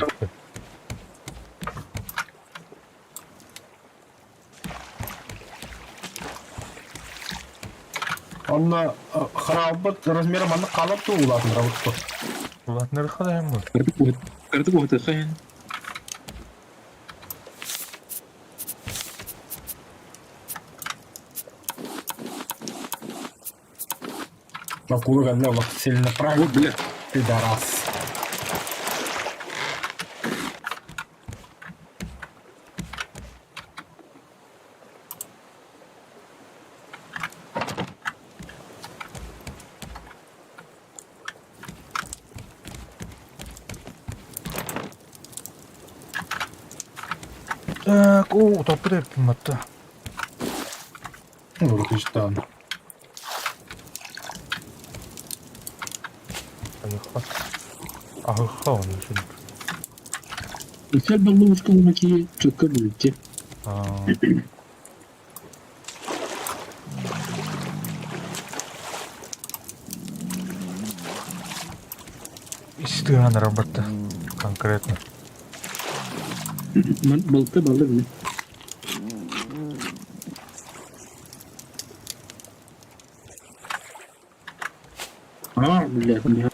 Онно хараалбыт размера маннык хаалар дуу улаатыннарабыт дуо? Улаатыннарыахха да буолар. Кыратык уһатыахха иһин. Акула кэллэ олох сильно О, бля. Пидорас. Так, о, утоппут эбиппин батта. Урукуштан. Айыхха. Аһыхха оны сүн. Исәл баллуушка мунакие чөккө бүлүтте. Истыган работа. Конкретно. Балта балыр не? А, блядь, бля.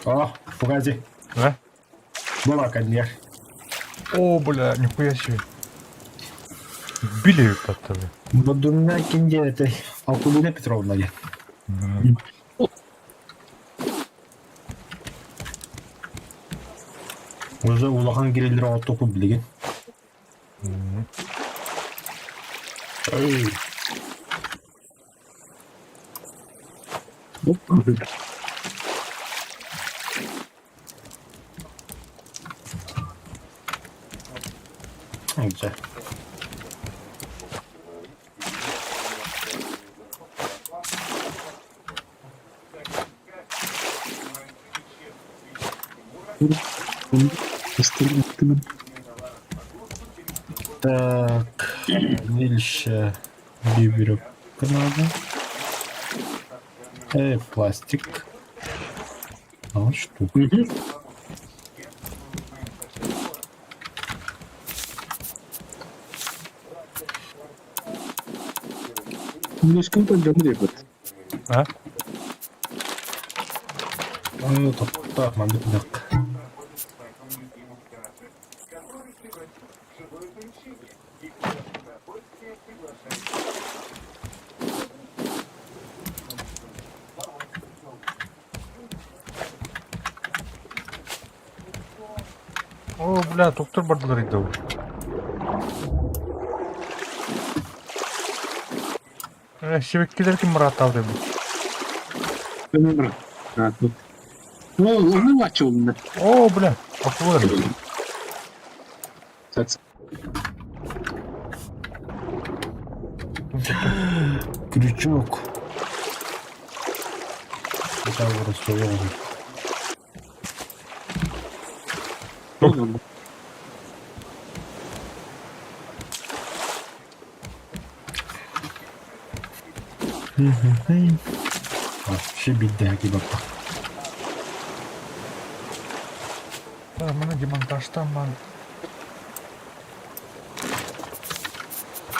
О, погоди. Да? Была коньяк. О, бля, нихуя себе. Били как-то. Бодумна кинде это Акулина Петровна ли? Уже улахан кириллер оттоку билигин. Эй. Дьэ. Так, дальше биберёвка надо. Пластик. А вот штука. Мешком поддерживает. А? Ну, так, маннык. О, бля, доктор бардылар иди. Сибэккилэр ким бырааттаабыт эбит? Ну, он начал. О, бля, акулар. Крючок. Это просто Вообще бедняги бапа. Маны демонтажтан ман.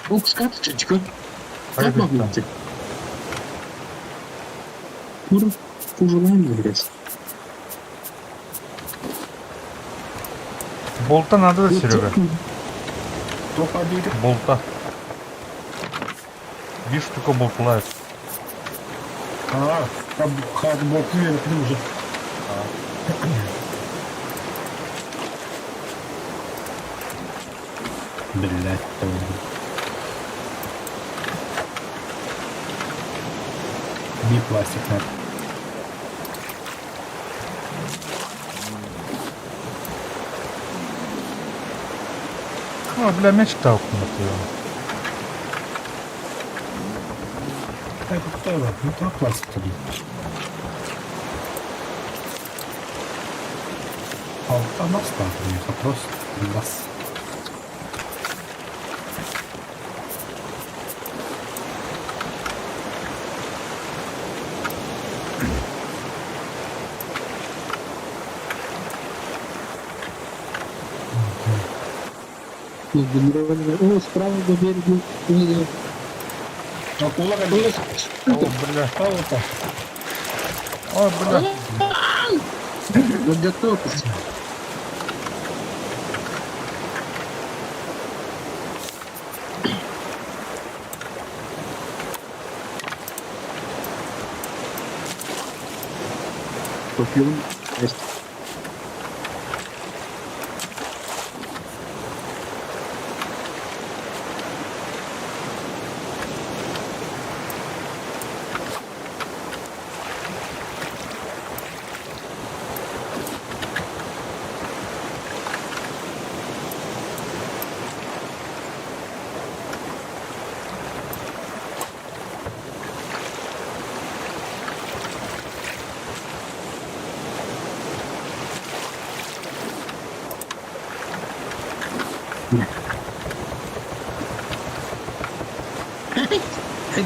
Ну, скаточка. Как могу идти? Кур, кужелаем, блядь. Болта надо да, Серега? Болта. Видишь, штука болталает. А, там болты уже. Блять, там. Не пластик надо. А, бля, мяч толкнул. Так, кто его? Ну, то пластик тогда. Алта мас баар, просто мас. О, справа по берегу. Акула кэллэ. О, бля. О, О, бля. Готовьтесь. Попьем. Есть.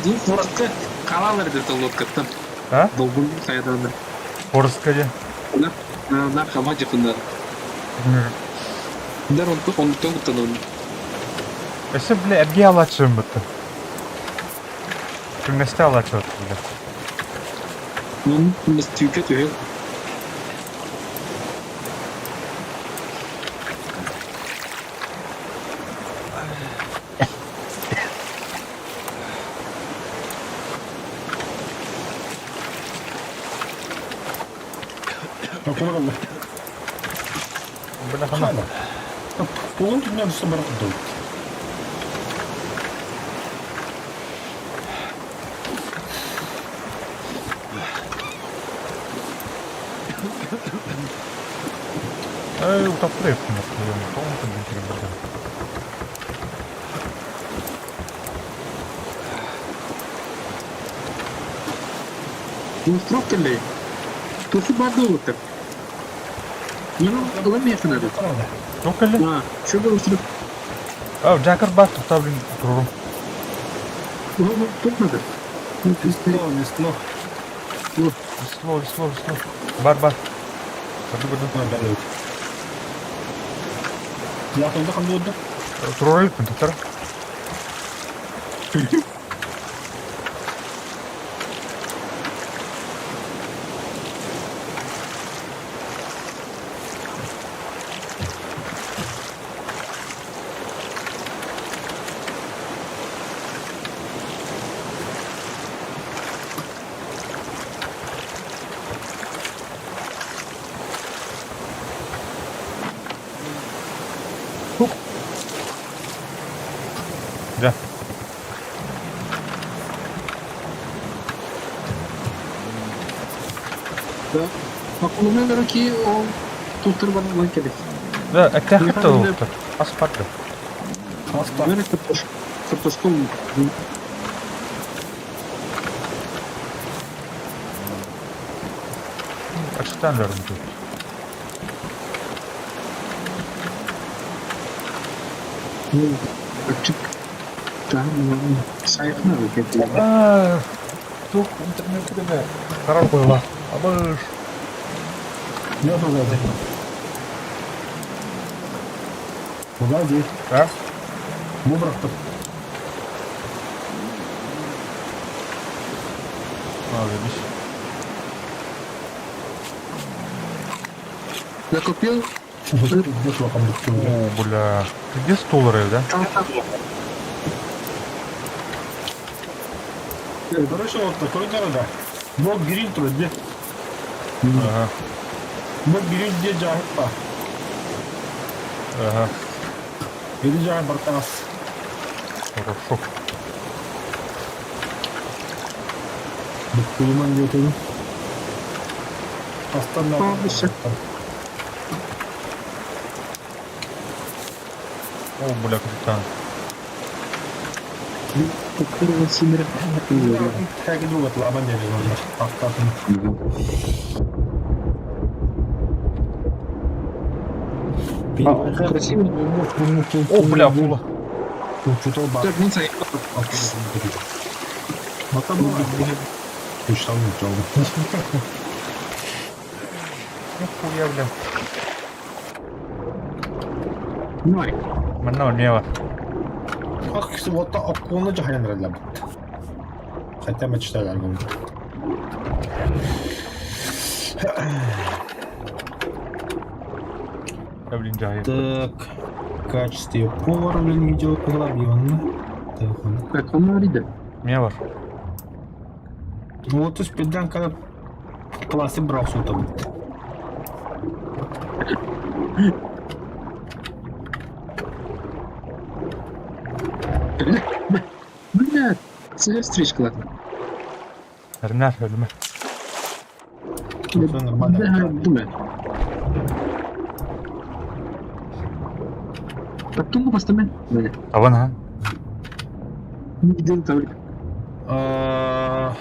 Дии форестка хаалалар эбит лодкаттан. А? Долгун хайадан. Фореска дии. На хаба дьахыннар. Дар он он тоҥ Өссө, бля, эргиэ алааччым бытты. Түҥнэстэ алааччы бля. Он түкэ түһэн. Акула кэллэ. Бля, хана. Полун түннэн түссе бар курдук. Эй, утаптыр еппин. Тоҕун күндүн бардым. Остров кэллэ. Туфу бардылыктар. Ну, ылан миэхэ Туох кэллэ? А, что было остров? А, Жакар бар, тута, блин, турурум. Ну, тут надо. Весло, весло. Весло, весло, весло. Бар, бар. Көрдү, көрдү. Латылды ханды oldu. Турар иликпин, туттара. Дьэ. Да. Акуланы руки ол туттар баран келет. Да, эттэхит да олуктар. Ас бар да. Аста. Бары картошка. Картошка. Ачтан вердим тут. Ачык. Там сайхна кетти. А, тух интернет кеде. Карар койла. Абыш. Не oldu? Влади. А? Bu bıraktım. А, видишь. Накопил. О, бля. Ты где стол, да? Короче, вот такой дорога. Бог гриль труд, Ага. Бог гриль где жахпа. Ага. Или жах бартас. Хорошо. Букулман где-то. Астана. О, бля, капитан. Как Красиво. О, бля, акула. Так, не знаю. Нихуя, бля. Давай. Манна мева. Вот акула жахайын Хотя мы читали аргумент. Я, блин, жахайын. Так, качестве повара, блин, видео поглобьённо. Так, он. Так, он говорит, Мева. Ну вот, то есть, педан, когда пластик брал сюда. Бля, встречка, ладно. Эрнар, өлүмэ. Все нормально. Да, думаю. Потом поставим. Бля, Табан, а? не видел только. А,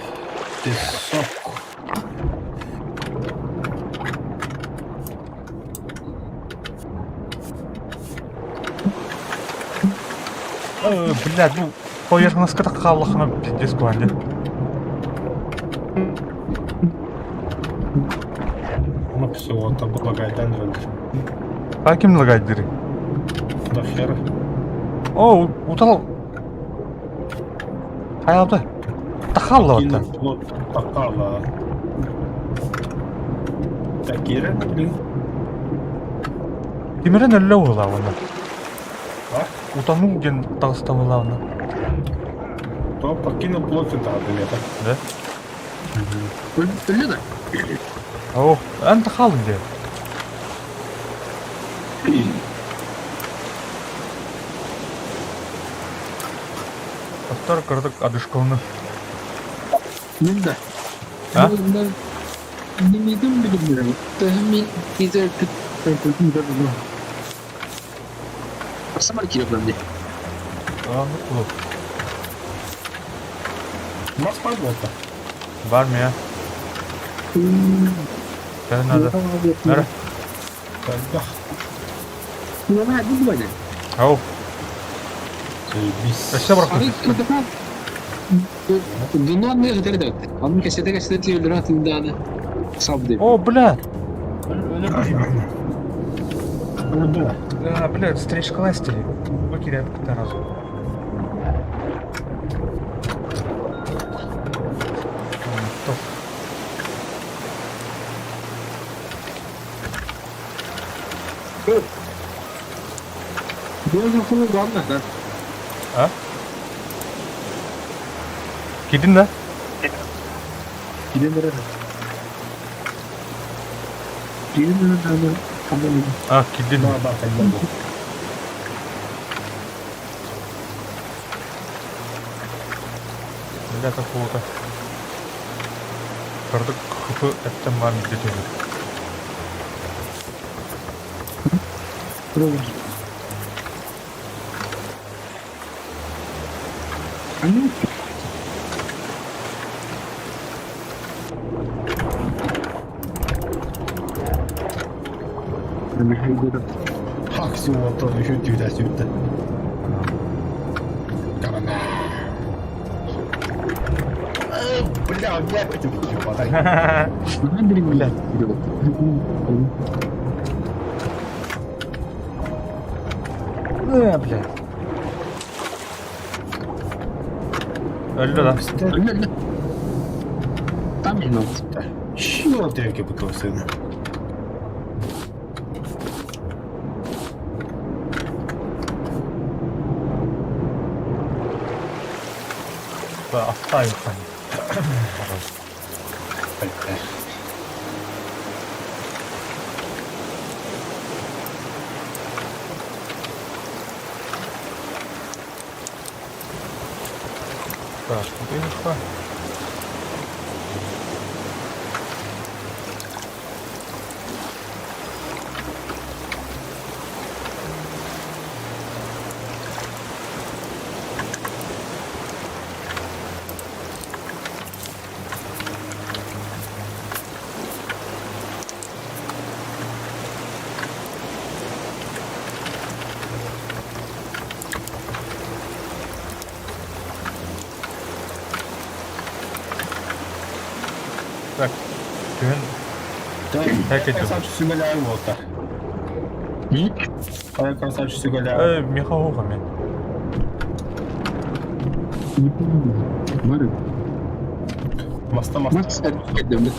Песок. Блядь, ну, поверхностка так халлахана пиздец куанди. Ну все, вот там лагайдан рынок. А ким лагайдыры? Да хера. О, утал. Хайалды. Тахалла Кинул вот. плот попала. Такира, блин. Кимерен өллө ула оны. А? Утонул ден тағыстауыла оны. То покинул плот это, блин. Да? Өллө да? О, эн тахалын де. Автор кырдык адышконы. Мен да. А? Немедім білмеймін. Мен тезір Самар керек мындай. Аны кулу. Нас пойдет. Бар mı ya? Sen nerede? Nere? Тогда. Ау. Заебись. Өссө бырахпыт. О, бля! Да. Да, бля, встречка ластили. Выкидаем разу. Топ. А? Кидин да? А, кидин. Да, да, тогда был. Бля, какого-то. Кырдык хп эттен бар где-то. Хак, все, вот он еще тюда сюда. Бля, у меня опять убили, подай. Э, бля. Өллө да. Там Чего ты яке пытался? Оставим там. Так, тихо. Красавчик сүгэлээх буолта. Ай, красавчик сүгэлээх. Эй, миэхэ оһох эмиэ. Бары. Маста маста. Мас кэлдем.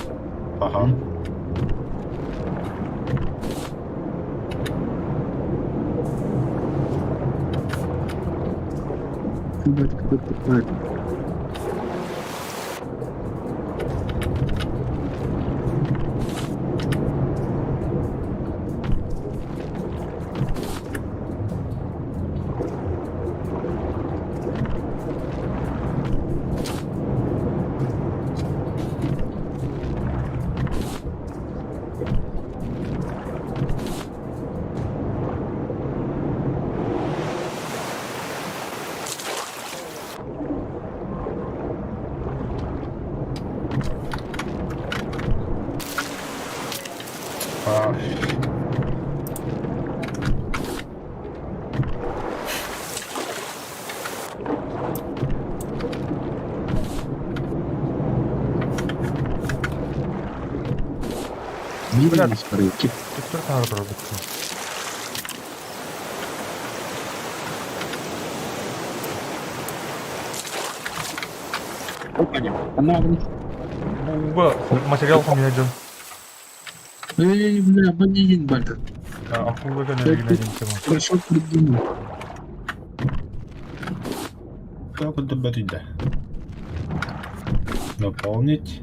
Ага. А. Биир мас барыки. Төттөрү таһаар барбыт. Опаня. Она Бу материал хомуйа дьон. Эй, бля, бандит бальта. Акула гэнэригинэ тема. Хорошо придумал. Как это да? Наполнить.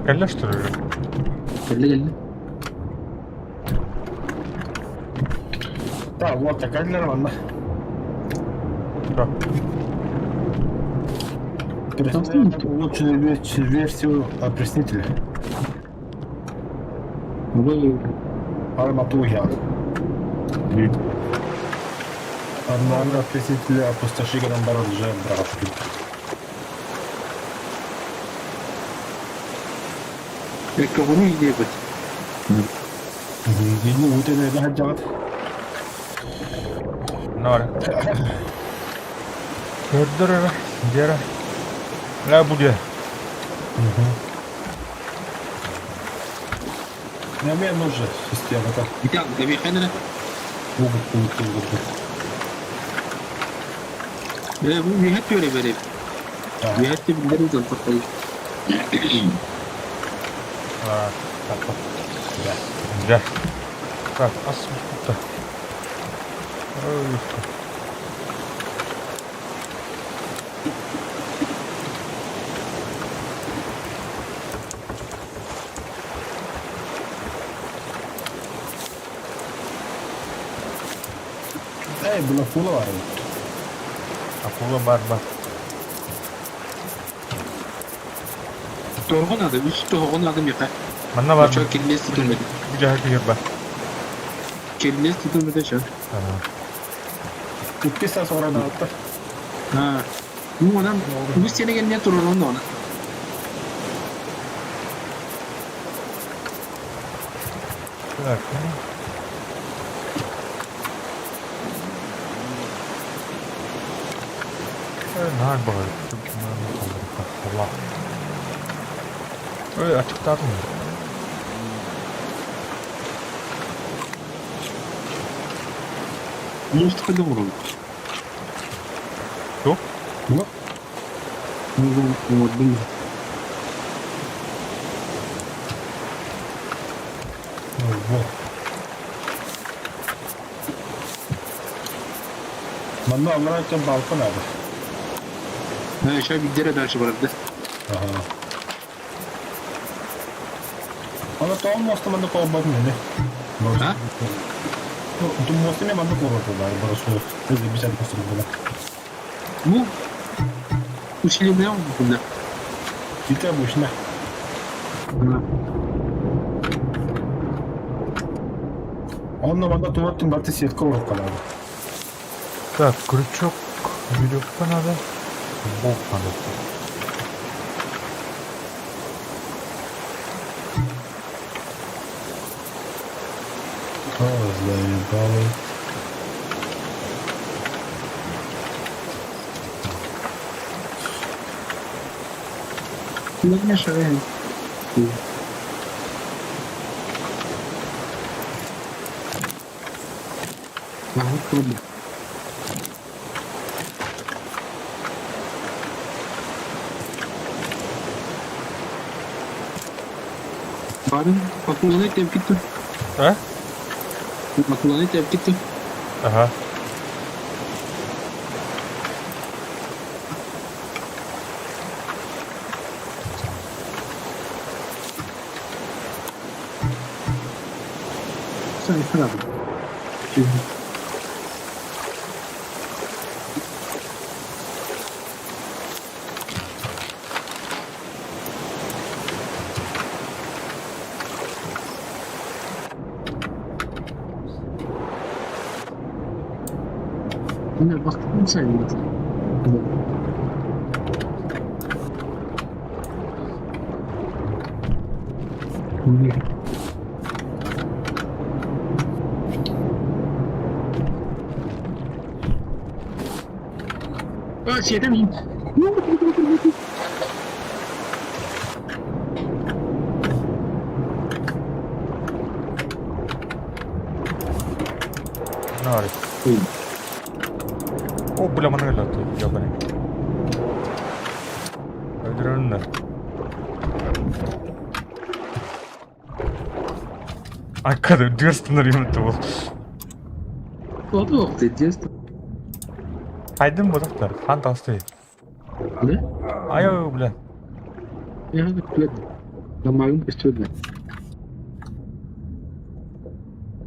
Кэллэ что ли? Кэллэ кэллэ. Да, вот такая нормально. Да. Представляю улучшенную версию опреснителя. Вы Арматурия. Одного опреснителя опустоши наоборот уже брал. кого не ебать. Ну, вот это это хотят. Нора. Көрдөрөр, дера. Ла буде. На мне нужна система так. Витяг, давай хенера. Угол, угол, угол. Вихат бери бери. Вихат бери бери. А, так. Да. Так, ас кутта. Ой, Эй, была фула варила. Акула бар-бар. Торгон надо, үс тоҕон надо миэхэ. Манна бар. Чо кирилиэс тутун Бу жаһа киһир бар. Кирилиэс тутун бөтө чо. Подписаться вроде вот. А. Ну, онан үс сенеген не турар оны. Так. Нар бар. Allah. Ой, ачыктадым. Может, когда урон. Что? Ну? Ну, вот, думаю. Ну, вот. Манна амрача балкон надо. А, еще видео дальше барады. Ага. Она то моста манда колбат не. А? Думмуосту мен маннык ууруллар боросуос бисен костурбуна. Ну, усиленная да. Ити обычно. Онно манна туоттун барты сетка уруккалаады. Так, крючок, веревка надо, болт надо. О, заебало. Ну, не шарю. Ага, трудно. Барын, Акуланы тәпкитті. А? Акуланы тәпкитті. Ага. Сразу. Не, бастығын сайын. А, сиэтэ мин. Нарик. О, бля, манна өлөттө, ебаный. Өлдүрөннөр. Аккада дүрстүнөр юмты бол. Ото детство. Хайдын бодохтор, хан тасты. Да? Ай, бля. Я блядь. На моем костюме.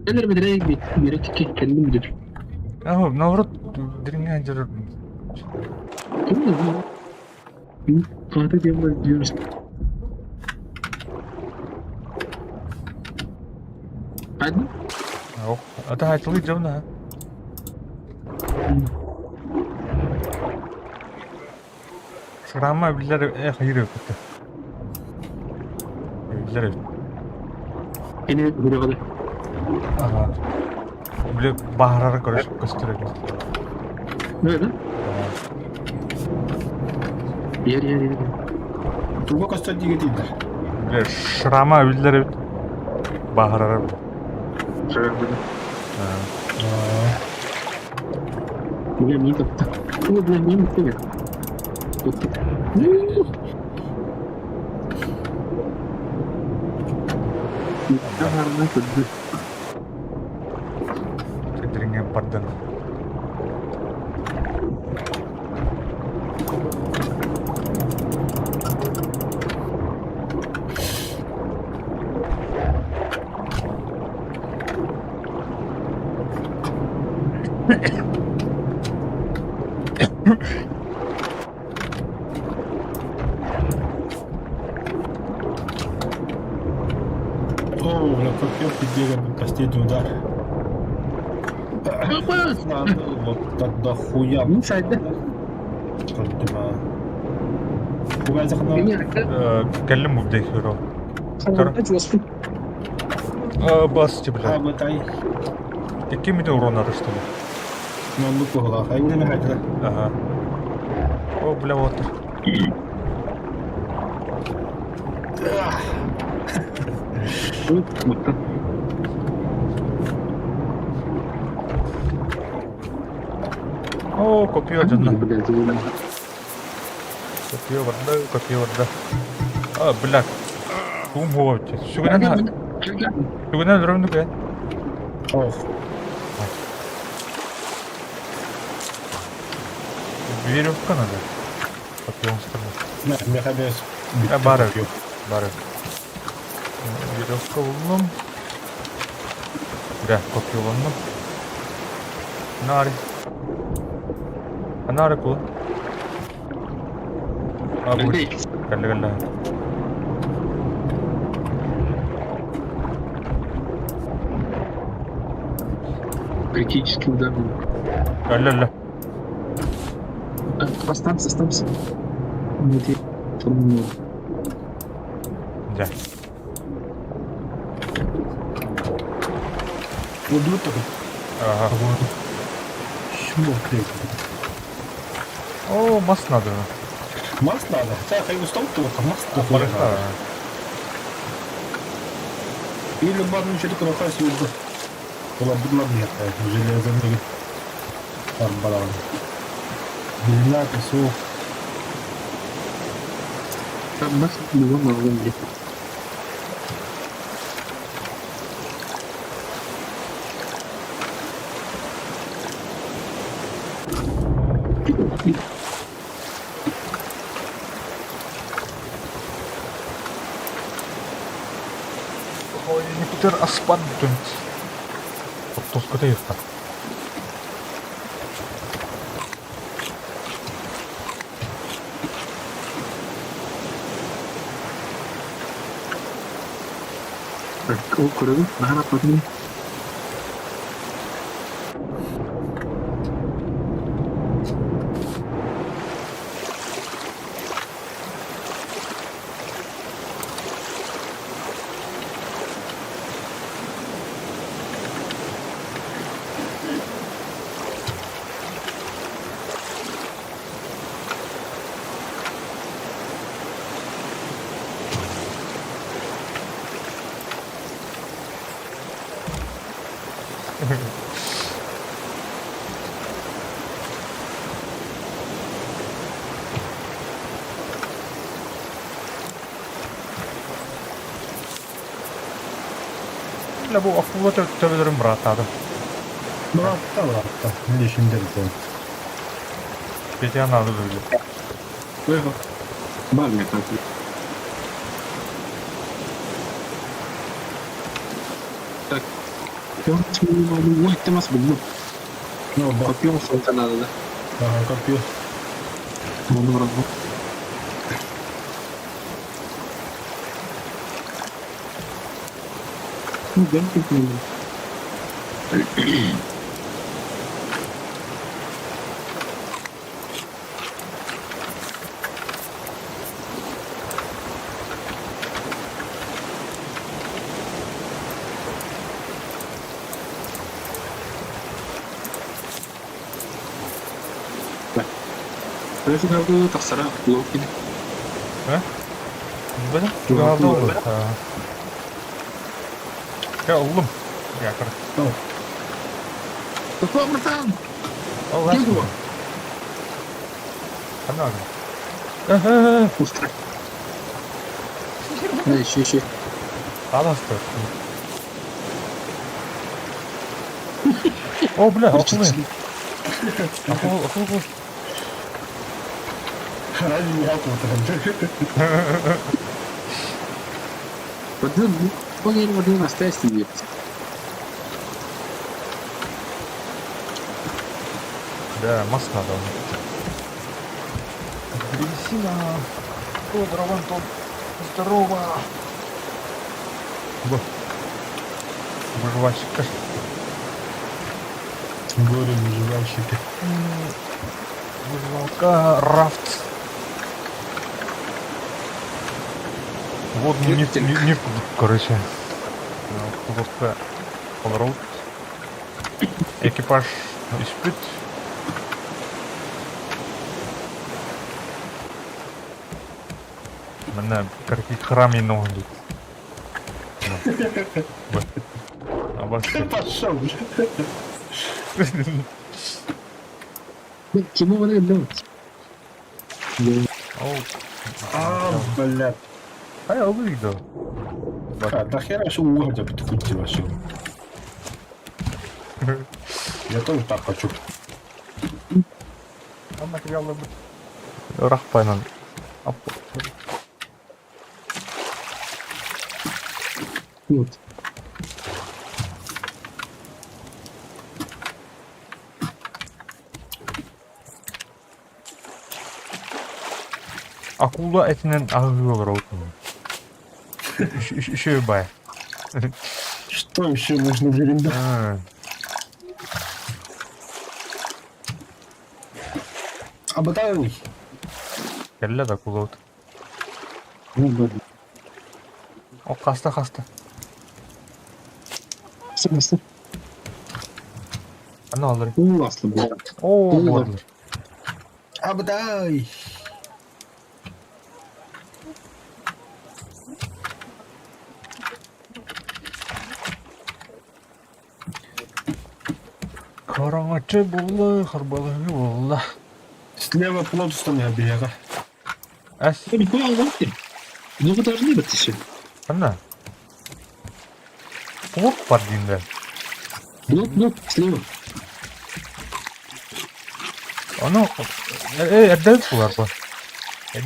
Элер бедре бирек кенdim bilir. Ага, наоборот, дириңе жер. Ким bu? Fatih diye diyoruz. Hadi. Ох, ата хайтылы жабна. Шрама билер э хайыр өтті. Билер. Yine buraya kadar. Ага. Биле бахарар көрөш көстөрөт. Nerede? Yer yer yer. Туга көстөр диге дейді. Биле шрама билер бахарар. Şöyle burada. Бля, мне как-то. Ой, бля, мне не Дириңе бардан. О, бля, копье пиздец, последний удар. Надо вот так дохуя. Мин сайда. Кэллим бубдей херо. Бас бля. Какими урон что ли? Ага. О, бля, вот. О, копье дьонно. Копье барда, копье барда. А, бля. Туум хуа Сүгүнэн сүгүнэн өлөрөмдүк э. Ох. Веревка надо. Копье сторону. Мехабес. А, бары. Бары. Веревка буллум. Бля, копье буллум. Анаары. Анаары кул. А, бу. Кэллэ кэллэ. Критический удар был. Кэллэ эллэ. Останься, останься. Нет, я формулирую. Дьэ. Удут такой. Ага. Чего клеить? О, мас надо. Мас надо. Хотя хай устал только, мас нахуй надо. Или барну что такое хай съезду. Была бы нет, железо Арбалан. Длина косу. Там нахуй его на лунге. Юпитер аспан бүтүн. Оттоскота юхта. Ол көрөбүн, наһаа аппатым. Бля, бу акула төбөлөрүн бырааттаатым. Быраатта, быраатта. Лишиндер был. Петя надо böyle. Бар мне так. Так. Ой, ты нас был. Ну, да. Копьем что-то надо, да? Ага, копье. Вон врагу. Ну, да, как надо. Тахсара Локин. Э? Бөдө? Чугаалда олу. Я уллум. Я кыр. Какой, братан? Ол Где его? Ханна. Э-э-э. Устра. Да, еще, еще. Аласты. О, бля, акулы. Акул, акул, акул. Ради меня акула. Воды, погнали воды на стрессе Да, мас надо. Древесина. О, здорово, Антон. Здорово. Б. Выживальщик. Горе выживальщики. Выживалка, рафт. Вот не не короче. Лодка олорол. Экипаж испит. Манна какие храм ноги. Пошел. Кему воды блядь? А, блядь. А я выйду. А, да хера что угодя подкрути вообще. Я тоже так хочу. Рахпайнан. Вот. Акула этинэн аһыы олоробут. Үчүгэй бай. Что еще нужно в Абатаевый. Кэллэ да акулабыт. О, хаста хаста. Смысл? Аны алыр. Ууласлы буолар. Оо, буолар. Абатай. Хараҥаччы буолла, харбалаһыы буолла. Слева плот устануя биһиэхэ. Эс. Нихуя албаттым. Ну вы должны быть еще. Ханна? Плот бар диэн Блок, блок, слева. Ону эрдэ булар бу.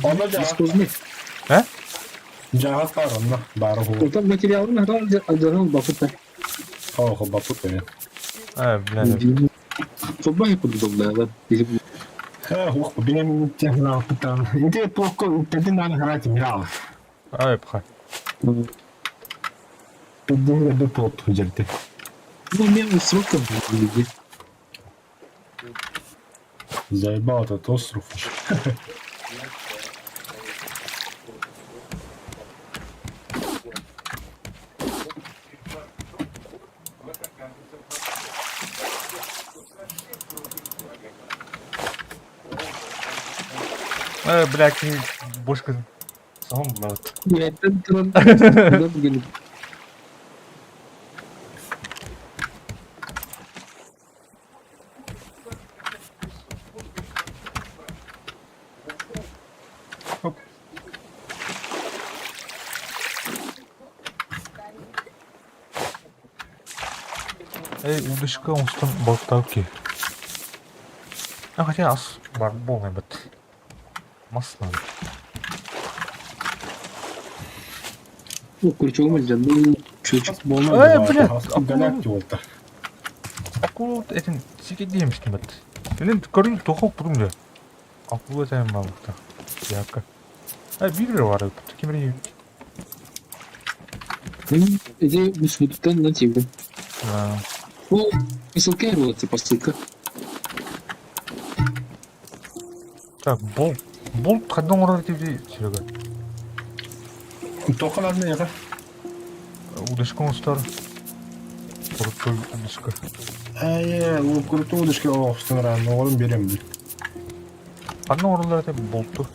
Онно Дьаһас. Э? Дьаһас баар онно баар уһу. Отон материалын хатан дьаһал бапыта. Оо, бапыт э. Э, блин. Футбол курдук да. Ох, бинем технал пытан. Иди плохо, ты надо играть играл. Ай, пха. Пидин бы плот худерти. Ну, мен сроком люди. Заебал этот остров уж. Э, бля, киһи бошка соһон булабыт. Үөһэттэн туран бүгүн Хоп. Эй, удочка оҥостон балыктаабыт киһи. А хотя ас бар буолуой Мас надо. Ну, крючогом илдьэн чуть Э, блядь, Галактик болта. Акула этин сике диэмистим бат. Элен көрүн тохоп бурум да. Акула тайм балыкта. Яка. Э, биир эрэ бар эбит. Ким эрэ Иди мусуттан на тебе. Ну, посылка рвется, посылка. Так, болт. Болт ханна оҥорор этибитий Серега? Тоха надо яка. Удочка оҥостор. Крутой удочка. Э, ол крутой удочка оҕустан оҕолун берем. Ханна оҥороллор этэ болту?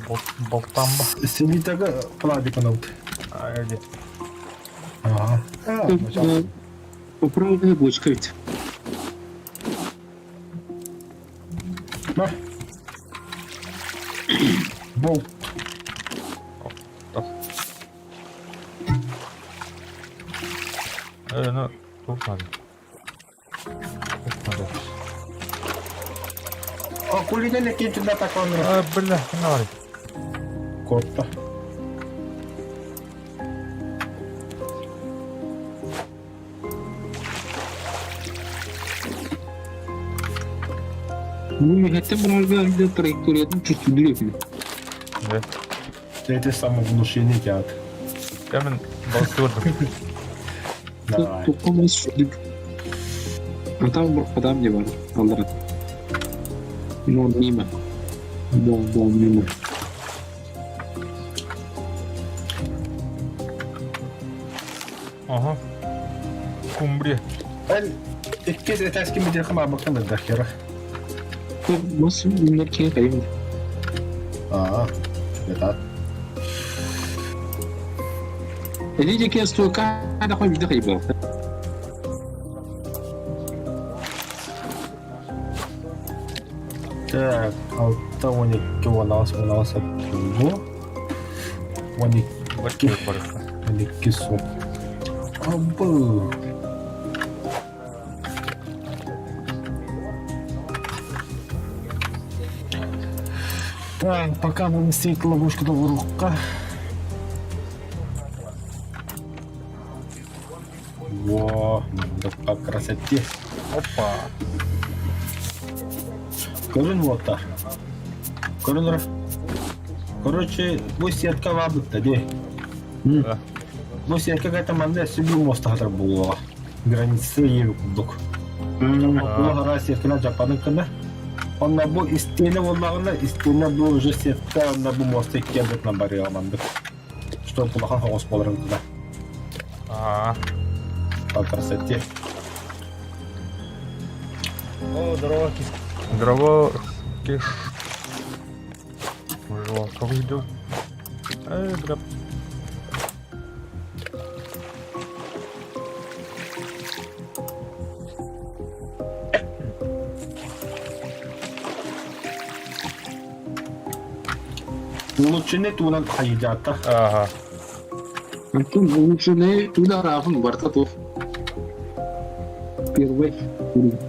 Болт, болтамба. Селитага пладиканабыт. А, где? Ага. Попробуй бочка ведь. На. Болт. Э, ну, тут надо. Тут надо. А кулинеле кентинда таконра. А, бля, надо. Котта. Ну, хотя бы надо траекторию чувствую. Да. Это самовнушение театр. Я мен балыкты көрдүм. Давай. А там адам не бар. Аллар. Но мимо. Бол, бол, мимо. Ага. Кумбрия. Эл иккис этээски метр бакын да хера. Мас мерке кайым. Аа. Это. Эли жеке стойка да кой биде кайбы. Так, алта 12 16 16 тугу. 12 Бачка барыха. 12 су. Абы. Так, пока вынесет ловушку до урока. Во, да по красоте. Опа. Көрүн вот так. Көрүн ра. Короче, бу сетка баабытта дии. Бу сетка ката манна өссө биир муостаһатар буолуоҕа. Граница иэби курдук. Улахан сетканы дьаппанын кына. Онно бу истиэнэ буоллаҕына, истиэнэ бу уже сетка, онно бу муоста икки ардытынан барыаҕа маннык. Что улахан соҕус буоларын кына. По красоте. О, здорово, Здорово, Киш. Выживалка выйду. Эй, бля. Улучшенный туунан хайдьаата. Ага. Антон улучшенный тударааһын барта туох. Первый уровень.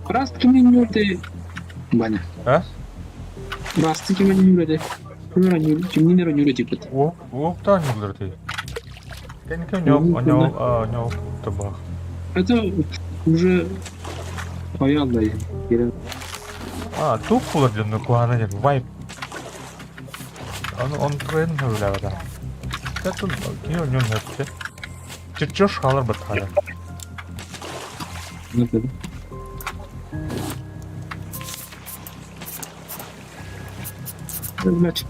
Раз кимин Баня. А? Расты кимин нюрде. Кимин нюрде типа. Уоптан нюрде. Кэники ньоп, ньоп, табах. Это уже понятно. А, тух булар дьонно куһаҕана диэн вайп. Ону онтугайын сөбүлээбэтэ. Кэтун киһи онньуон сөп Чертеж хаалар баттаҕа. Значит,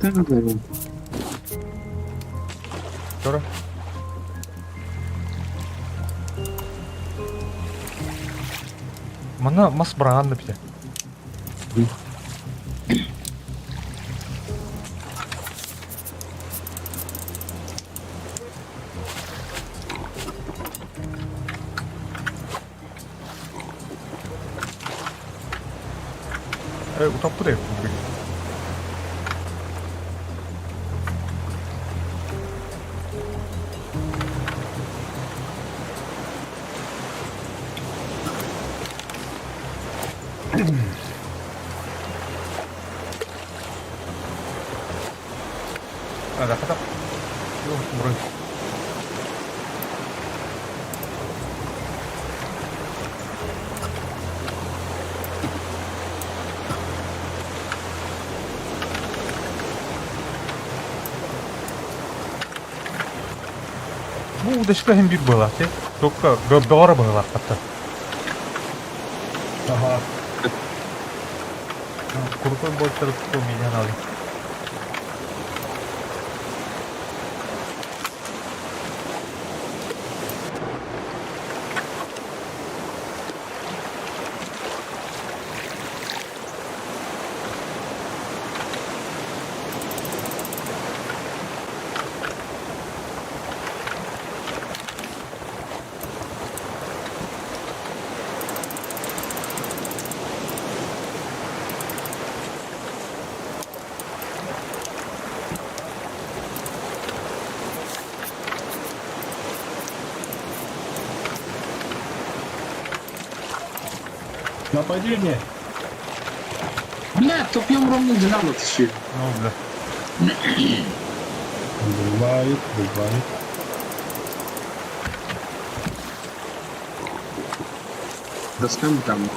Тура. Манна мас быраҕан да битэ. Э, утоппут эбит. А, да, хата. Бронь. Бу удачка иһин биир быһыылаах дии. Только бөҕөрө быһыылаах хатта. Ага. Крутой больше меня надо. Нападение. Бля, топьем ровно 12 еще. Ну, бля. Бывает, бывает. Доскам там.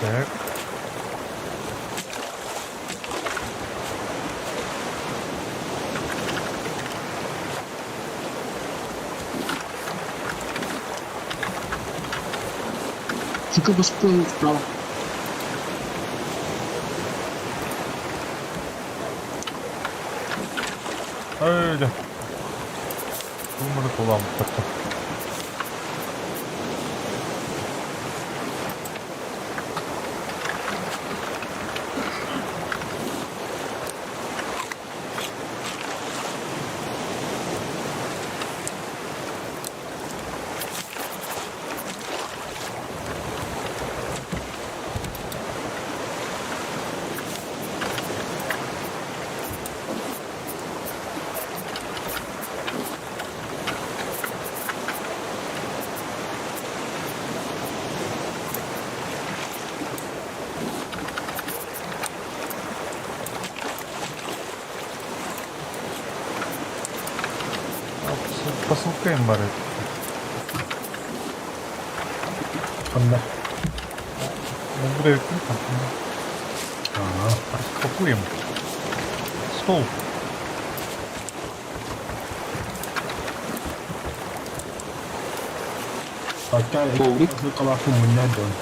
Так. Тільки баскою вправо. Öyle. Думаю, кулам как-то. Посылка им бары. Ханна? Булбут эбиппин. Аа. Распакуем. Стол. Хотя Коврик. калафы мунньан дьон.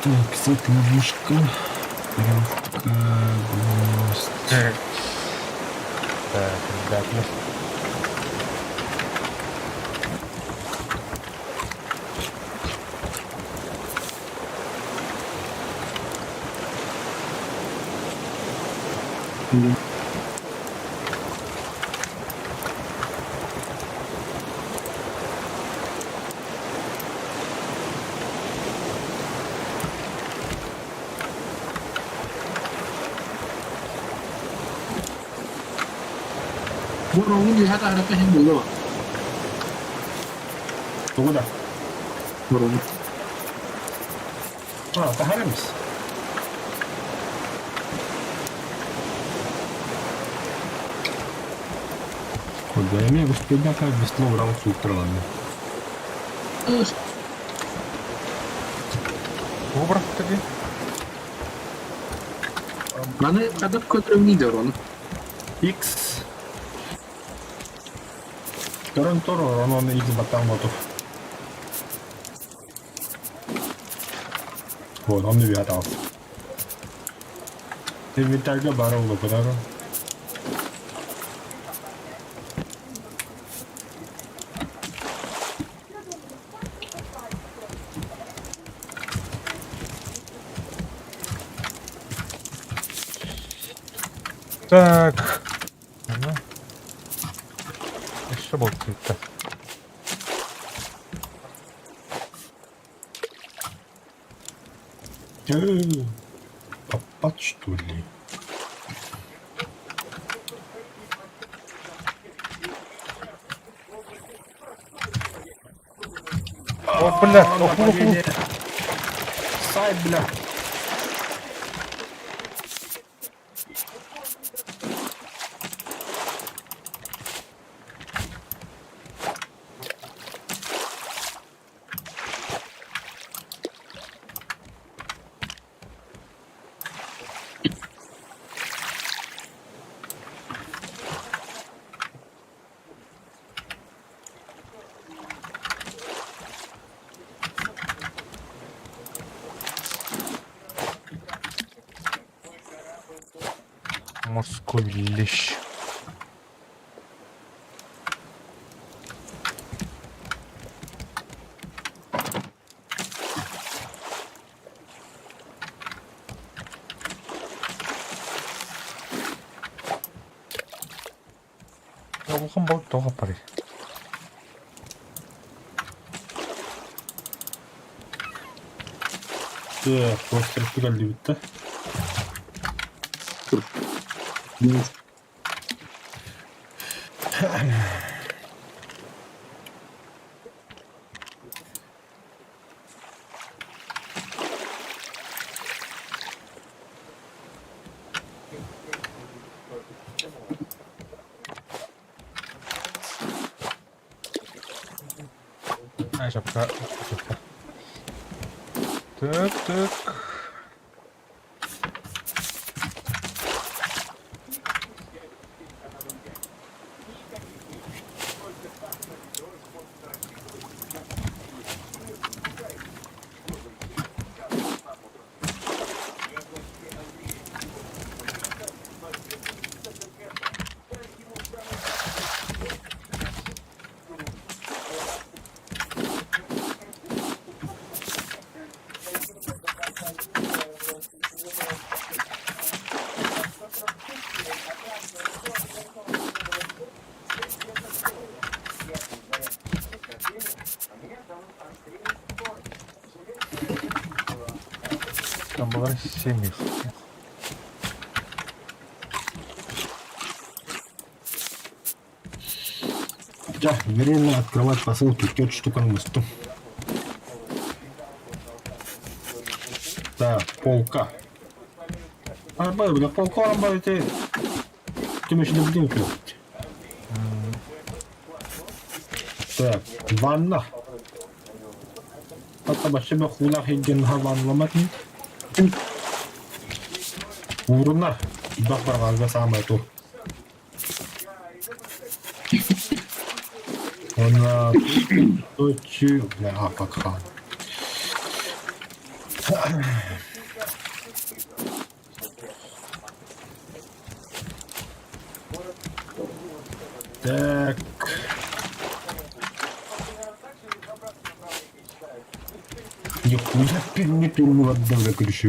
Так, заклюшка, трёхка, гвоздь. Так, ребят, Бороҥун үһэ таһаарыахха иһин буолуо. Тугу да? Бороҥу. А, таһаарымс. Куда я господняка весло урал сууттараланна. Тугу бырахта дии? Маны хадап көтөрөҥ дии орону. X. Көрөн тур, онон X баттаан ботур. Вот, он үһэ таҕыс. Инвентарьга баар буолуо Так. Ну. Еще был цвета. Попад, что ли? О, бля, оху, оху. Сай, бля. Морской лещ. Улахан балык тоҕо аппарый? Так, островка кэллибит да? Ай, шапка. Шапка. Так, так. Там 7 их. Дьэ, время открывать посылки, 4 штука мустум. Так, полка. Арбай, бля, полка арбай, ты... Ты еще не будем пить. Так, ванна. Хата вообще хулах иген ваннламат. Уруна. Бах барҕарга саамай тур. Она точи, бля, а, пока. Так. Нихуя не пил отдал, короче.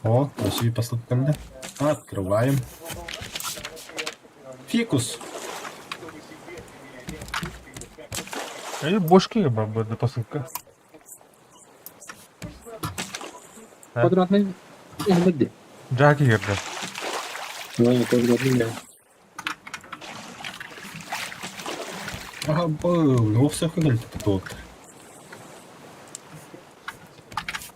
О, спасибо посылка Открываем. Фикус. Или бошки баба посылка. Квадратный. Где? Джаки кирдэ. Ну, квадратный, да. Ага, был. все тут.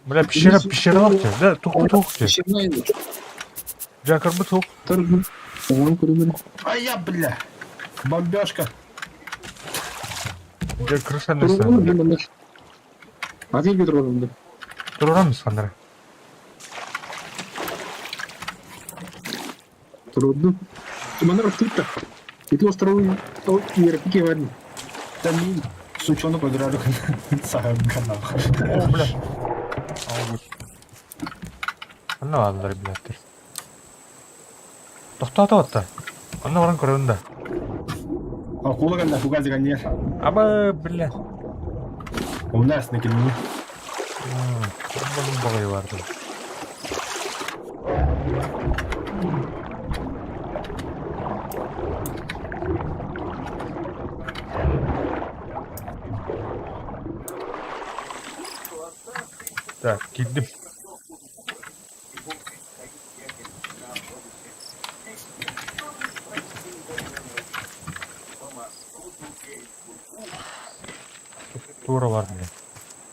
Бля, пещера, пещералар те. Да, тух тух те. Пещерная. Джакар бы тух. А я, бля. Бомбежка. Дьэ, крыша нэсэ. Один ведро. Турурам Искандер. Трудно. Манер тут-то. И ты островы иерархии варни. Да не, сучонок играли канал. О, бля. Аугус. Онно бааллар блядтэр. Тохтоото Онно баран көрөбүн да. Акула кэллэ, фугазик анньыар. Аба, бля. У нас на кино. Балым баҕайы баар дуу. Так, киирдим. Тура бар бля.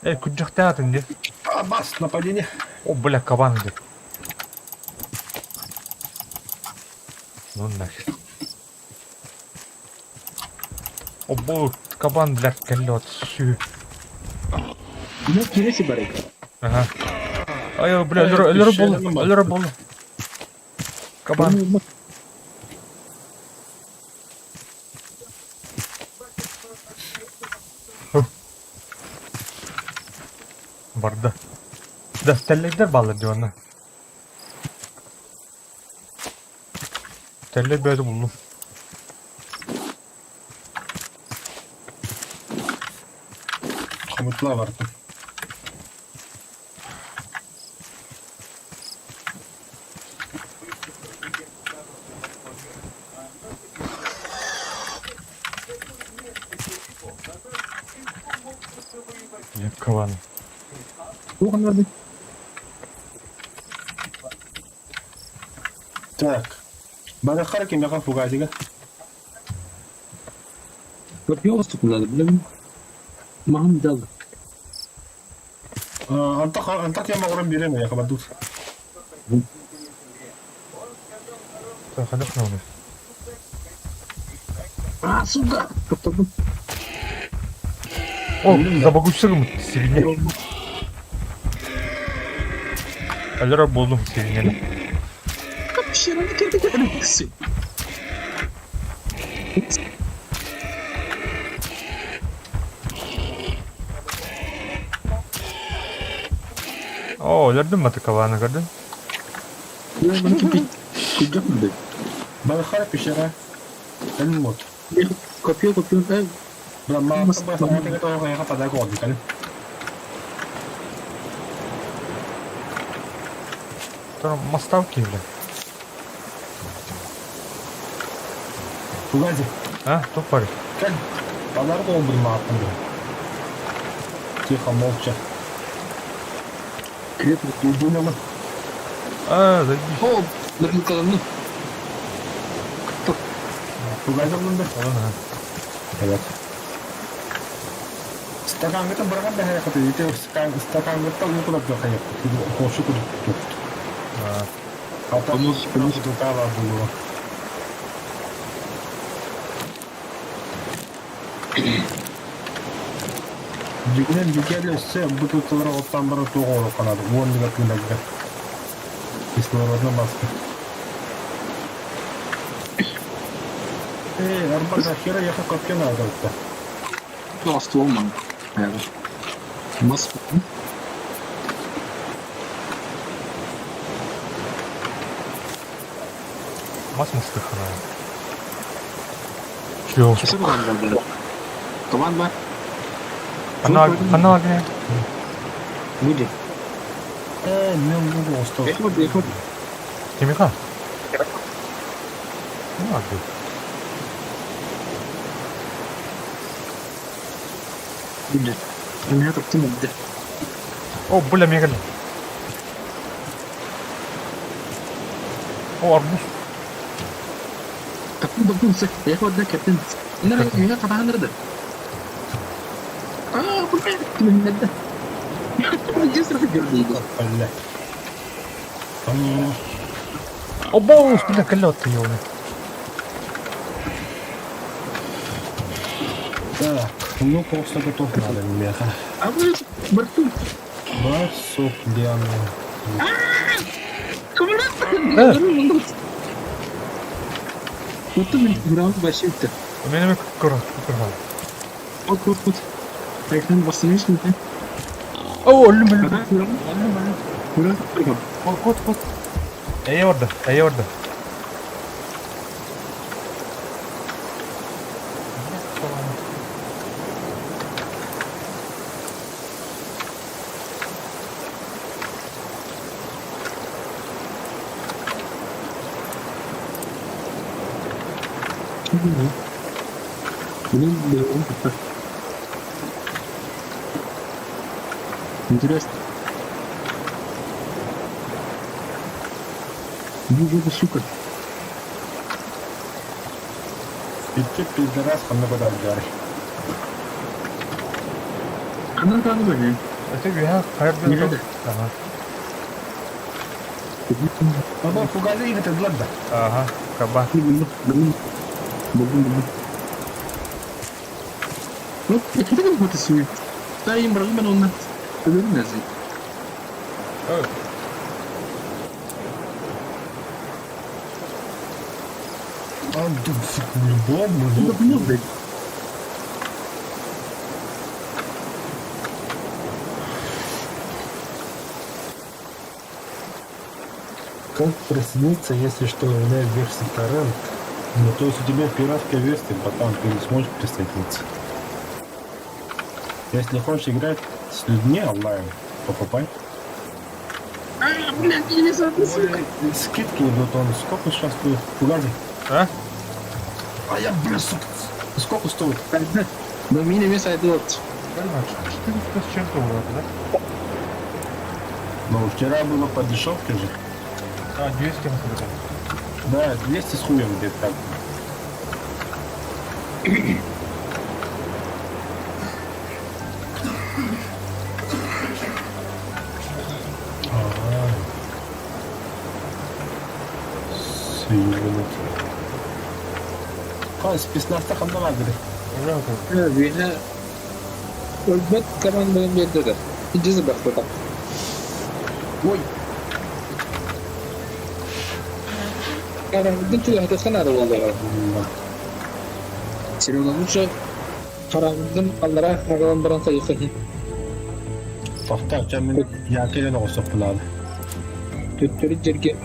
Эй, күдьэхтээх дии. Абас, нападение. О, бля, кабан диэн. Ну нахер. О, бу кабан, блядь, кэллэ от сүү. Ну, кириси барык. Ага. Ай, бля, өлөр өлөр буолла, өлөр буолла. Кабан. Барда. Да, тэллэйдэр бааллар дии онно. Тэллэй бөҕөтө буллум. Хомутла бардым. Дьэ, кабан. Туох надо? Так. Барахар кимиэхэ фугазига. Копье надо, блин. Махам дал. Антах антах я могу берем, я хабадут. Так, хайдах гынабыный? А, сука! Тоқтадым. О, забагуйсыгым сибиньэ. Өлөрөр буоллум сибиньэни. Пещера кирдик. О, өлөрдүм маты кабаны көрдүн. Барахар пещера. Вот. Копье, копье. Бля, ма, я подарок отдыхали. Там маставки, бля. Фугази. А, туох баарый. Кэл. Подарок ол будем мааттым. Тихо, молча. Крепко. Думала. А, заебись. О, бутылкаланны. Тугайдаммын да? Ладно. Evet. Стакангытын быраҕан бэһэрэххит ити стакангыттан уу кудаппыт хайыппыт куорсу кудуптут. А, Ата Помощь, помощь. бутылка булуо. Дьиҥинэн Микеле өссө бутылкалара оттоон баран туох оҥоруохха уон ыга тыынарга. Кислородно маска. Ээ, арба нахера ехал копье надо Ну, ствол ман. Мас. Мас мастыхана. Чё? Что команда? Команда. Она, она, Будет. Ээ, мен буду остал. Эхо, эхо. Кимиха? Ну, а ты? Будет. У меня так тянет, да. О, бля, мега. О, арбуз. Капин бабунсы. Эхо, да, капин. Меня команда. А, блядь, ты меня да. Иди сразу дерни. Бля. О, бонус, бля, колет ты, ёлы. Так, ну просто готов надо меха. А вы, Барту, Барсук, Диана. Да. Вот ты граунд вообще то. У меня курва, курва. Вот, вот, вот. Так, нам восстановить, да? О, люм, люм. Ага, граунд. Граунд. Кот, кот. Эйе орда, эйе орда. Блин, да, Интересно. Ну, жопу, сука. Икки пиздорас ханна кадар. Она там не Это я, хайр Не надо. Ага. Баба фугазы игры ладно. Ага, каба. Ну, это как будто сует. Да, им разумно он на. А, да, сука, в любом, Ну, любом. блядь. Как присоединиться, если что, у меня версия торрент? Ну, то есть у тебя пиратская версия, потом ты не сможешь присоединиться. Если хочешь играть с людьми онлайн, покупай. А, блядь, я не знаю, сука. Скидки идут, он сколько сейчас стоит? Погоди. А? А я, бля, сука, сколько стоит? Да, меня мясо делать. 400 с чем-то было, да? Ну, вчера было по дешевке же. А, 200 на самом деле. Да, 200 с хуем где-то так. А. Съебанут. А, спецназта ханна говорит. Уже это. Меня... Өлбөт команданың берді. Иди бақтыда. Ой, Қараңғыдың түлі хатасқан ары болды. Серега лучше қараңғыдың аллара ағалан баран қайықы. Тоқта, мен якелен оғысып бұлады. Төттері жерге.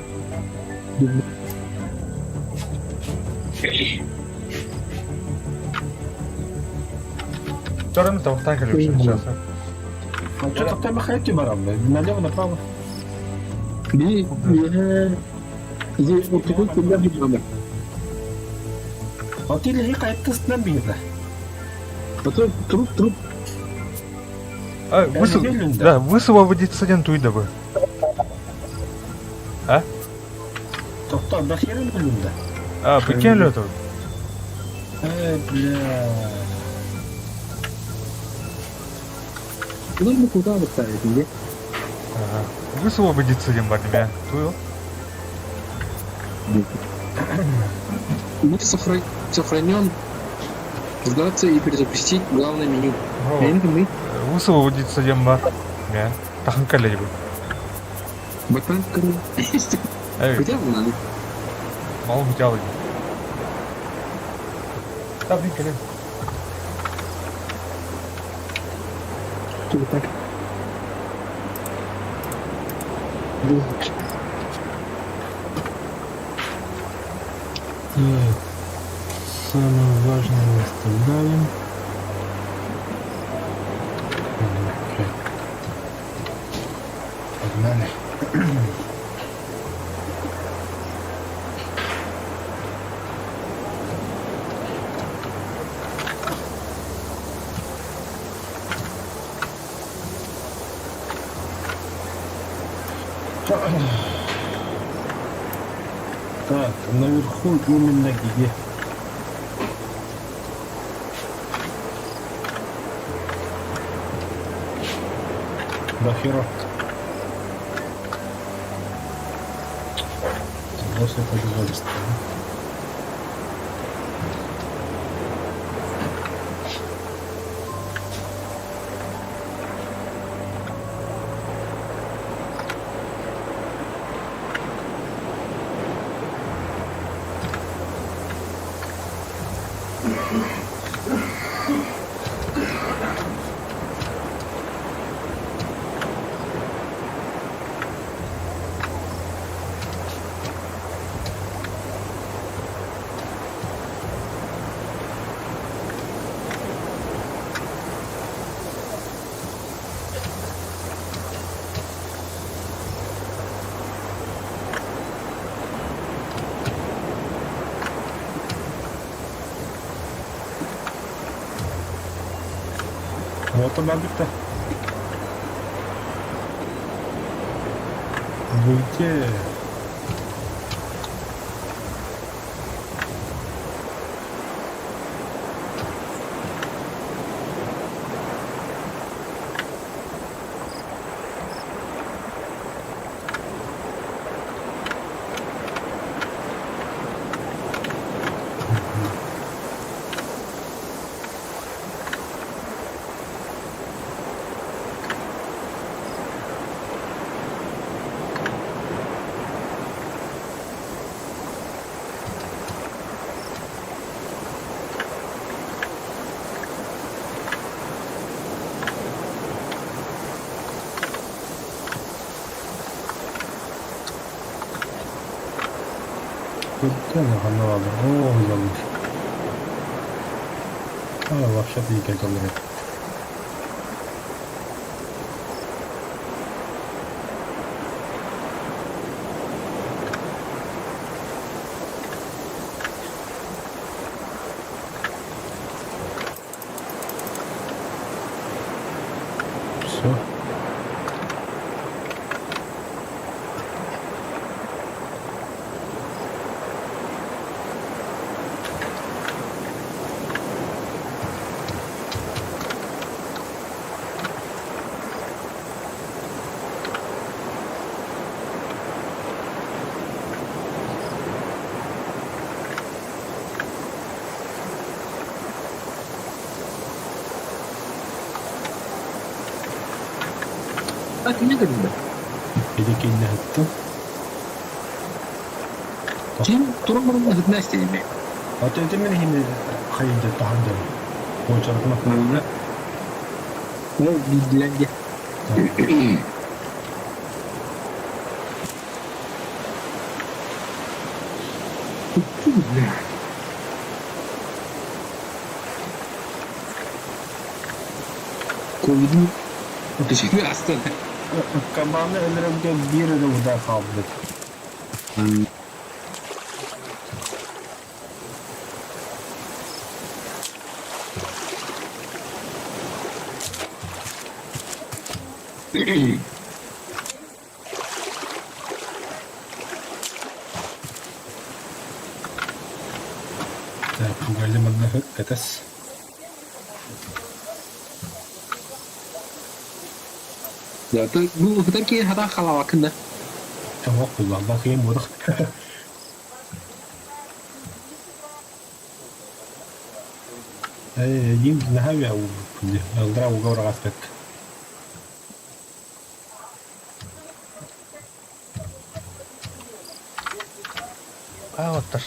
Вторым там танкер сейчас. А что тоқтай махайти барам? Налево, направо. Би, би, ортоқой күндер бір А ты лежи қайттысынан бейді. Потом труп, труп. А, да, высвободиться диэн туй да бы. А? Тохто, да херин да. А, быккен лёту. Эй, бля. Ну, мы куда выставить, где? Ага. Высвободиться диэн бар димэ. Туй Мы сохранен сдаться и перезапустить главное меню. Мы. Высвободиться диэн бар. Мэ. Тахан кэллэ дибит. Батан Хотя бы надо. Мало хотел. Да, блин, кэлэн. Так. Так, самое важное оставляем. Погнали. Так, наверху именно где? До хера. После побежали. Вот он бабик-то. Выйти. Куда надо? О, забыл. А, вообще-то не контролирует. Все. Так, не когда. Или кинь Ким туран настеме. А то это меня хайда таханда. Очередь Ну, для где. Ковидну. Астана. Кабаны өлөрөмгө бир эле удар калды. Так, Галя манна кэтэс. Да, ты бу ытар киһи хата халаабаккын да. Тоҕо кулларбах киһи буолах. Эйигин наһаа үөһэ уурбуппун дии. Алдара ууга быраҕаспыт. Аҕаттар.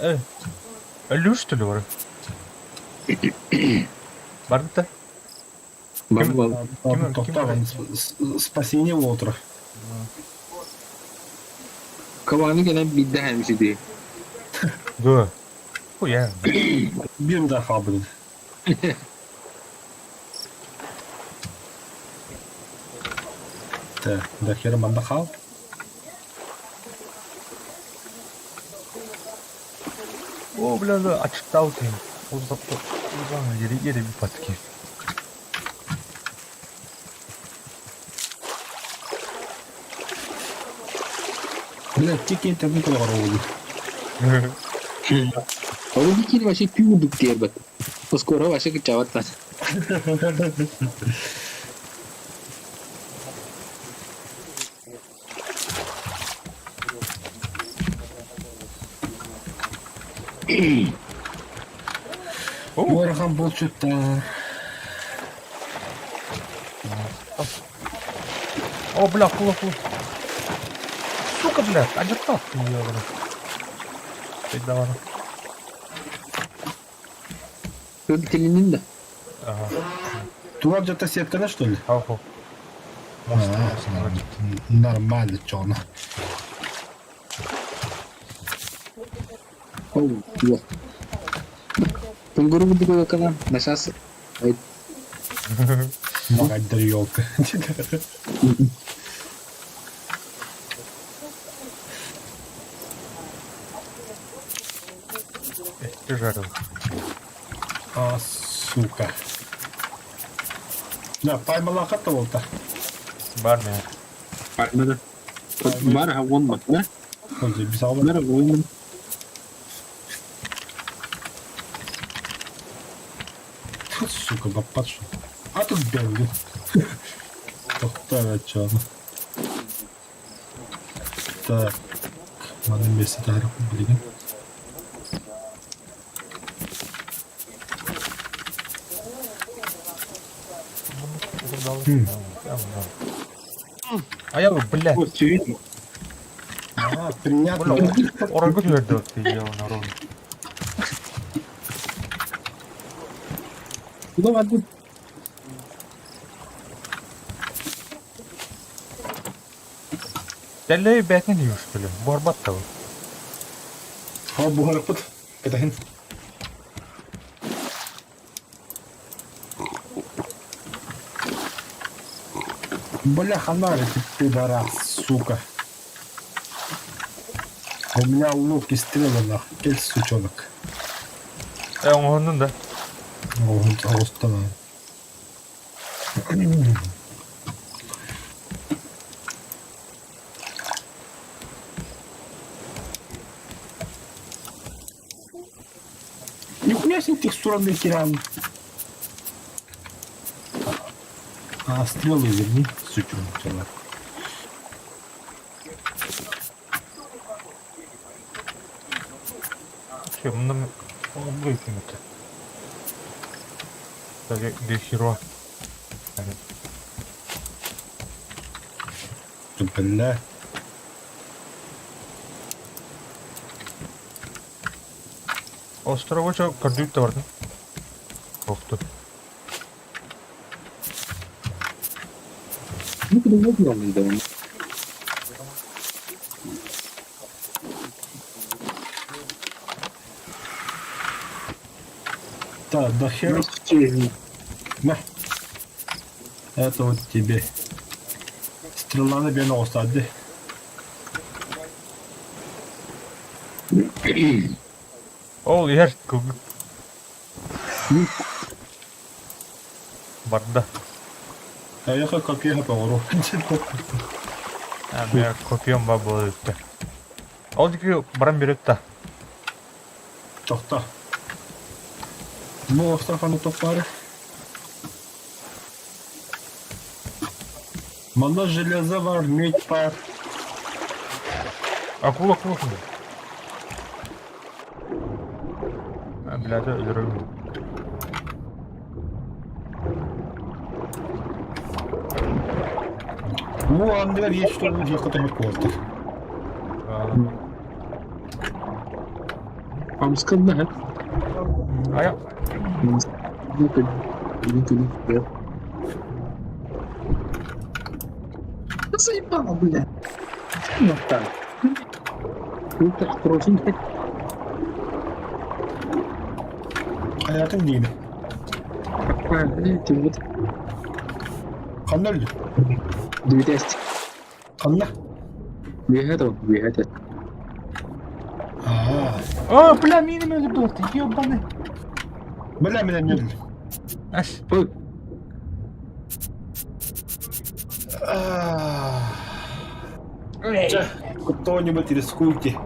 Э, өлүү что ли бары? Барбыта? Бар Ким Тоқтаған спасение болтыр. Кабаны кэлэн биирдэ хэмсити. Да. Хуя. Bir daha kaldı. Так, да хер манда хал. О, бля, да, ачыктау тем. Узап, узан yeri yeri bir patki. Бля, тик интернет олар oldu. Ол киһи вообще күүрдүк диэрбэт. Оскуора вообще кыччаабаттан. Уорхан булчуттар. О, бля, хула, хула. Сука, бля, ачыктау. Ёбана. Давай. Телинин да. Ага. Туар жата сеткана что ли? Хау-хау. А, Нормально, чё она. Ол, вот. Тунгуру буду кана, на сейчас. Мать елка. Ты жарил. А, сука. Да, поймала хата волта. Бар мен. Бармада. Бар хавон бат, да? Ой, бисал. Бар хавон. Сука, баппат что. А тут белый. Тоқта, чё. Так. Маны месте тарих блин. А я, блядь. Вот, все видно. А, приятно. Оройго түһэрдэ ёбана рон. Куда бардын? Тэллэй бээтин юш били. Борбат табы. А, буһарыппыт. Кэтэһин. Бля, хана, ты пидорас, сука. У меня лук и стрелы, нахуй. Кель, сучонок. Э, оҥоһуннун да. Оҕустан. Нихуя себе текстурный тиран. А, стрелы верни, сучонок, человек. Все, мында бу икимит. Так, гехиро. Бля. Островоча көрдүүт да бардым. Охту. Ну, куда можно, да. Так, да хер. На. Это вот тебе. Стрела на бен остады. Ол иһэр кылгы барда. Эйиэхэ копия оҥору. Мен копиям бар буола бүттэ. Ол диэки баран берет да. Тохто. Бу остров аны тохтоору. Манна железо бар, медь бар. Акула, акула куда? А, блядь, өлөрөбүн. Бу андыгар есть что диэххэ төһөр куолтар. Хамсканна Ая. Да заебало, бля. Ну так. Ну так просто. Хайатын диин. Эти вот Ханна өлдү? 200. Ханна? Две это. Аа. О, бля, мина өлөрдө, ты ебаный. Бля, мен эмне өлдүм. Ас. Ой, Чэ, кто-нибудь рискуйте.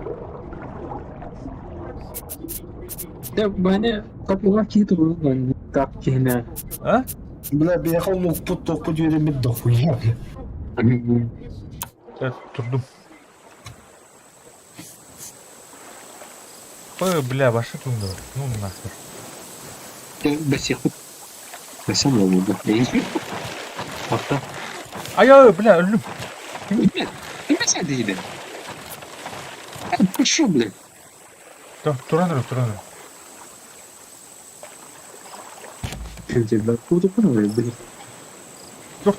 да, Ваня, капыга киит булган так кихне. А? Бля, биэхэ лукпут тохпут үөрэммит дохуя, бля. Так, турдум. Ой, бля, башы тунду. Ну нахер. Бәсихут. Бәсем булды. Hatta. Ай, бля, өлдүм. Нет, ты сәдейді. Пошел, блядь. Туран өр, туран өр. Блядь.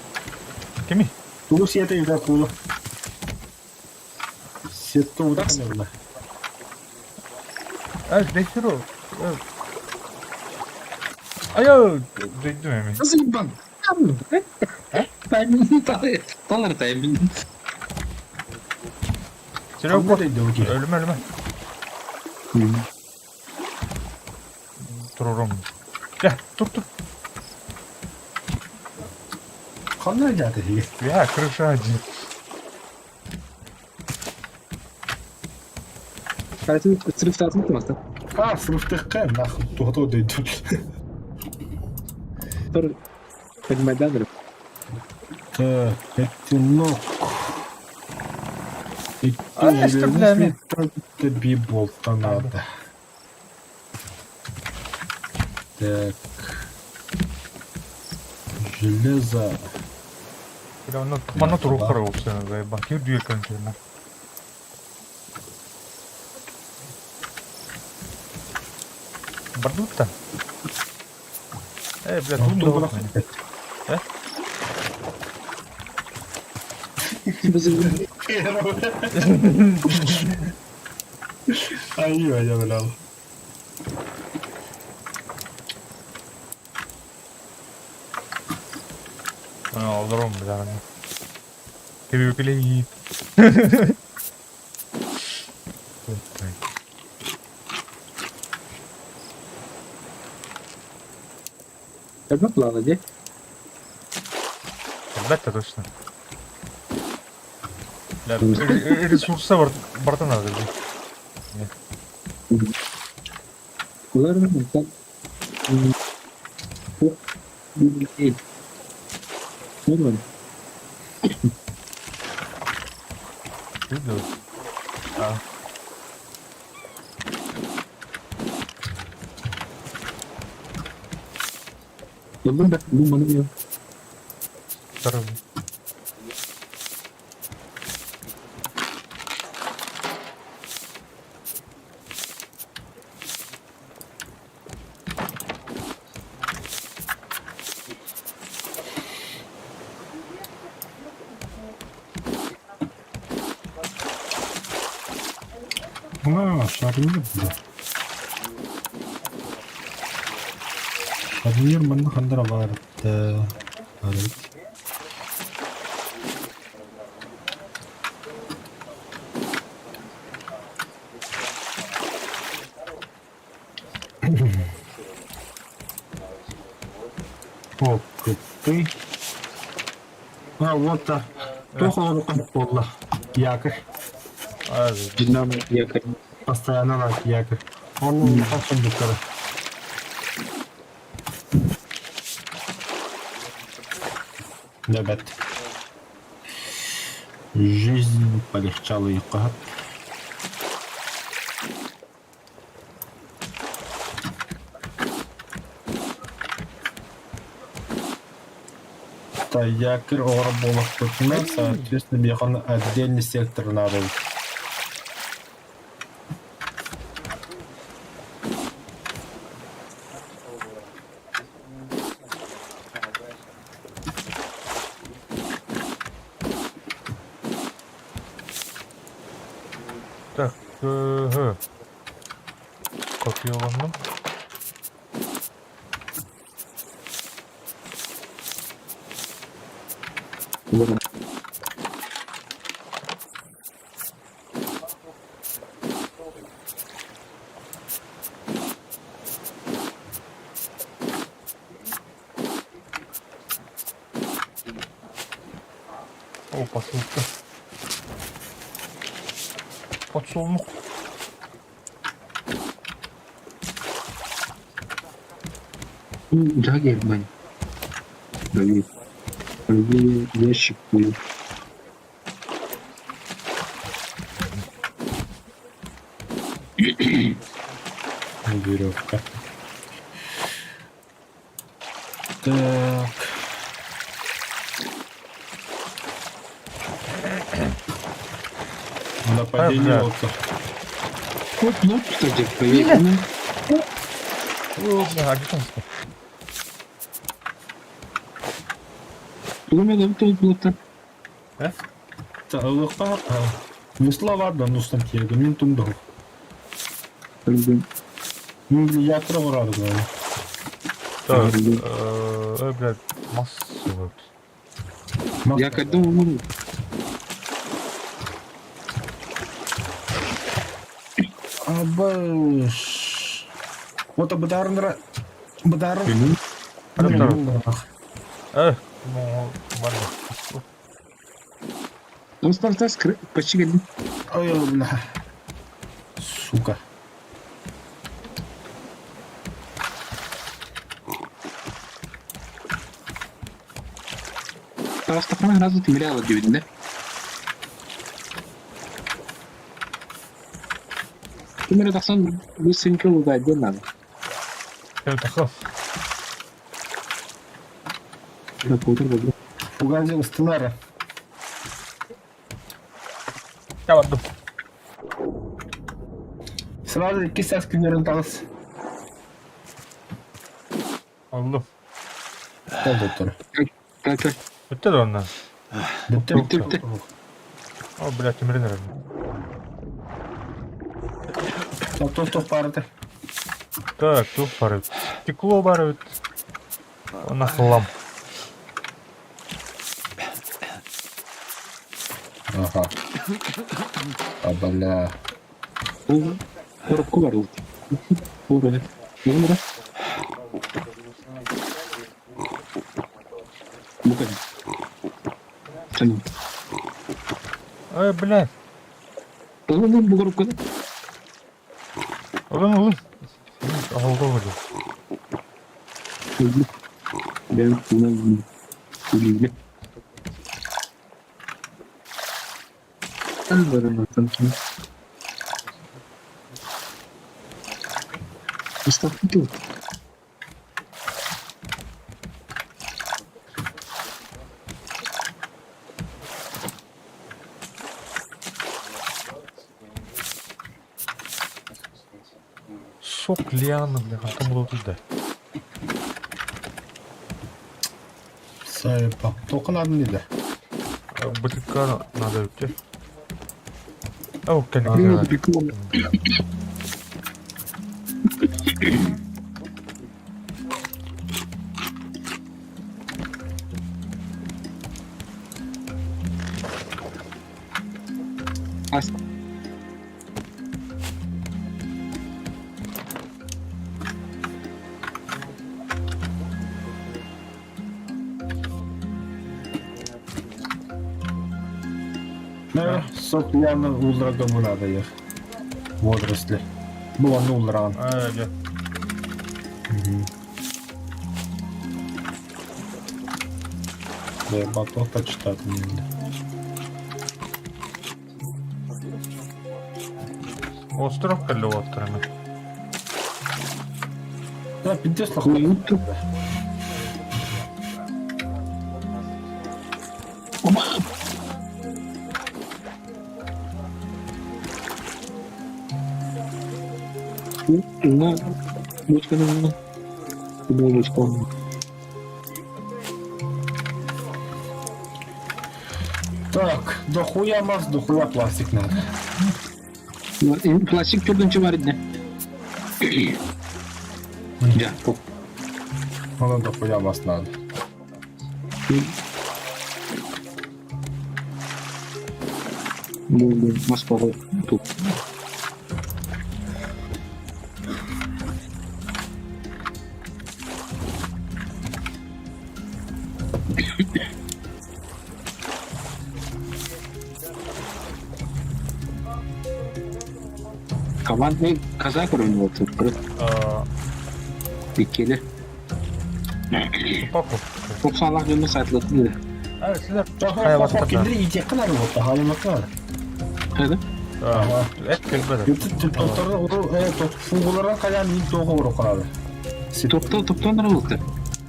Кими? Тугу сиэтэ юга куула. Сетка удахнырла. Ай, дэхиро. Ай, дөйдүм эми. Заебан. Талар тайм. Серега, өлүмө, өлүмө. Турурум. Я, тур, тур. Ханна дяты хиге. Я, крыша один. Срыфтатын А, срыфтыкка нахуй тугато дөйдүм. Тор Майдан. Так, котелок. А, что, бля, ми? Тебе болта надо. Так. Железо. Бля, ну, мана турук карап заебан. Кир дүйөр кончена. Бардут-то? Эй, бля, тут Тумба да. Ай, я бля. Олором, бля. Кирюклей. Когда плана, де? Ребята, точно. Бля, ресурсы барта надо. Улар Нормально. А. Добре, думаю, Здорово. А, шарнир, бля. Шарнир манна хандара баарты. Арыт. О, ты. А, вот так. Туох олорукка буолла. Якорь. Динамо якорь. Постоянно на якорь. Он улахан сундуктара. Ребят. Жизнь полегчала и кат. Якорь оҕор буоллахпытына, соответственно, биэхэн отдельный сектор надо. Так, ы Копияланным. О, посылка. Подсолнух. Джаггерман. Давид. Ящик был. Веревка. Так. Нападение волка. Вот, ну, кстати, поехали. О, бля, а где там что? Ылыққа Весла ладно, ну Сантьяго, мин тундал. Я рад, главное. Так, блядь, массово. Я когда умру. Абыш. Вот абыдарнра. Быдар. Эх, ну, ладно. Ну, почти один. Ой, бля. Сука. Таастахана сразу тимиряла диэбитин да? Ким эрэ тахсан быстренько лутайдыан надо. Тахсан. Угадил Стеллара. Я бардым. Сразу икки саас күннэрин таҕыс. Аллым. Ол доктор. Так, так. Бүттэ да онно? Бүттэ. Бүттэ, бүттэ. О, блядь, тимирин эрэр. Туох туох баар этэ. Так, туох баар эбит. Стекло баар эбит. Уонна хлам. Ага. А, бля. Коробку бар ылбыт. Ура. Бука. Чани. Ой, блядь. Ылын бу коробканы. Ылын, ылын. Алды ылын. Ben buna үлүйбү. Ыстаппыт. Сок лианы, бля, хантан булабытый да. Сайпа. Тоқын адын дейді. Бутылка надо өтте. О, Мен кәне. Ас. Да, сок явно уулларга бу надо ехать. Водоросли. Бу онно ууллараҕын. Аа, дьэ. Да, батох почитать не надо. Остров кэллэ уоттарына. Да, пиздец Уюту. Оба! Уҥа бочканы уҥа бочка Так, дохуя мас, дохуя пластик надо. Пластик төрдүнчү бар итинэ. Дьэ, Оно дохуя мас надо. Бу мас баҕа тут. Командный казак уровень вот иккиэлэр. Папа. Тохсаалаах дьонно саатылатын Силер хайабаттар. Кинилэр иитиэххэ наада буолта, хаалымакка. Хайда? Эт кэлбэт. Фугуларын хайаан иит туох оҥоруохха наада. Топтон топтон баралыктар.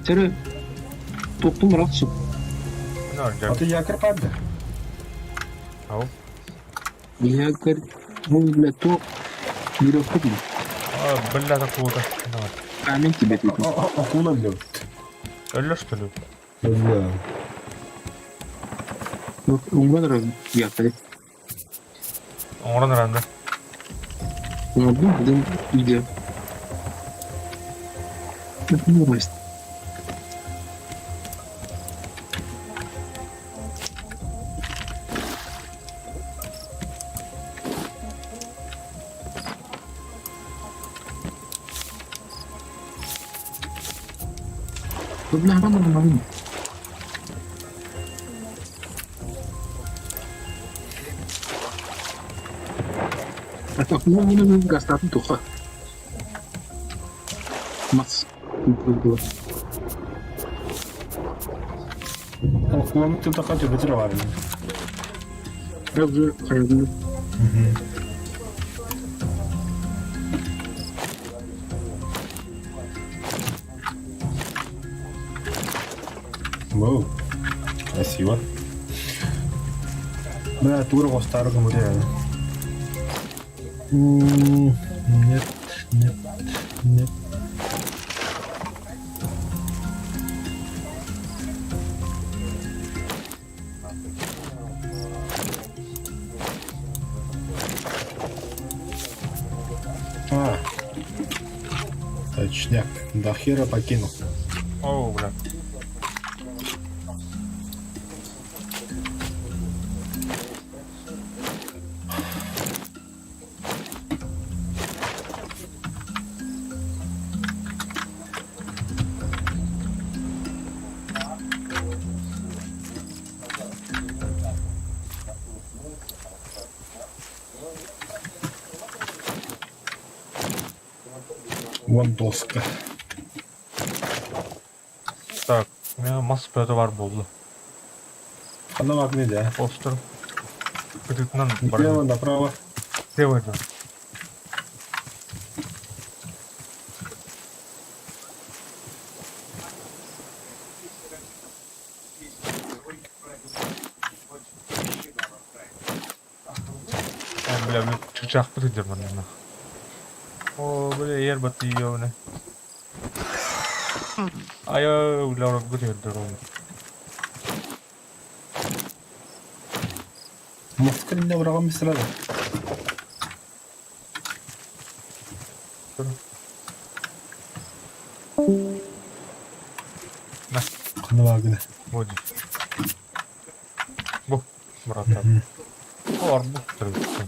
Сөрө топтун баралсың. А ты якорь падда? Ау. Якорь, ну, бля, то веревку. Бля, такого-то. Камень тебе тут. Акула, бля. Өллө, что ли? Бля. Уҥан якорь. Оҥорон ыранды. Оҥордум, один иде. Это Бля, рано. Ну, гастатын туха. Мас. Акуланы тутаха төбөтөр бар. Также Воу. Красиво. Бля, тура гостары гымыря. Нет, нет, нет. А, точняк. До хера покинул. О, бля. Вон доска. Так, у меня масса бөтө бар болду. Она в огне, да? Остров. Кытытынан Налево, бар. направо. Лево это. Бля, бля, чычаах быт дер манна. О, бля, ер бат ийёне. Айо, бля, орог быт дер он. Москва не врагом сразу. На. Она в огне. Вот. Бу, брат. О, арбуз тыргытсын.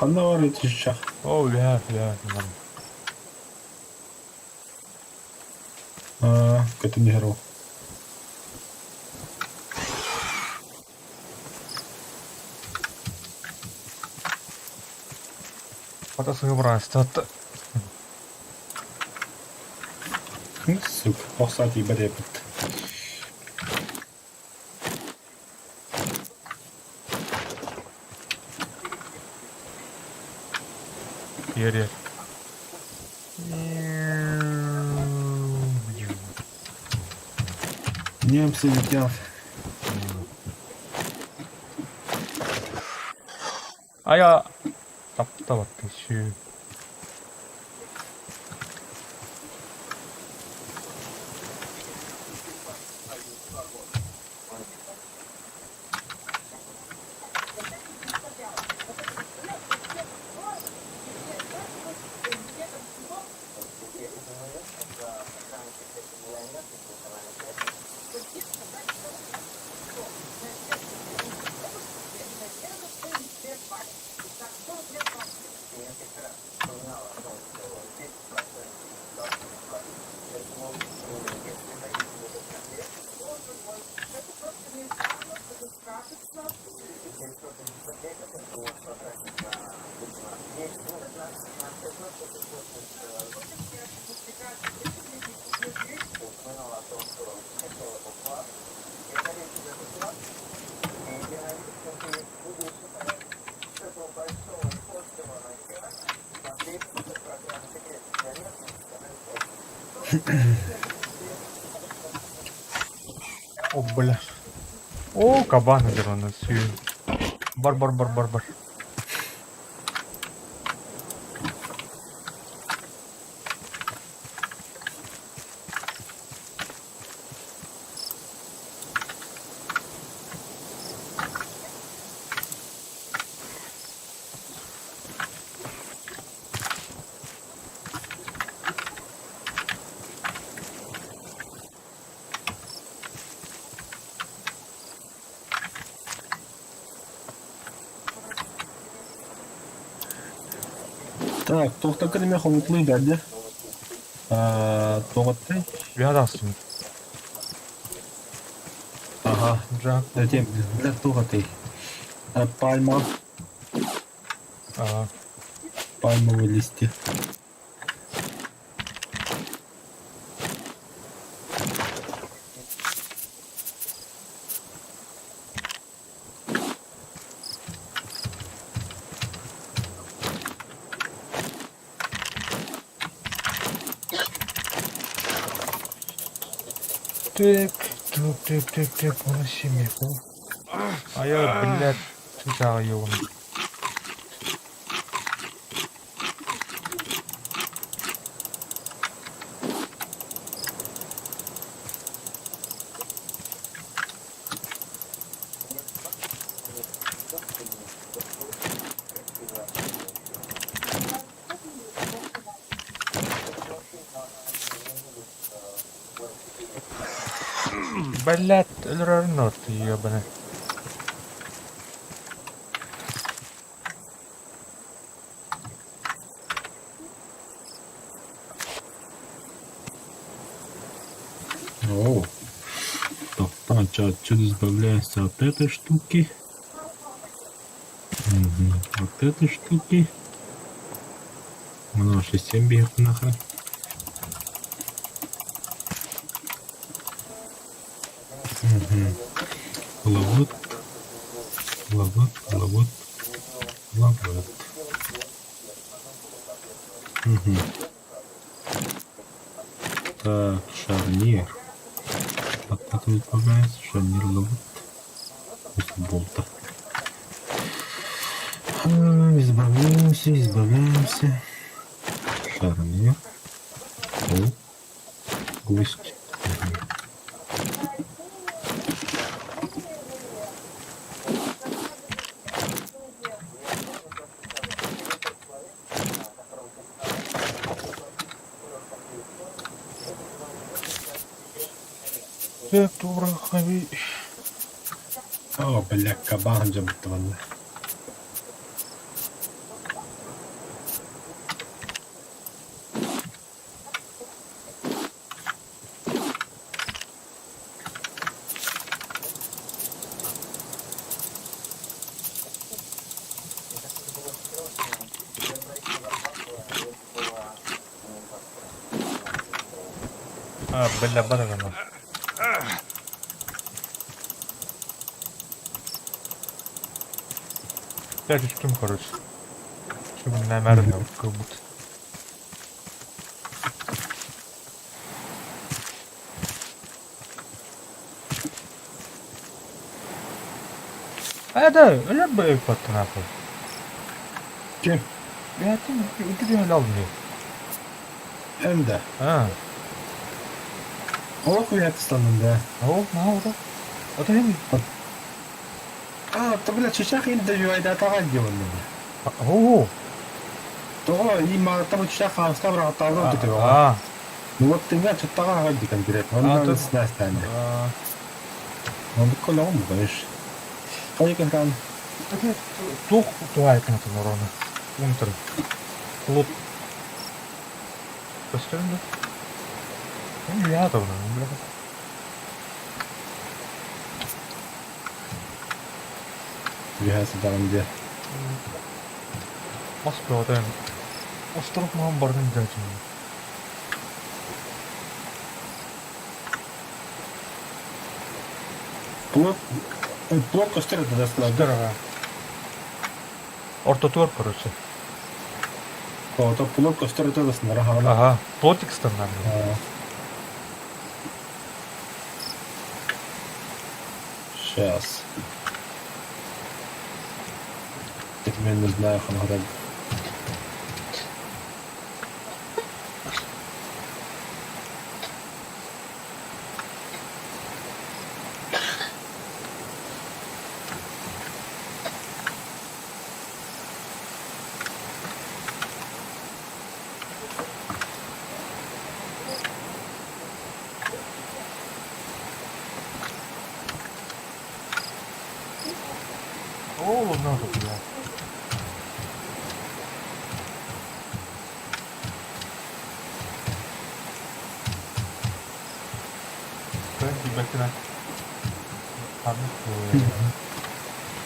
Она варит еще. О, бля, бля, Көтөн иһэр ол. Хата сыһыбыраастаатта. Сука, ох саа тиийбэт эбит. Иэр-иэр. Немцы летят. Айа таптабаттыы сү. О, бля. О, кабан өлөр сүүн. Бар бар бар бар бар. Так, туохтан эмэ хомутлуй бэрдэ. Тоҕоттай? Вядастым. Ага, Жак. затем, бля, туохатай. Пальма, А, пальмовые листья. Так, так, так, так, так, оны семейку. А я, блядь, сюда его. Блядь, өлөрөр ебаный. О, так, отсюда избавляемся от этой штуки. Угу. От этой штуки. Воно 6-7 бегает нахрен. Угу. Ловот. Ловот, ловот, ловот. Угу. Так, шарнир. От этого избавляется. Шарнир ловот. Болта. Избавляемся, избавляемся. Шарнир. Пол. Гвоздь. Так, добро, хави. О, бля, кабан жабыттыванна. А, бля, барана. Я түстүм, короче. Сүгүннээмээр кылбыт. А, да, өлөр б***ь нахуй. Ким? Бэйэтин үтүрүһэн алын Эн да. А, Олох үйэтистанным да. ол, наһаа да. Ото хин А, то бля, чучах интервью айдатаға диэн. Оо. Тоҕо имааттан чучах хаамска быраҕаттаалар түтүбэ. А, Ну вот ты чуттаҕа аҕай ди конкретно. А, Онно тут- снастаанды. а. Оннук колоҕум конечно. Хайыкын кан. Туох туһаайкынатын орону. Унтер. Клуб. Көстөрүн да. Я да бля. Үһэ сыдаҕын диэ. Мас бөҕөтөйүн. Остров маһын бардын дьаачын. Плот плот көстөр это да. Здорово. Ортотуор, короче. Ото плот көстөр это да снара хана. Ага, плотик стандартный. Сейчас. Так я не знаю, хан гадал. О, надо, бля.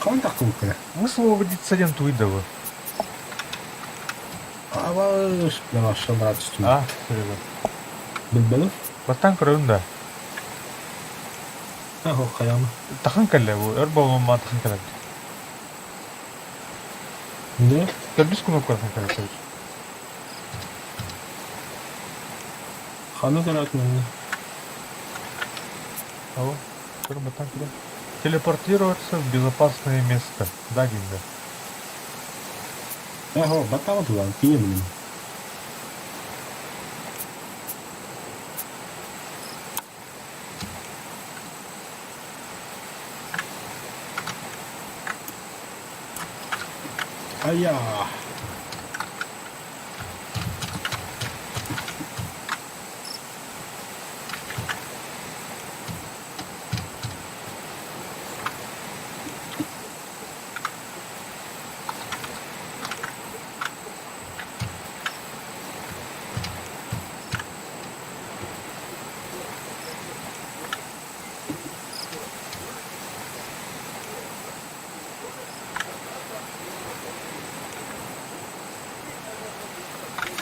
Кон такулка. Высвободиться один туидовы. Абаш, бля, брат, что. А, серьезно. Билбелов? Бастан көрөм да. Ахо, хаям. Тахан кэллэ бу, өр болмам тахан кэлэ. Да? Төрдүс кнопка тахан кэлэ. Ханы көрөт мен. Алло, көр бастан көрөм. Телепортироваться в безопасное место. Да, Гинда. Ахо, батама тулан, тием. Ая.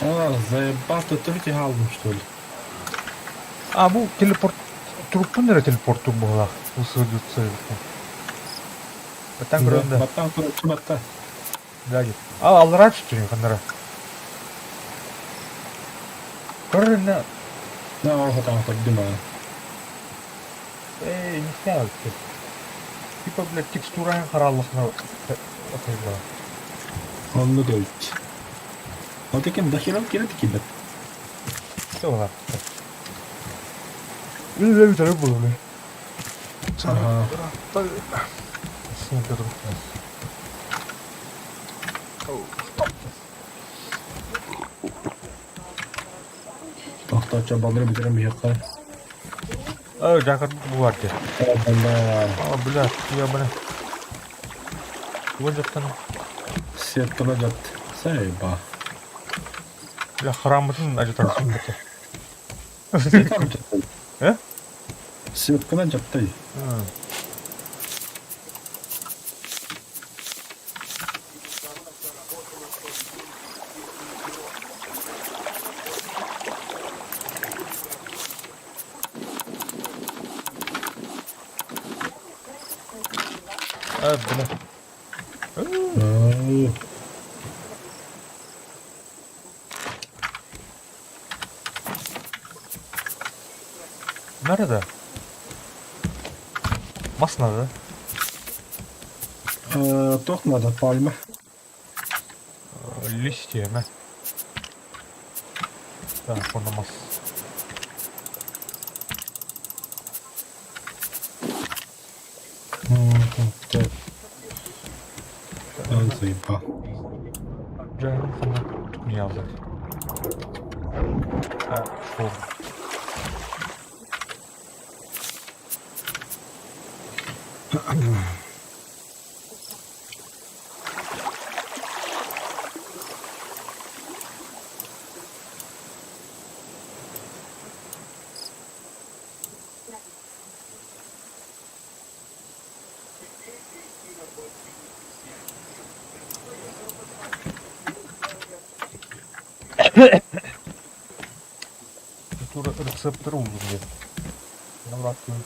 А, заебал, ты төрти алдым, что ли? А, бу телепорт... Труппун эрэ телепорту буолла. Высвободиться. Бастан көрөм да. Баттан көрөт, батта. Да, дит. А, аллара түстүрүн ханнара. Көрөр на. Да, ол хатан көрдүм а. Эй, не знаю. Типа, блядь, текстура хараллахна. Атайла. Онну көрүт. Отекем дохером кирет кибет. Все ладно. Үле бүтәреп булды. Ага. Син көрдүм. Тохточа балдыры битерем бияққа. Ой, жакыр бу бар де. Бля, А, бля, я бля. Бу жактан сеткана жат. Сайба. бля храмытын ажытарсың бите. Сеткана жатты. Э? Сеткана жатты. А, бля. Nerede? Мас надо. Туох надо, пальма. Листья, мэ. Так, онно мас. Так. Заебал. Дьэ, ханна менялар. А, шо? Тура рецептор булдум диэн. Набраттым.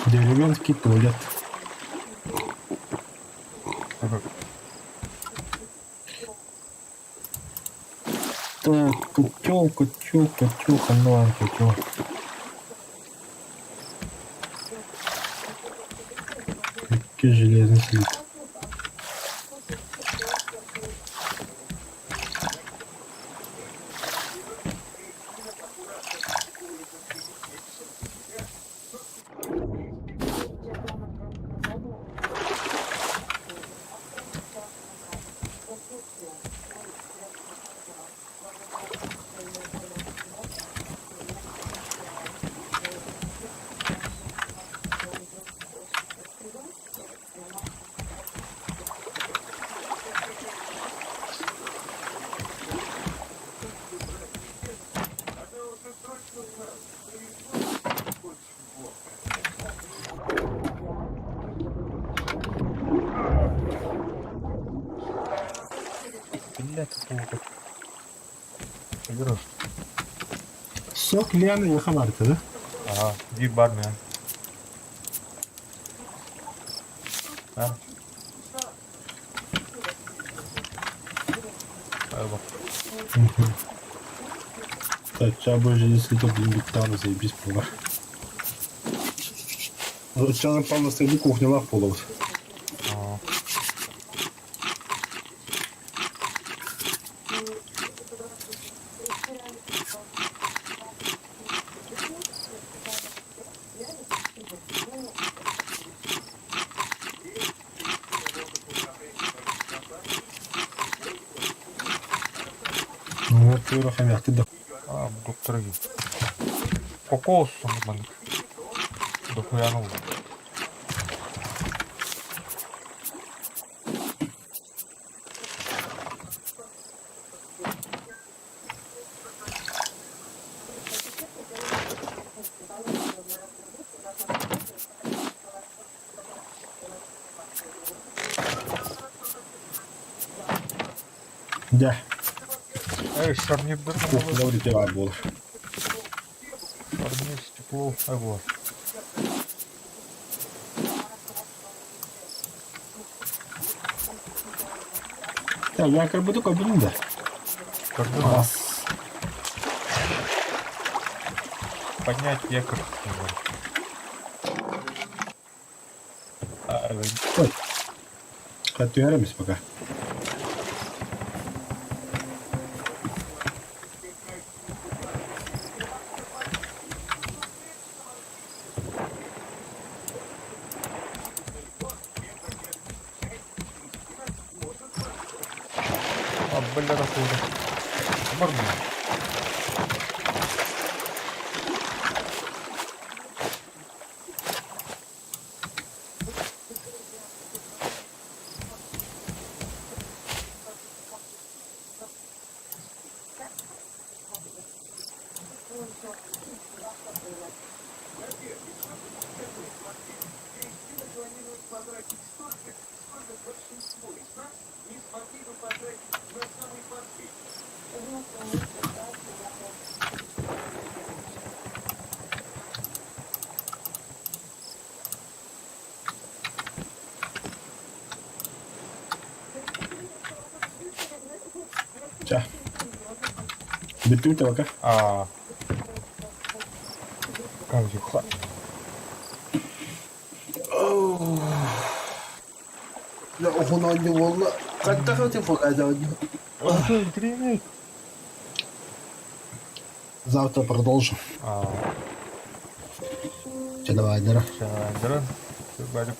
Деревенский туалет. Так, котел, котел, котел, хана, котел. Какие железный слит. Блять, это вот. Сок Лены Яхамарта, да? Ага, биир бар мэ. А? Айва. Так, сейчас больше если то блин, там заебись было. Сейчас напал на среди кухня лав полов. Аа. Ну вот, ты да. А, доктор Кокос маннык. Дохуяны булдум. Да. Эй, шарнирдер Кухня говорит, я был. Шарнир, стекло, айва. Так, я как бы такой блин, да. Когда поднять якорь. Ой. Отвернемся пока. А, бля, такой. Бармен. Бүттүбүт пока. Аа. Как Уһун оонньуу буолла. Хайдах телефон оонньуу? Тренер. Завтра продолжим. Аа. Чэ, давай, дара. Чэ, дара. Бадык.